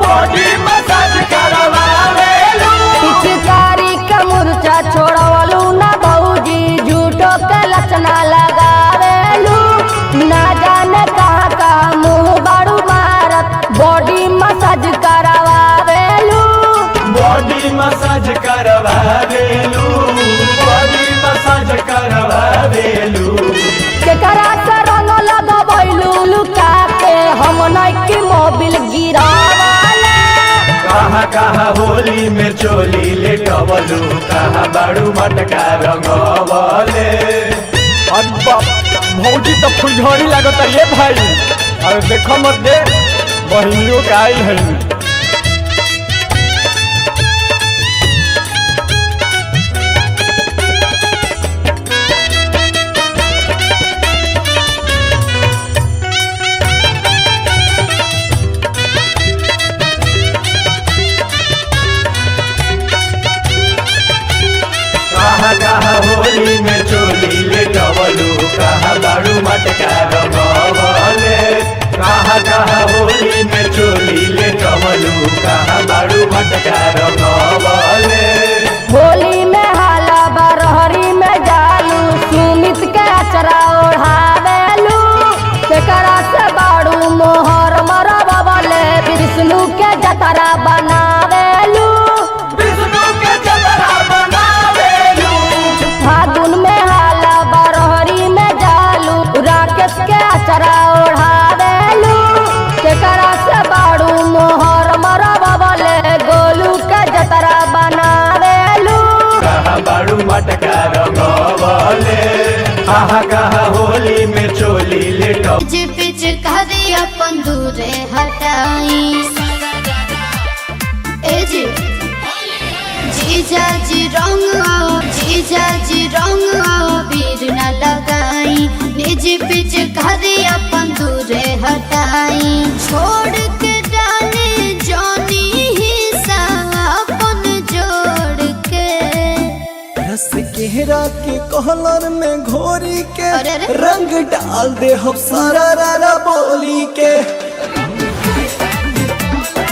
बॉडी मसाज करवावेलू। पिचकारी के मुरचा छोड़वलू ना भौजी, झूठो के लक्षणा लगावेलू। ना जाने कहाँ कहाँ मुँह बारू मारत, बॉडी मसाज करावेलू। बॉडी मसाज करवावेलू, बॉडी मसाज करवावेलू। केकरा से रंग लगबैलू लुका के, हम नइखी मोबिल गिरावले। कहाँ कहाँ होली में चोली लेटवलू, कहाँ बाड़ू मटका रंगवले। अरे बाप, भौजी तो फुलझड़ी लागत है ये भाई। अरे देखो मत दे बहिनियों के आइल है। कहाँ कहाँ होली में चोली लेटवलू, कहाँ बाड़ू मटका रंगवले। कहाँ कहाँ होली में चोली लेटवलू, कहाँ बाड़ू मटका रंगवले। होली में हाला बरहरी में जालू, सुमित के अचरा ओढ़ावेलू। केकरा से बाड़ू मोहर मरबले, विष्णु के जतरा बनावेलू। विष्णु के जतरा बनावेलू। फागुन में हाला बरहरी में जालू, राकेश के अचरा ओढ़ावेलू। केकरा से बाड़ू मोहर मरबले, गोलू के जतरा बनावेलू। कहाँ बाड़ू मटका रंगवले, कहाँ कहाँ होली में चोली लेटवलू। जे पिचकारी अपन दूरे हटाई। ए जी जीजा जी रंग, जीजा जी रंग बीर न लगाई। जीजी पिचकारी अपन दूरे हटाई। छोड़ के डाले जोनी हिस्सा अपन जोड़ के। रस केहरा के कहलर में घोरी के अरे अरे। रंग डाल दे हम सारा रारा बोली के।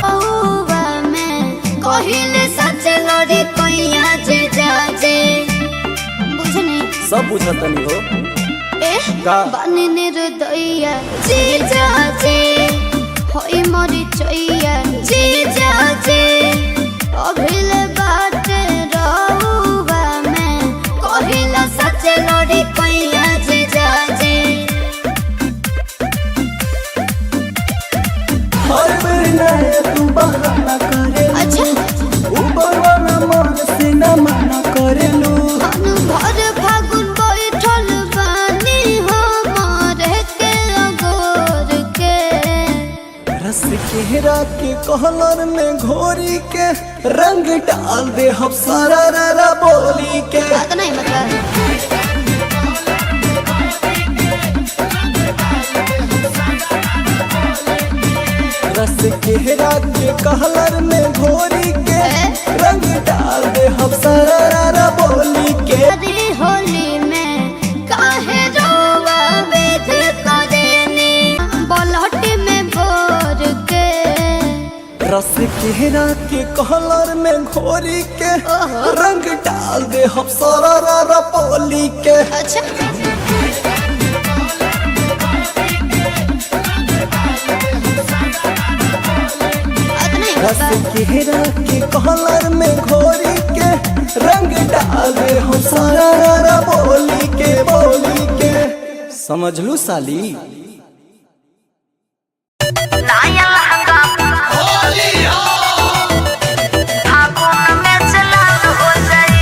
पौवा में कहिले सच लड़ी कोइया जे जाजे बुझनी। सब बुझतनी हो ए का? बानी निर्दयिया जी जाजे होई मोरी चोइया जी जाजे अभिले बात रहुआ में कहिला सच लड़ी कोइया जे जाजे। हर बेर नए तू बहाना करे, अच्छा। ऊपर वाला मन से न मना करेलू। भर फागुन बैठल बानी हमारे के अगोर के। रस केहरा के कहलर में घोरी के रंग डाल दे हम सारा रारा बोली के। बात नहीं मतलब। रस केहरा के कहलर में घोरी के रंग डाल दे हम सारा रारा बोली के। अरे होली में काहे रोवा बेध करेनी बलहट में बोर के। रस केहरा के कहलर में घोरी के रंग डाल दे हम सारा रारा बोली के। अच्छा। रस केहरा के कहलर में घोरी के रंग डाल दे हम सारा रारा बोली के बोली के। समझ लू साली। नया लहंगा फागुन में चलाल हो जाए।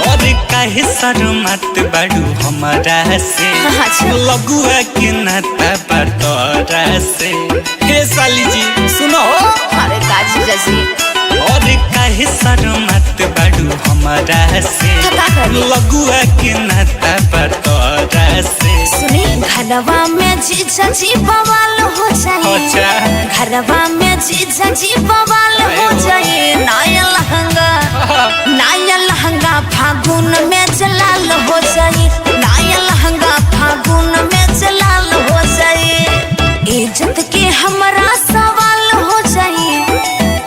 और काहे शर्मात बाड़ू हमारा से, लगुआ के नाता पर तोरा से। हे साली जी सुनो। अरे का जीजाजी। और काहे शर्मात बाड़ू हमारा से, का करी? लगुआ के नाता पर तोरा से। सुनी घरवा में जीजा जी बवाल हो जाए। अच्छा। घरवा में जीजा जी बवाल हो जाए। नया लहंगा, नया लहंगा फागुन में जलाल हो जाए। नया लहंगा फागुन में जलाल हो जाए। इज्जत के हमरा सवाल हो जाए।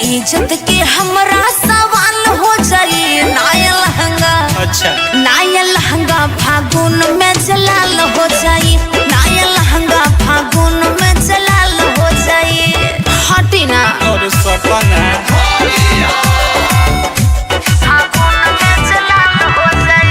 इज्जत के हमरा सवाल हो जाए। नया लहंगा, अच्छा। नया लहंगा फागुन में जलाल हो जाए। नया लहंगा फागुन में जलाल हो जाए। हटी ना। और सपना फागुन में जलाल हो जाए।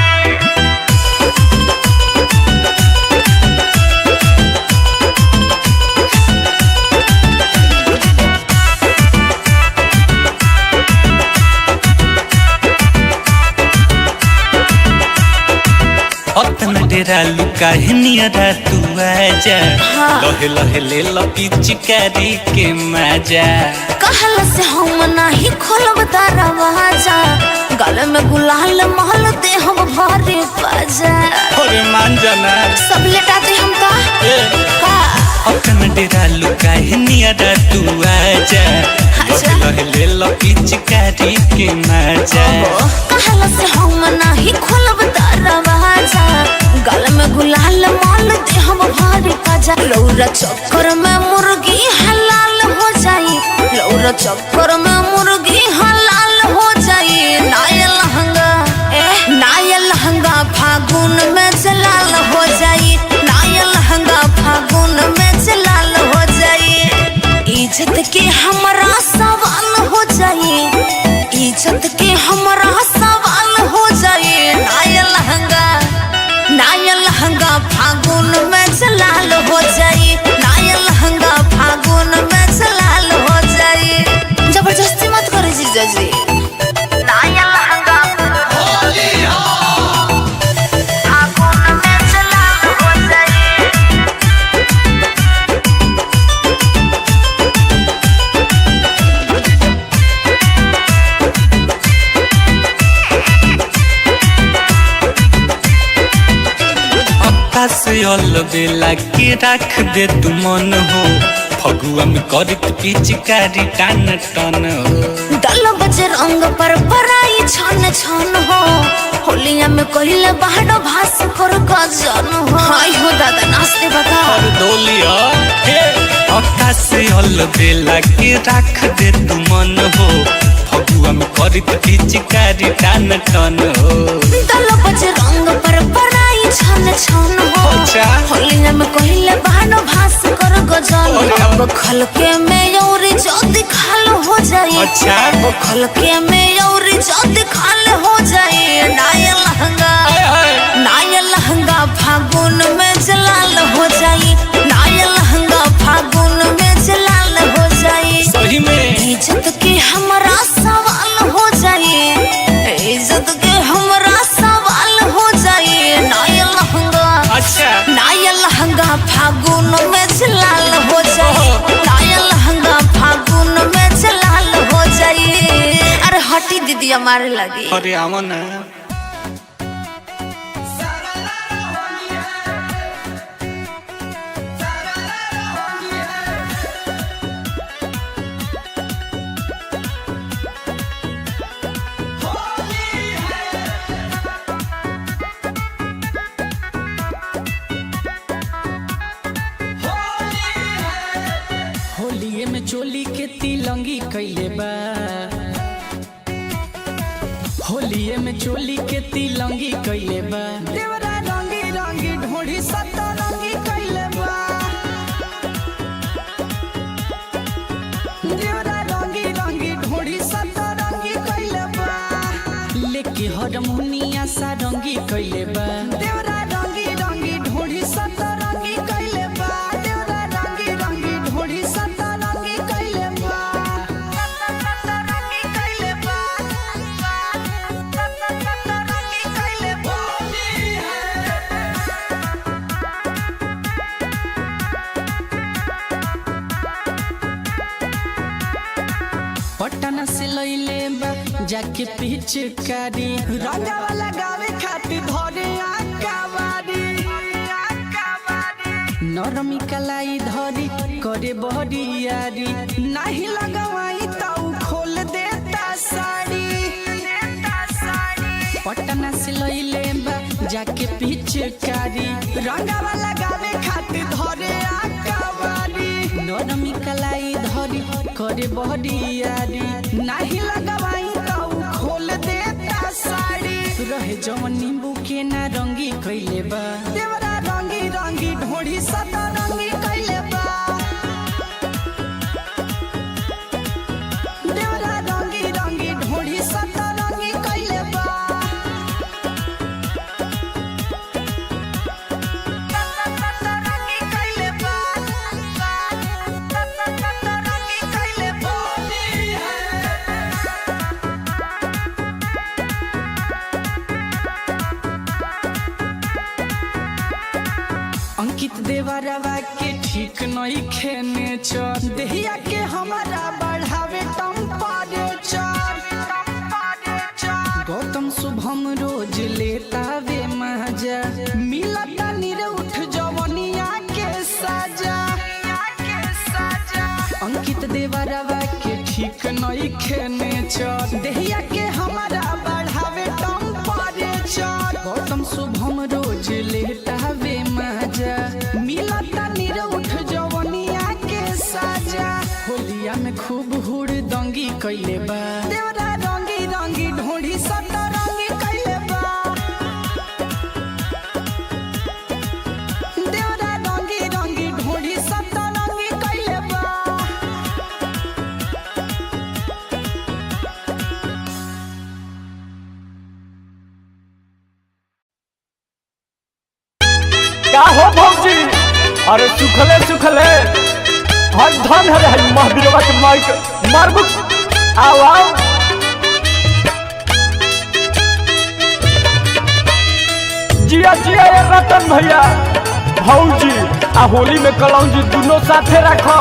अतन डेरा लुका नियरा तू आजा, लहे लहे ले लपी चिकारी के मजा। कहल से हम नाही खोलब दरवाजा, गल में गुलाल महल दे हम भरे बाजा। अरे मान जाना। सब लेटाते हम का ए। का अतन डेरा लुका नियरा तू आजा, अच्छा। लहे लहे ले लपी चिकारी के मजा। कहल से हम नाही खोलब दरवाजा, गल में गुलाल माल दे हम भारी बाजा। लौरा चक्कर में मुर्गी हलाल हो जाई। लौरा चक्कर में मुर्गी हलाल हो जाई। नया लहंगा, ए नया लहंगा फागुन में जलाल हो जाई। नया लहंगा फागुन में जलाल हो जाई। इज्जत के हमरा सवाल हो जाई। इज्जत के हमरा सवाल हो जाए। नया लहंगा, नया लहंगा फागुन में जलाल हो जाए। नया लहंगा फागुन में जलाल हो जाए। जबरदस्ती मत करे जीजा जी। नया लहंगा फागुन में जलाल हो जाए। अल बेला के रख दे तू मन हो, फगुआ में करत पिचकारी टान टन हो। दल बज रंग पर पराई छन छन हो, होलिया में कहिले बाहर भास कर गजन हो। हाय हो दादा नाचते बता और डोलिया हे आकाश अल बेला के रख दे तू मन हो, फगुआ में करत पिचकारी टान टन हो। दल बज रंग पर पराई छन छन हो, अच्छा। होलिया में कहिले बाहर भास कर गजन और बखल के में और जद खाल हो जाए। अच्छा। बखल के में और जद खाल हो जाए। नाया लहंगा, नाया लहंगा फागुन में जलाल हो जाए। नाया लहंगा फागुन में जलाल हो जाए। सही में इज्जत के हमरा सवाल हो जाए, इज्जत के हमरा सवाल हो जाए। नाया लहंगा, अच्छा नाया लहंगा फागुन में जलाल हो जाए। नाया लहंगा फागुन में जलाल हो जाए। अरे हटी दीदी हमारे लगी। अरे आवा ना। होलिये में चोली के तिलंगी कैले बा, होलिये में चोली के तिलंगी कैले बा। देवरा रंगी रंगी ढोढ़ी सतरंगी कैले बा, देवरा रंगी रंगी ढोढ़ी सतरंगी कैले बा। लेके हरमुनिया सारंगी कैले बा, देवरा रंगी रंगी ढोढ़ी सतरंगी कैले बा। देवरा रंगी रंगी ढोढ़ी सतरंगी कैले बा, सतरंगी कैले बा, सतरंगी कैले बा। पटना से लैले बा जाके पिचकारी, रंगावा लगावे खातिर धरे आकावारी। नरमी कलाई धरी करे बहरियारी, नाही लगवाई त उ खोल देता साड़ी। पटना से लैले बा जाके पिचकारी, रंगावा लगावे खातिर धरे आकावारी। नरमी कलाई धरी करे बहरियारी, नाही लगवाई त उ खोल देता साड़ी। रहे जवन नींबू के ना रंगी कैले बा, देवरा रंगी रंगी ढोढ़ी सतरंगी कैले बा। देवरा रंगी रंगी ढोढ़ी सतरंगी कैले बा, सतरंगी कैले बा, सतरंगी कैले बा। अंकित देवरवा के ठीक नहीं खेने चर, देहिया के हमारा बढ़ावे टेम्परेचर। गौतम शुभम रोज लेतावे मजा, मिलता निरउठ जवनिया के साजा। अंकित देवरवा के ठीक नहीं खेने चर, देहिया के हमारा बढ़ावे टेम्परेचर। गौतम शुभम रोज लेतावे मजा, मिलता निरउठ जवनिया के साजा। होलिया में खूब हुड़ दंगी कैले बा, देवरा रंगी रंगी ढोढ़ी सतरंगी कैले बा। देवरा रंगी रंगी ढोढ़ी सतरंगी कैले बा। का हो भौजी, अरे सुखले सुखले हर धन हरे हर महावीरवा के माइक मारबू। आओ आओ जिया जिया ये रतन भैया भौजी आ होली में कलौजी दोनों साथे रखो।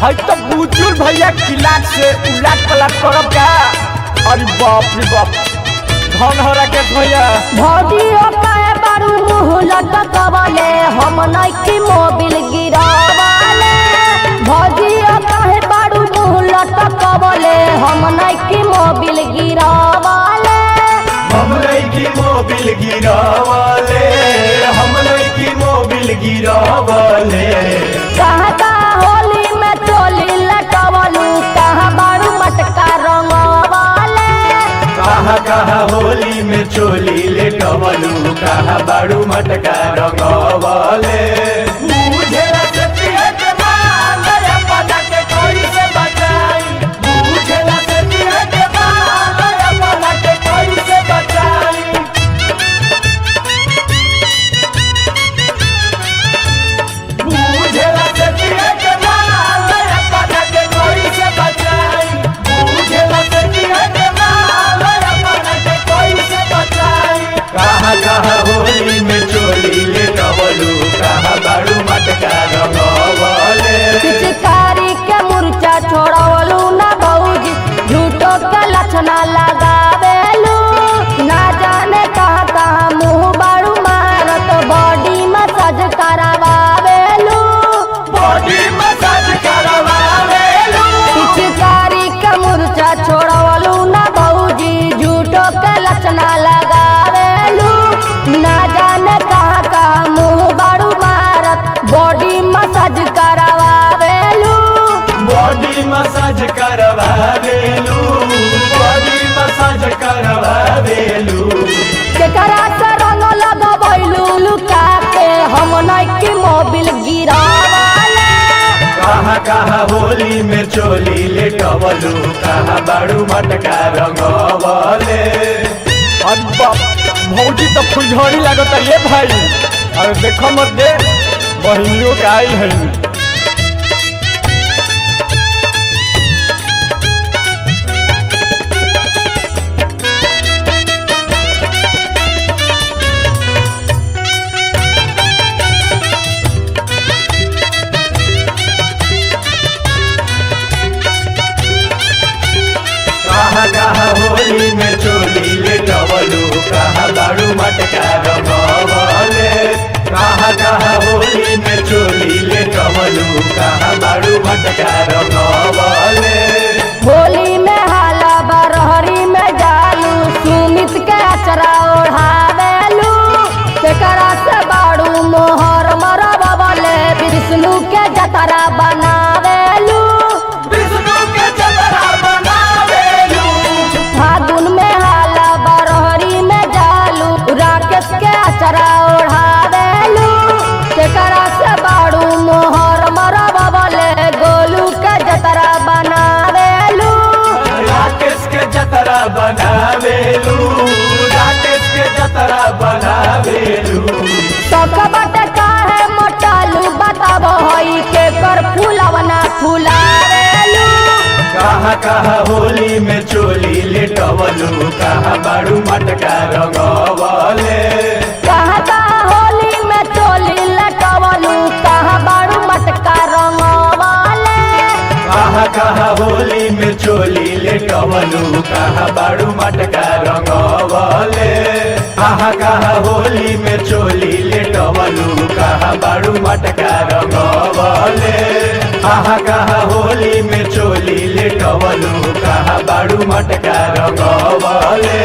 है तो बुजुर्ग भैया किलाट से उलाट पलाट करब का। अरे बाप रे बाप, धन हो राकेश भैया। भौजियो काहे बारू मुँह लटकवले, हम नइखी मोबिल गिरावले। भौजियो काहे बारू मुँह लटकवले, हम नइखी मोबिल गिरावले। हम लईकी मोबिल गिरावले, हम लईकी मोबिल गिरावले। कहाँ कहाँ होली में चोली लटवलू, कहाँ बारू मटका रंगवले। कहाँ कहाँ होली में चोली लेटवलू, कहाँ बाड़ू मटका रंगवले। बुझेला से पिए के माल, अपना के कोई से बचाई। बुझेला से पिए के माल, अपना के कोई से बचाई। बुझेला से पिए के माल, अपना के कोई से बचाई। बुझेला से पिए के माल, अपना के कोई से बचाई। कहाँ कहाँ होली में चोली लेटवलू, कहाँ बाड़ू मटका रंगवले। पिचकारी के मुरचा छोड़वलू ना भौजी, झूठो के लक्षणा लगावेलू। ना जाने कहाँ कहाँ मुँह बारू मारत, बॉडी मसाज करावेलू। बॉडी मसाज करवावेलू। पिचकारी के मुरचा छोड़वलू ना भौजी, झूठो के लक्षणा लगावेलू। ना जाने कहाँ कहाँ मुँह बारू मारत, बॉडी मसाज करावेलू। बॉडी मसाज करवावेलू, बॉडी मसाज करवावेलू। केकरा से रंग लगबैलू लुका के, हम नइखी मोबिल गिरावले। कहाँ कहाँ होली में चोली लेटवलू, कहाँ बाड़ू मटका रंगवले। अरे बाप, भौजी तो फुलझड़ी लागत ये भाई। अरे देखो मत दे, बहिनियों के आइल है। कहाँ कहाँ होली में चोली लेटवलू, कहाँ बाड़ू मटका रंगवले। कहाँ कहाँ होली में चोली लेटवलू, कहाँ बाड़ू मटका रंगवले। होली में हाला बरहरी में जालू, सुमित के अचरा ओढ़ावेलू। केकरा से बाड़ू मोहर मरबले, विष्णु के जतरा बनावेलू। विष्णु के जतरा बनावेलू। फागुन में हाला बरहरी में जालू, राकेश के अचरा ओढ़ावेलू। केकरा से बाड़ू मोहर मरबले, गोलू के जतरा बनावेलू। राकेश के जतरा बनावेलू, राकेश के जतरा बनावेलू। सकबट काहे मोटालू, बताबो हई के कर फूलवना फुलावेलू। कहाँ कहाँ होली में चोली लेटवलू, कहाँ बाड़ू मटका रंगवले। कहाँ कहाँ होली में चोली लटवलू, कहाँ बाड़ू मटका रंगवले। कहाँ कहाँ होली में चोली लेटवलू, कहाँ बाड़ू मटका रंगवले। कहाँ कहाँ होली में चोली लेटवलू, कहाँ बाड़ू मटका रंगवले। कहाँ कहाँ होली में चोली लेटवलू, कहाँ बाड़ू मटका रंगवले।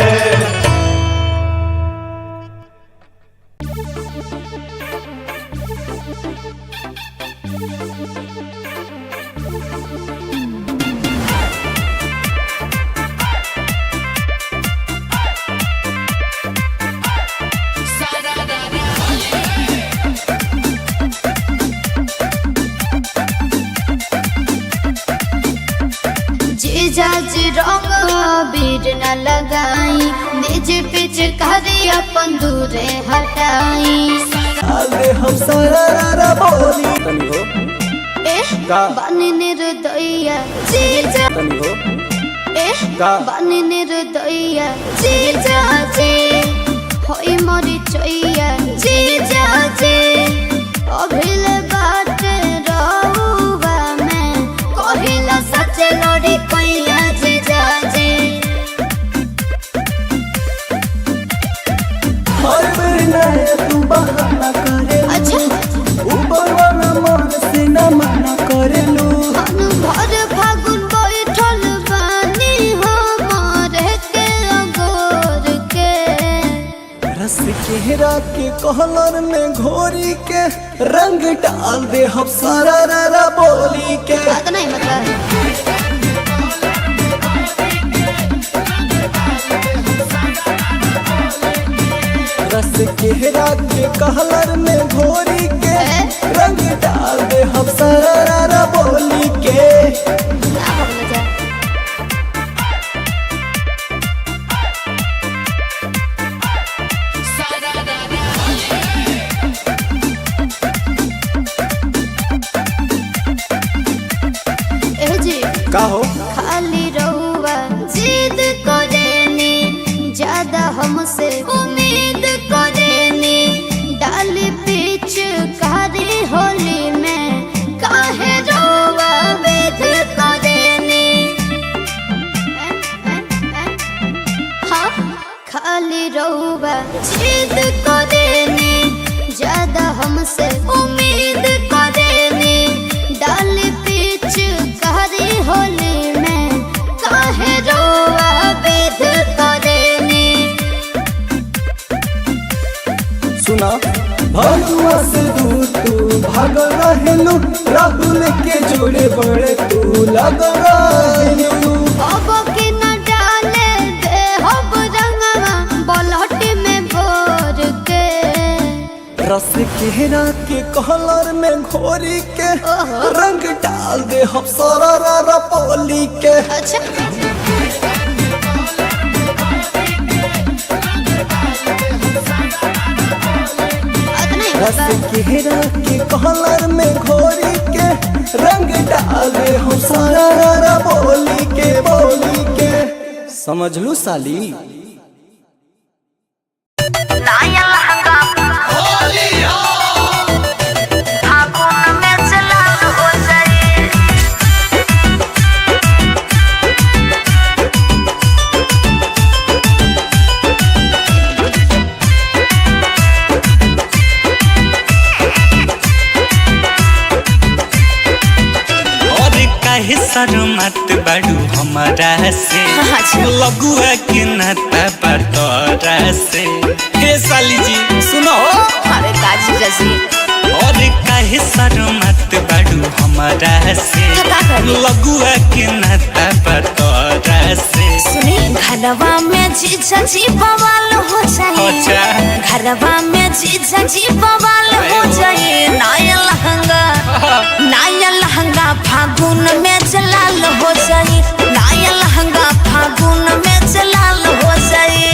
जीजा जी रंग अबीर न लगाई, निज पिचकारी अपन दूरे हटाई। अरे हम सारा बोली तनी हो ए का? बानी निर्दयिया जीजा, तनी हो ए का? बानी निर्दयिया जीजा जी, होई मोरी चोइया जीजा जी। अभिल बात रहुआ में कहिला सच लड़ी कैया जीजा जी। नया तू बहाना करेलू। अच्छा। ऊपर वाला मन से न मना करेलू। भर फागुन बैठल बानी हमारे के अगोर के। रस केहरा के कहलर में घोरी के रंग डाल दे हम सारा रा बोली के। बात नहीं मतलब। रस केहरा के कहलर में घोरी के रंग डाल दे हम सारा रा बोली के। ना भगला जा। ए जी। का हो? खाली रहुआ जिद करेनी, ज्यादा हमसे उम्मीद करेनी, डाली पीछ कारी होली में काहे रहुआ वेद करेनी। हाँ खाली रहुआ जिद करेनी, ज्यादा हमसे उम्मीद करेनी, डाली पीछ कारी होली में काहे रोआ वेद करेनी। सुना भरुआ से दूर तू भागल रहेलू, राहुल के जोड़े बड़े तू लगल रहेलू। अब के न डाले दे हब रंगवा बलहटी में भोर के। रस केहरा के कहलर में घोरी के रंग डाल दे हम सारा रा बोली के। अच्छा। रस केहरा के कहलर में घोरी के रंग डाल दे हम सारा रा बोली के बोली के। समझलू साली? नया लहंगा फागुन में जलाल हो जाए। और काहे शर्मात बाड़ू हमारा से? अच्छा। लगुआ के नाता पर तोरा से। हे साली जी सुनो। अरे काजी जैसी। और काहे शर्मात बाड़ू हमारा से? का करी? लगुआ के नाता पर तोरा से। सुनी घरवा में जीजा जी बवाल हो जाए। अच्छा। घरवा में जीजा जी बवाल हो जाए। नया लहंगा, नया लहंगा फागुन में जलाल हो जाए। नया लहंगा फागुन में जलाल हो जाए।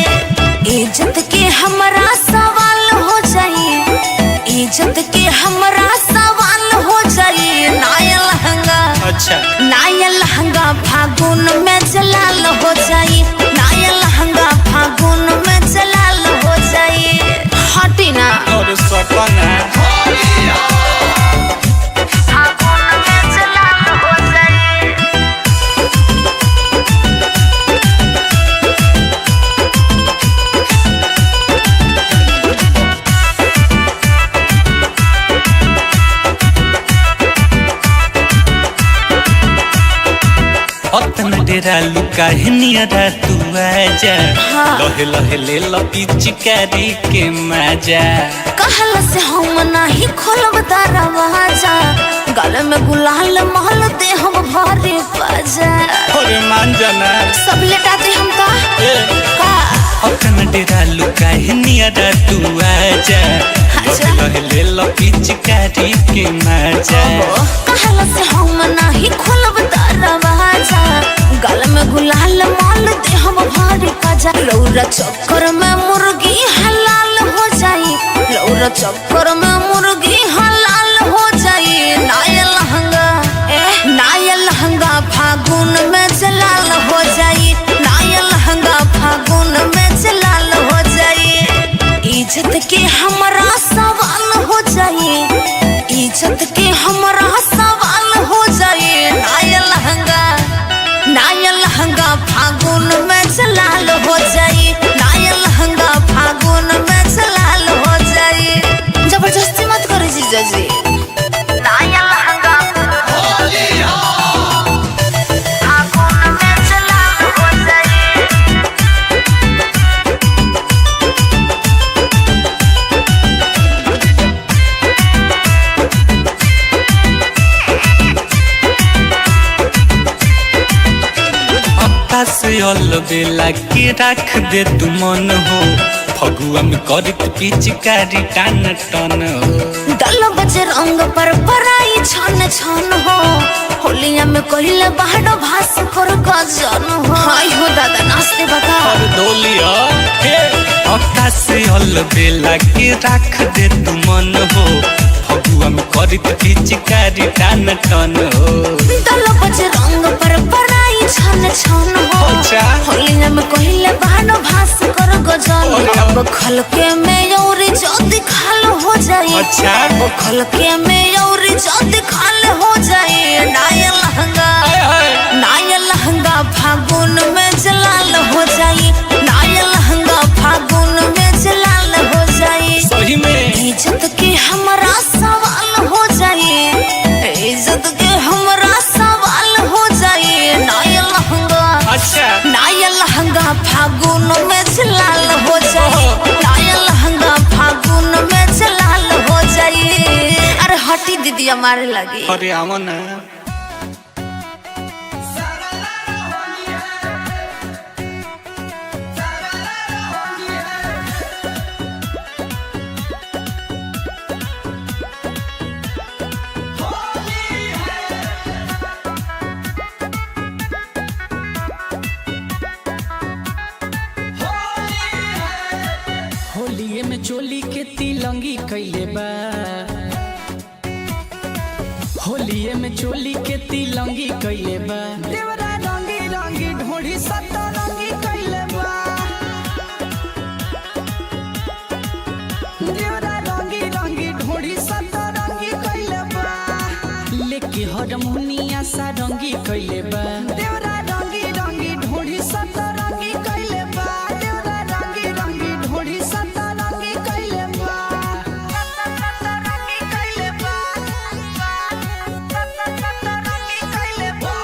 इज्जत के हमरा सवाल हो जाए। इज्जत के हमरा सवाल हो जाए। नया लहंगा, अच्छा। नया लहंगा फागुन में जलाल हो जाए। नया लहंगा फागुन में जलाल हो जाए। हटी ना। और सपना फागुन में जलाल हो जाए। अतन डेरा लुका नियरा तू आजा। हाँ। लहे लहे ले लपिचकारी के मजा। कहल से हम नाही खोलब दरवाजा, गल में गुलाल महल दे हम भरे बाजा। अरे मान जाना। सब लेटा दे हम का ए। का। अतन डेरा लुका नियरा तू आजा। अच्छा। लहे लहे ले लपिचकारी के मजा। कहल से हम नाही खोलब दरवाजा, गल में गुलाल माल दे हम भरे बाजा। लौरा चक्कर में मुर्गी हलाल हो जाई। लौरा चक्कर में मुर्गी हलाल हो जाई। नया लहंगा, नया लहंगा फागुन में जलाल हो जाई। नया लहंगा फागुन में जलाल हो जाई। इज्जत के हमरा सवाल हो जाई। इज्जत के हमरा सवाल हो जाई। नया लहंगा, नया लहंगा फागुन में जलाल हो जाई। नया लहंगा फागुन में जलाल हो अलबेला के राख दे तू मन हो, फगुआ में करत पिचकारी टान टन हो। दल बज रंग पर पराई छन छन हो, होलिया में कहिले बाहर भास कर गजन हो। हाय हो दादा नाचते बका और डोलिया हे आकाश अलबेला के राख दे तू मन हो, फगुआ में करत पिचकारी टान टन हो। दल बज रंग पर पराई छन छन हो, अच्छा। होलिया में कहिले बाहर भास कर गजन अरे। अब खलके में और जद खाल हो जाए। अच्छा। अब खलके में और जद खाल हो जाए, नाया लहंगा हाय हाय। नाया लहंगा फागुन में जलाल हो जाए, नाया लहंगा फागुन में जलाल हो जाए। सही में इज्जत के हमरा सवाल हो जाए, इज्जत के हमरा सवाल हो जाए, नाया लहंगा अच्छा नाया लहंगा फागुन में जलाल हो जाए, नाया लहंगा फागुन में जलाल हो जाए। अरे हटी दीदी हमारे लगी। अरे आवा ना। होलिये में चोली के तिलंगी कैले बा, होलिये में चोली के तिलंगी कैले बा, देवरा रंगी रंगी ढोढ़ी सतरंगी कैले बा, देवरा रंगी रंगी ढोढ़ी सतरंगी कैले बा, लेके हरमुनिया सारंगी कैले बा, देवरा रंगी रंगी ढोढ़ी सतरंगी कैले बा, देवरा रंगी रंगी ढोढ़ी सतरंगी कैले बा, सतरंगी कैले बा, सतरंगी कैले बा।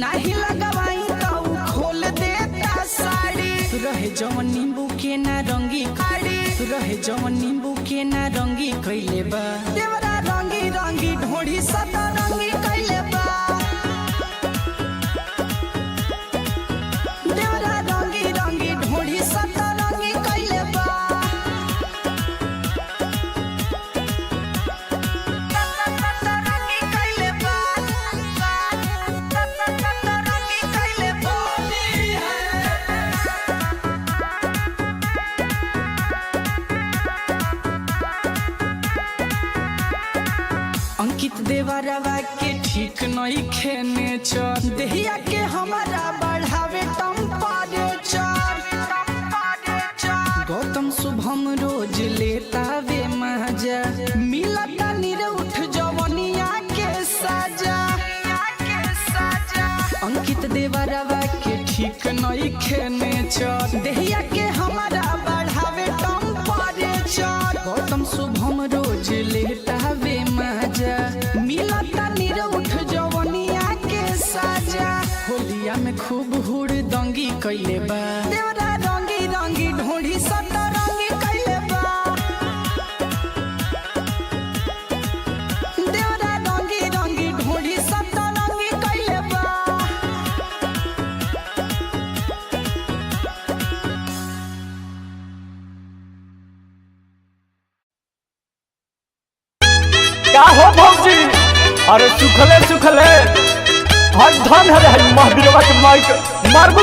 नाही लगवाई त उ खोल देता साड़ी, रहे जवन नींबू के ना रंगी काड़ी, रहे जवन नींबू के ना रंगी कैले बा, देवरा रंगी रंगी ढोढ़ी सतरंगी कैले बा, देवरा रंगी रंगी ढोढ़ी सतरंगी कैले बा, सतरंगी कैले बा, सतरंगी कैले बा। अंकित देवरवा के ठीक नहीं खेने चर, देहिया के हमारा बढ़ावे टेम्परेचर, गौतम शुभम रोज लेता वे मजा, मिलता निरउठ जवनिया के साजा, अंकित देवरवा के ठीक नहीं खेने चर, देहिया के हमारा बढ़ावे टेम्परेचर, गौतम शुभम रोज लेता वे मजा, मिलता निरउठ जवनिया के साजा, होलिया में खूब हुड़ दंगी कैले बा, देवरा रंगी रंगी ढोढ़ी सतरंगी कैले बा, देवरा रंगी रंगी ढोढ़ी सतरंगी कैले बा। का हो भौजी, अरे सुखले सुखले हर धन हरे हई महावीरवा के माइक मारबु।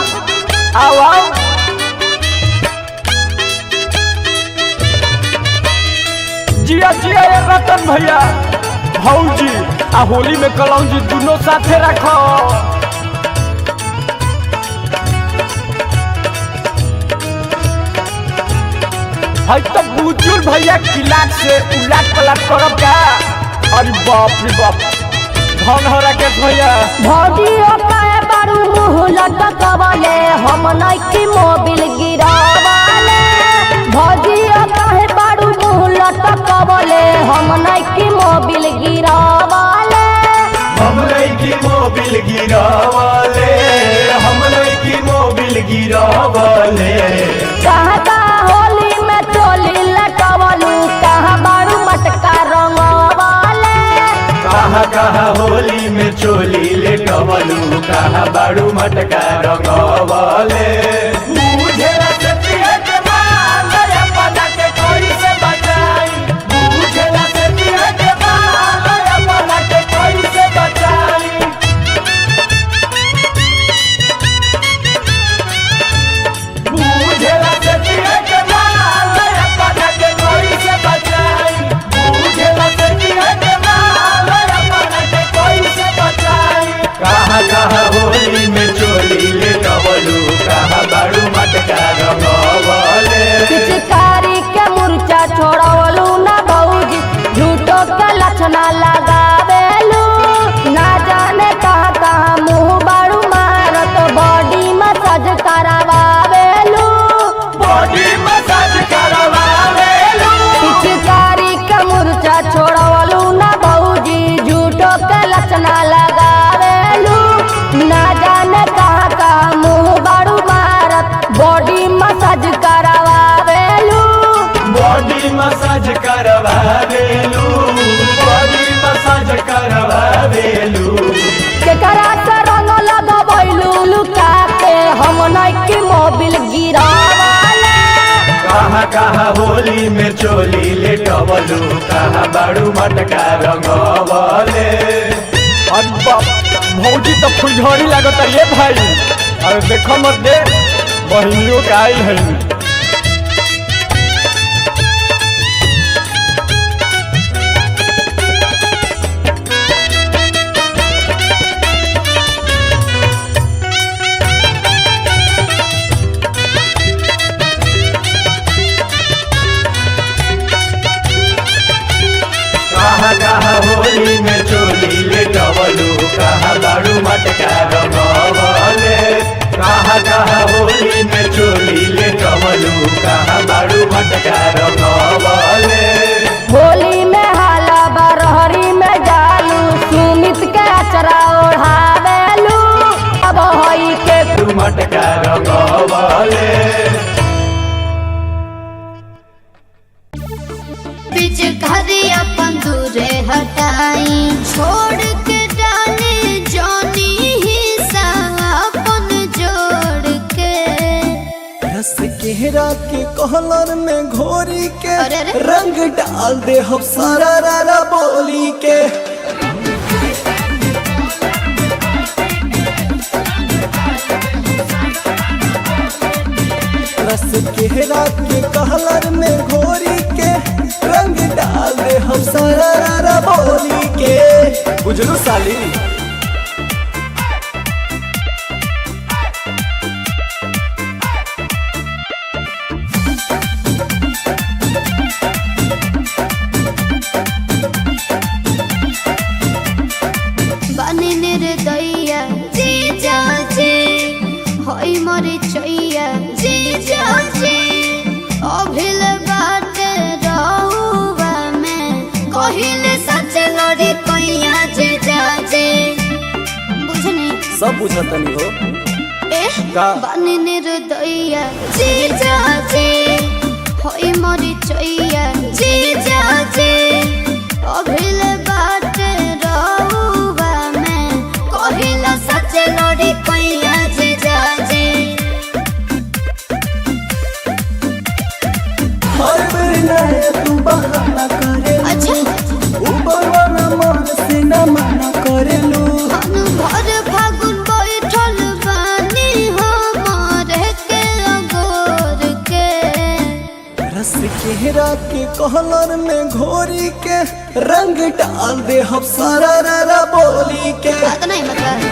आओ आओ जिया जिया ये रतन भैया भौजी आ होली में कलौजी दोनों साथे रखो। हई तो बुजुर्ग भैया किलाक से उलाट पलाट करब का। अरे बाप रे बाप, धन हो राकेश भैया। भौजियो काहे बारू मुँह लटकवले, हम नइखी मोबिल गिरावले। भौजियो काहे बारू मुँह लटकवले, हम नइखी मोबिल गिरावले। हम लईकी मोबिल गिरावले, हम लईकी मोबिल गिरावले। कहाँ कहाँ होली में चोली लटवलू, कहाँ बारू मटका रंगवले। कहाँ कहाँ होली में चोली लेटवलू, कहाँ बाड़ू मटका रंगवले। बुझेला से पिए के माल अपना के कैसे बचाई। बुझेला से पिए के माल अपना के कैसे बचाई। बुझेला से पिए के माल अपना के कैसे बचाई। बुझेला से पिए के माल अपना के कैसे बचाई। कहाँ कहाँ होली में चोली ले कवलू कहाँ बाड़ू मटका रंगवले। पिचकारी के मुरचा छोड़वलू ना भौजी, झूठो के लक्षणा लगावेलू। ना जाने कहाँ कहाँ मुँह बाड़ू मारत, बॉडी मसाज करावेलू। बॉडी मसाज करवावेलू। पिचकारी के मुरचा छोड़वलू ना भौजी, झूठो के लक्षणा लगावेलू। ना जाने कहाँ कहाँ मुँह बाड़ू मारत, बॉडी मसाज करावेलू। बॉडी मसाज करवावेलू। बॉडी मसाज करवावेलू। केकरा से रंग लगबैलू लुका के, हम नइकी मोबिल गिरावाला। कहाँ कहाँ होली में चोली ले टवलू कहाँ बाड़ू मटका रंगवले। अरे बाप, भौजी तो फुलझड़ी लागत रे भाई। अरे देखो मत दे बहिनियों के आइल है। कहाँ कहाँ होली में चोली ले टवलू कहाँ बाड़ू मटका रंगवले। कहाँ कहाँ होली में चोली ले टवलू कहाँ बाड़ू मटका रंगवले। होली में हाला बरहरी में जालू, सुमित के अचरा ओढ़ावेलू। अब होई के मटका रंगवले। पिचकारी अपन दूरे हटाई, छोड़ के डाले जानी हिस्सा अपन जोड़ के। रस केहरा के कहलर में घोरी के अरे अरे। रंग डाल दे हम सारा रारा बोली के। रस केहरा के कहलर में घोरी के रंग डाल दे हम सारा रारा बोली के। बुझलू साली। बने निर्दया जी जाजे, होई मोरे चैया जी जाजे। अभिल बाट रहुआ में कहिल सच लड़ी कैया जे जाजे। बुझनी सब बुझतनी हो ए का? बने निर्दया जी जाजे, होई मोरे चैया जी जाजे। अभिल बाट रहुआ में कहिल सच लड़ी कैया जे जाजे। हर बेर नया तू बहाना करे, अच्छा। ऊपर वाला मन से न मना करेलू। हम भर फागुन बैठल बानी हमारे के अगोर के। रस केहरा के कहलर में घोरी के रंग डाल दे हम सारा रारा बोली के। बात नहीं मतलब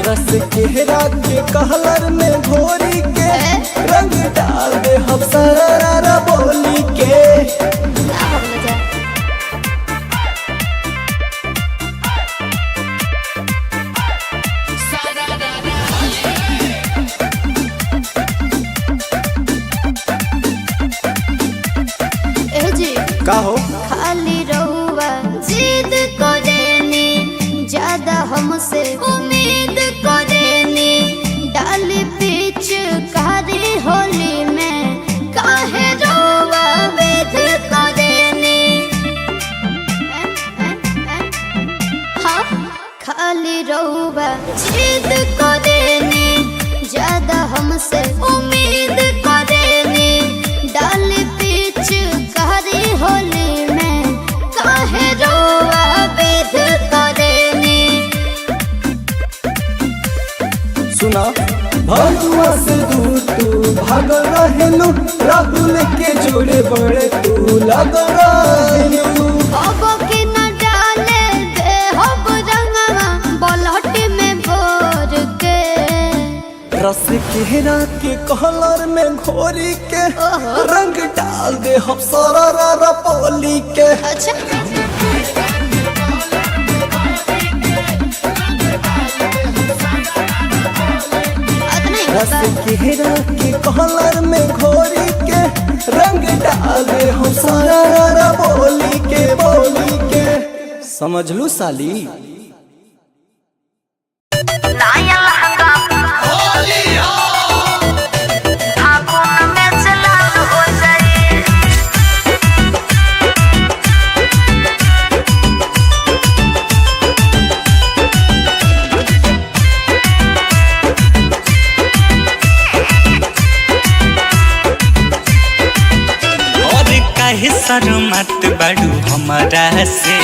रस केहरा के कहलर में घोरी के रंग डाल दे हम सारा रारा बोली के। ना भगले जा। ए जी का हो? खाली रहुआ जिद करेनी, ज्यादा हमसे उम्मीद करेनी। डाल पीछ कारी होली में काहे रहुआ वेद करेनी। जिद करेनी ज्यादा हमसे उम्मीद करेनी, डाल पीछ कारी होली में काहे रोआ विध करेनी। सुना भगुआ से दूर तू भागल रहेलू, राहुल के जोड़े बड़े तू लगल रहेलू। अब के न डाले दे हब रंगवा बलहट में भोर के। रस केहरा के कलर में घोरी के रंग डाल दे हम सारा रा पोली के। अच्छा रस केहरा के कलर में घोरी के रंग डाल दे हम सारा रा बोली के बोली के। समझ लू साली। नया लहंगा फागुन में चलाल हो जाए। और काहे शर्मात बाड़ू हमारा से,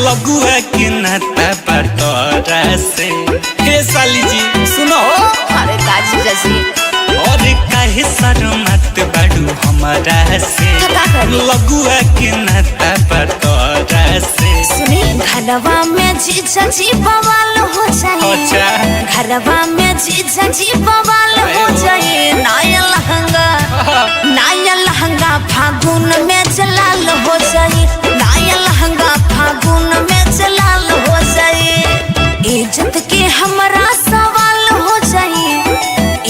लगुआ के नाता पर तोरा से। हे साली जी सुनो। अरे काजी जजी और काहे शर्मात बाड़ू हमारा से, का करी? लगुआ के नाता पर तोरा से। सुनी घरवा में जीजा जी बवाल हो जाए। अच्छा। घरवा में जीजा जी बवाल हो जाए। नया लहंगा, नया लहंगा फागुन में जलाल हो जाए। नया लहंगा फागुन में जलाल हो जाए। इज्जत के हमरा सवाल हो जाए,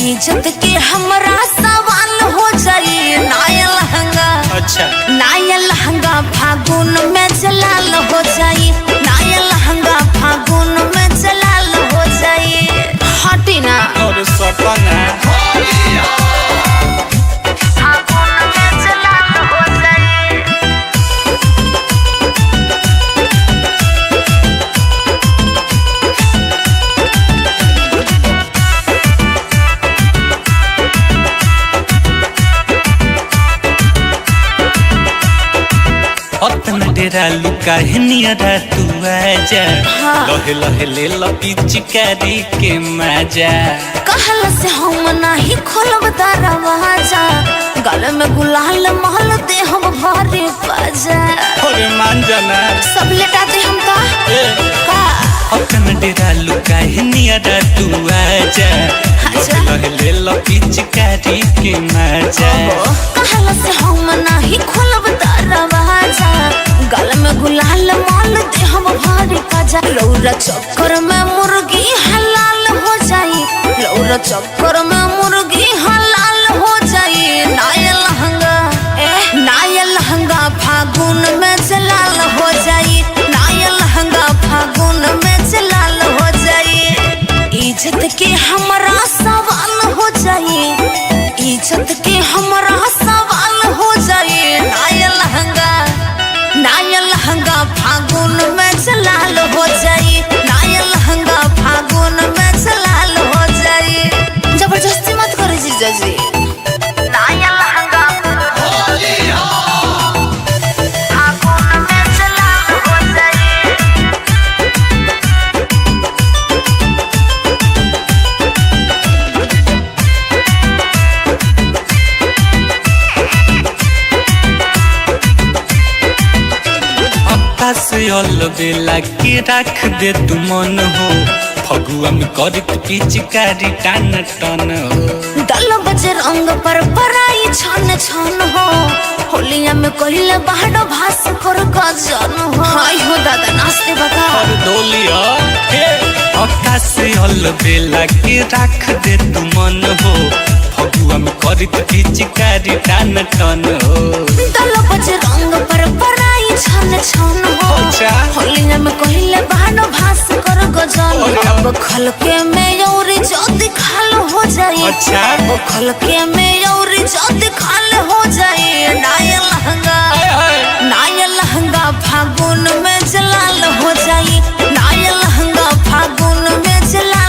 इज्जत के हमरा सवाल हो जाए। नया लहंगा, अच्छा। नया लहंगा फागुन में जलाल हो जाए। नया लहंगा फागुन में जलाल हो जाए। हटी ना। और सपना फागुन में जलाल हो जाए। अतन डेरा लुका है नियरा तू आजा, लहे लहे ले लपी चिकारी के मजा। कहल से हम नाही खोलब दरवाजा, गल में गुलाल महल दे हम भरे बाजा। अरे मान जाना। सब लेटा दे हम का का। अतन डेरा लुका है नियरा तू आजा, अच्छा। लहे लहे ले लपी चिकारी के मजा। कहल से हम नाही खोलब दरवाजा, गल में गुलाल माल दे हम भारी पाजा। लौरा चक्कर में मुर्गी हलाल हो जाई, लौरा चक्कर में मुर्गी हलाल हो जाई। नया लहंगा, नया लहंगा फागुन में जलाल हो जाई। नया लहंगा फागुन में जलाल हो जाई। इज्जत के हमरा सवाल हो जाई, इज्जत के हमरा सवाल हो जाए। नया लहंगा, नया लहंगा फागुन में जलाल हो जाए। नया लहंगा फागुन में जलाल हो जाए। जबरदस्ती मत करो जीजा जी। नया लहंगा फागुन में जलाल हो जाए। अक्का से अलबेला के रख दे तू मन हो, फगुआ में करत पिचकारी टान टन हो। दल बजे रंग पर पराई छन छन हो, होलिया में कहिले बाहर भास कर गजन हो। हाय हो दादा नाचते बका। और डोलिया हे अक्का से अलबेला के रख दे तू मन हो, फगुआ में करत पिचकारी टान टन हो। दल बजे रंग पर पराई छन छन हो, अच्छा। होलिया में कहिले बाहर भास कर गजन। अब खलके में और जद खाल हो जाए। अच्छा। अब खलके में और जद खाल हो जाए। नया लहंगा, नया लहंगा फागुन में जलाल हो जाए। नया लहंगा फागुन में जलाल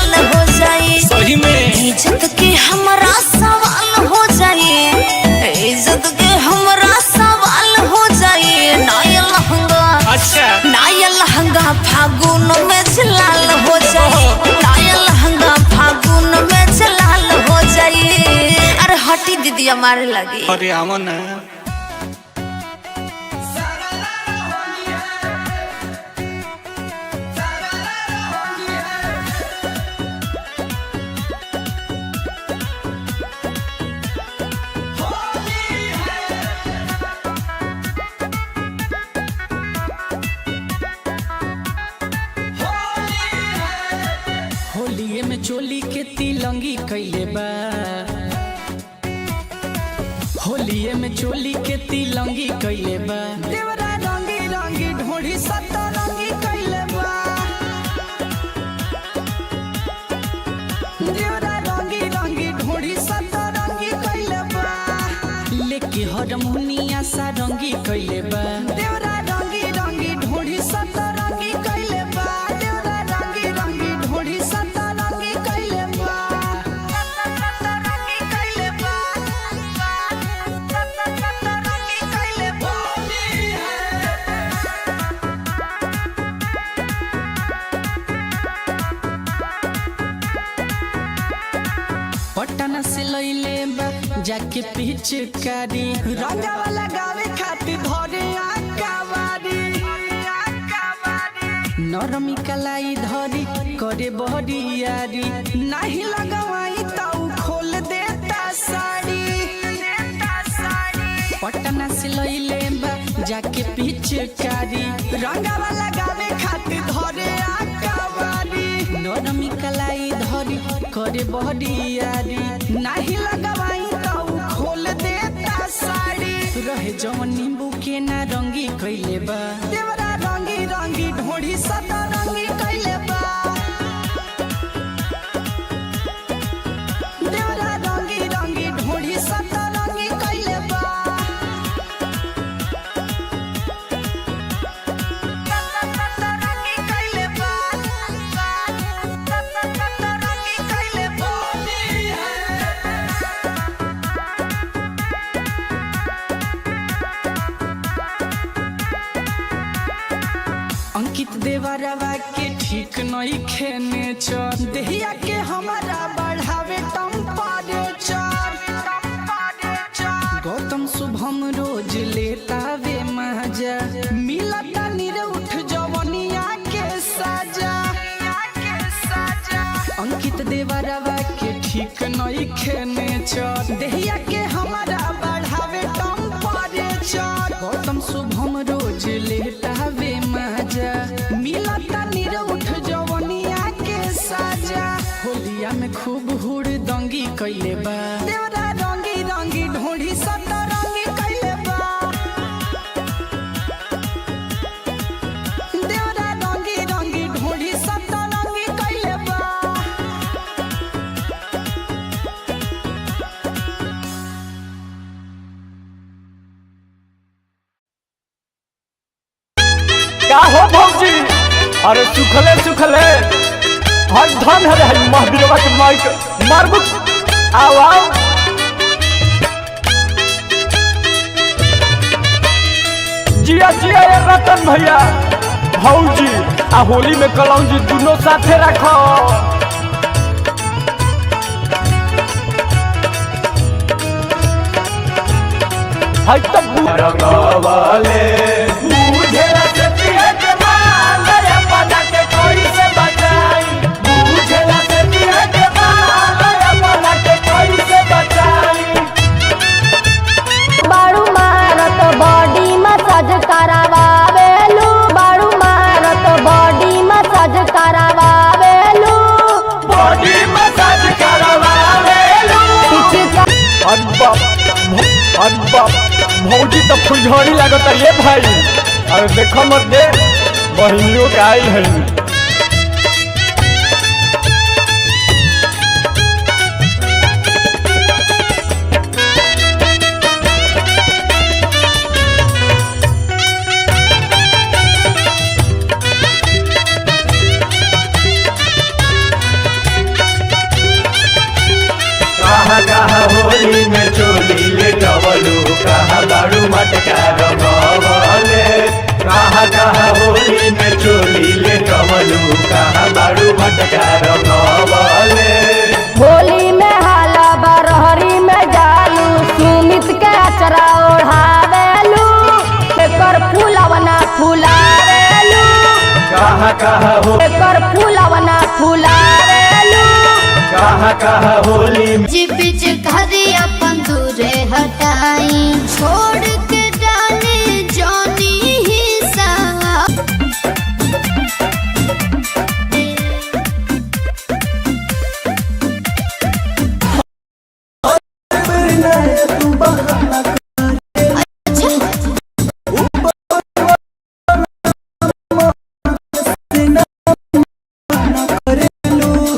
मारे लगी। अरे आवा ना। होलिये में चोली के तिलंगी कैले बा, होलिये में चोली के तिलंगी कैले बा। देवरा रंगी रंगी ढोढ़ी सतरंगी कैले बा, देवरा रंगी रंगी ढोढ़ी सतरंगी कैले बा। लेके हरमुनिया सा रंगी कैले बा, देवरा रंगी रंगी ढोढ़ी सतरंगी कैले बा। देवरा रंगी रंगी ढोढ़ी सतरंगी कैले बा, सतरंगी कैले बा, सतरंगी कैले बा। पटना से लैले बा जाके पिचकारी, रंगावा लगावे खातिर धरे आकावारी। नरमी कलाई धरी करे बहरियारी, नाही लगवाई त उ खोल देता साड़ी। पटना से लैले बा जाके पिचकारी, रंगावा लगावे खातिर धरे आकावारी। नरमी कलाई धरी करे बहरियारी, नाही लगवाई त उ खोल देता साड़ी। रहे जवन नींबू के ना रंगी कैले बा, देवरा रंगी रंगी ढोढ़ी सतरंगी कैले बा। देवरा रंगी रंगी ढोढ़ी सतरंगी कैले बा, सतरंगी कैले बा, सतरंगी कैले बा। अंकित देवरवा के ठीक नहीं खेने चर, देहिया के हमारा बढ़ावे टेम्परेचर। गौतम शुभम रोज लेता वे मजा, मिलता निरउठ जवनिया के साजा। अंकित देवरवा के ठीक नहीं खेने चर, देहिया के हमारा बढ़ावे टेम्परेचर। गौतम शुभम रोज लेता वे मजा, मिलता निरउठ जवनिया के साजा। होलिया में खूब हुड़ दंगी कैले बा, देवरा रंगी रंगी ढोढ़ी सतरंगी कैले बा। देवरा रंगी रंगी ढोढ़ी सतरंगी कैले बा। का हो भौजी? अरे सुखले सुखले हर धन हरे हई महावीरवा के माइक मारबू। आओ आओ जिया जिया ये रतन भैया भौजी आ होली में कलौजी दोनों साथे रखो। हई तब रंगवले बुझेला से पिए के माल अपना के कोई से बचाई, बुझेला से पिए के माल अपना के कोई से बचाई। बाड़ू मारत बॉडी मसाज करावावेलू, बाड़ू मारत बॉडी मसाज करावावेलू। बॉडी मसाज करवावेलू। पिचका अरे बाप, अरे बाप भौजी तो फुलझड़ी लागत ये भाई। अरे देखो मत दे बहिनियों के आइल है। कहा कहा होली में चोली ले टवलू, कहा दारू मटका रंगवले। कहा कहा होली में चोली ले टवलू, कहा दारू मटका रंगवले। होली में हाला बरहरी में जालू। कहा कहा होली में जी पिचकारी अपन दूरे हटाई, छोड़ के डाले जानी ही सा। तू बहाना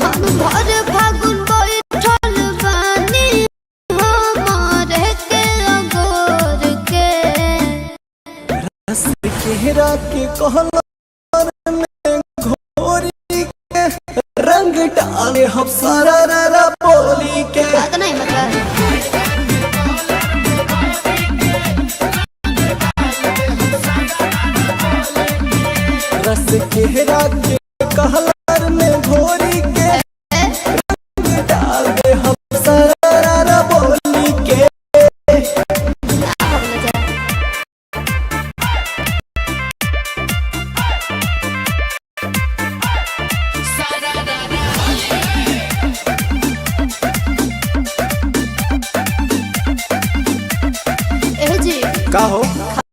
हम भर फागुन बैठल बानी हमारे के अगोर के। चेहरा के कहलर में घोरी के रंग डाले हम सारा रा बोली के। बात नहीं मतलब। रस केहरा के कहलर में घोरी के रंग डाल दे हम सारा रा बोली के। ए जी का हो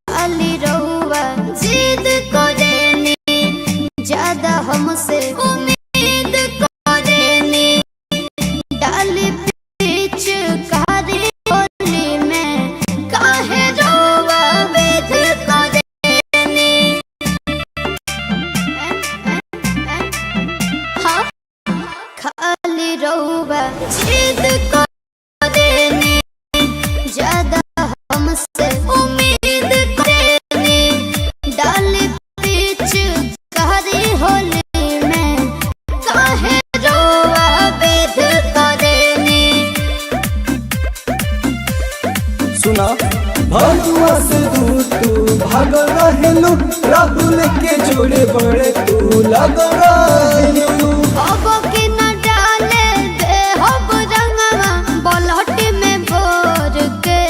खाली रहुआ जिद करेनी, ज्यादा हमसे उम्मीद करेनी, डाली पिचकारी होली में काहे रहुआ वेद करेनी। हाँ खाली रहुआ जिद करेनी, ज्यादा हमसे उम्मीद करेनी, डाल पिचकारी होली में काहे रोआ बेद करेनी। सुना भगुआ से दूर तू भागल रहेलू, राहुल के जोड़े बड़े तू लगल रहेलू। अब के न डाले दे हब रंगवा बलहट में भोर के।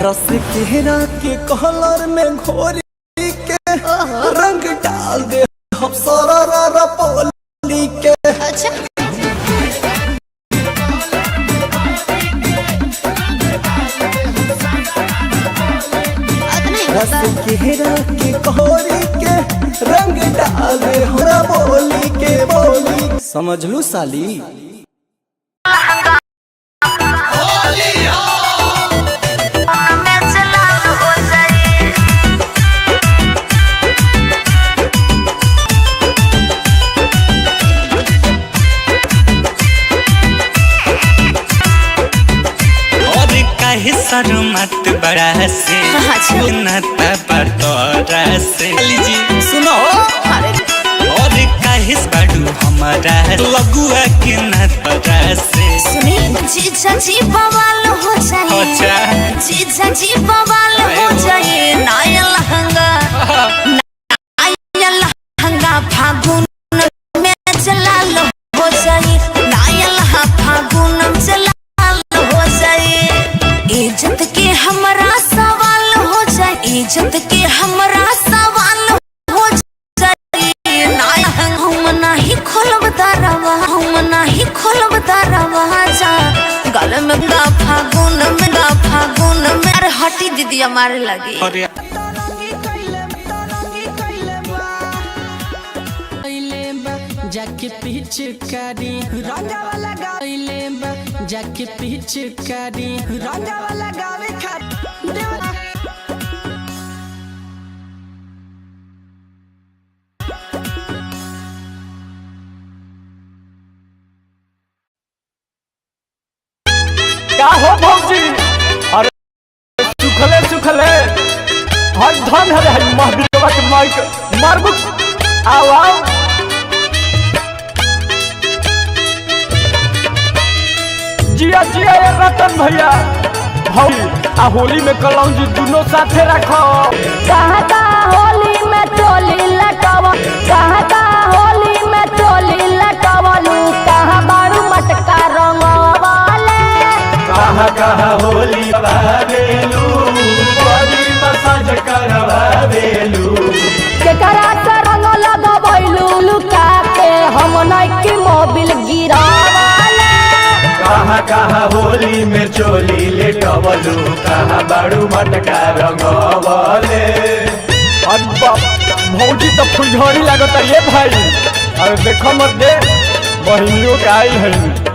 रस केहरा के कहलर में घोरी के रंग डाल दे हम सारा रा रा बोली के। अच्छा रस केहरा के घोरी के रंग डाल दे हमरा बोली के बोली। समझ लू साली। और काहे शर्मात बड़ा से नाता पर तोरा से जी सुनो और काहे बड़ू हमारा लगुआ के नाता से। सुनी जीजा जी बवाल हो जाए, अच्छा। जीजा जी बवाल हो जाए, नया लहंगा नया लहंगा फागुन में जलाल हो जाए, नया लहंगा फागुन में जलाल हो जाए, इज्जत के हमरा सवाल हो जाए, इज्जत के हमरा सवाल हो जाए, नया हम नाही खोलब दरवा, हम नाही खोलब दरवाजा, गल में गा फागुन में गा फागुन में। अरे हटी दीदी मारे लगी। अरे जाके पिचकारी रंगावा लगाइले बा, जाके पिचकारी रंगावा लगावे खातिर देवरा। का हो भौजी? अरे सुखले सुखले हर धन हरे हर महावीरवा के माइक मारबुक। आओ आओ जिया जिया ये रतन भैया भौजी आ होली में कलौजी दोनों साथे रखो। कहाँ कहाँ होली में चोली लटव, कहाँ कहाँ होली में चोली लटवलू, कहाँ बारू मटका रंगवाले। कहा कहा होली बाबेलू बड़ी मसाज करवावेलू। केकरा से रंग लगबैलू लुका के, हम नइकी मोबिल गिरावाले। कहाँ कहाँ होली में चोली लेटवलू, कहाँ बाड़ू मटका रंगवले। अरे बाप, भौजी तो फुलझड़ी लागत ये भाई। अरे देखो मत दे, बहिनियों के आई है।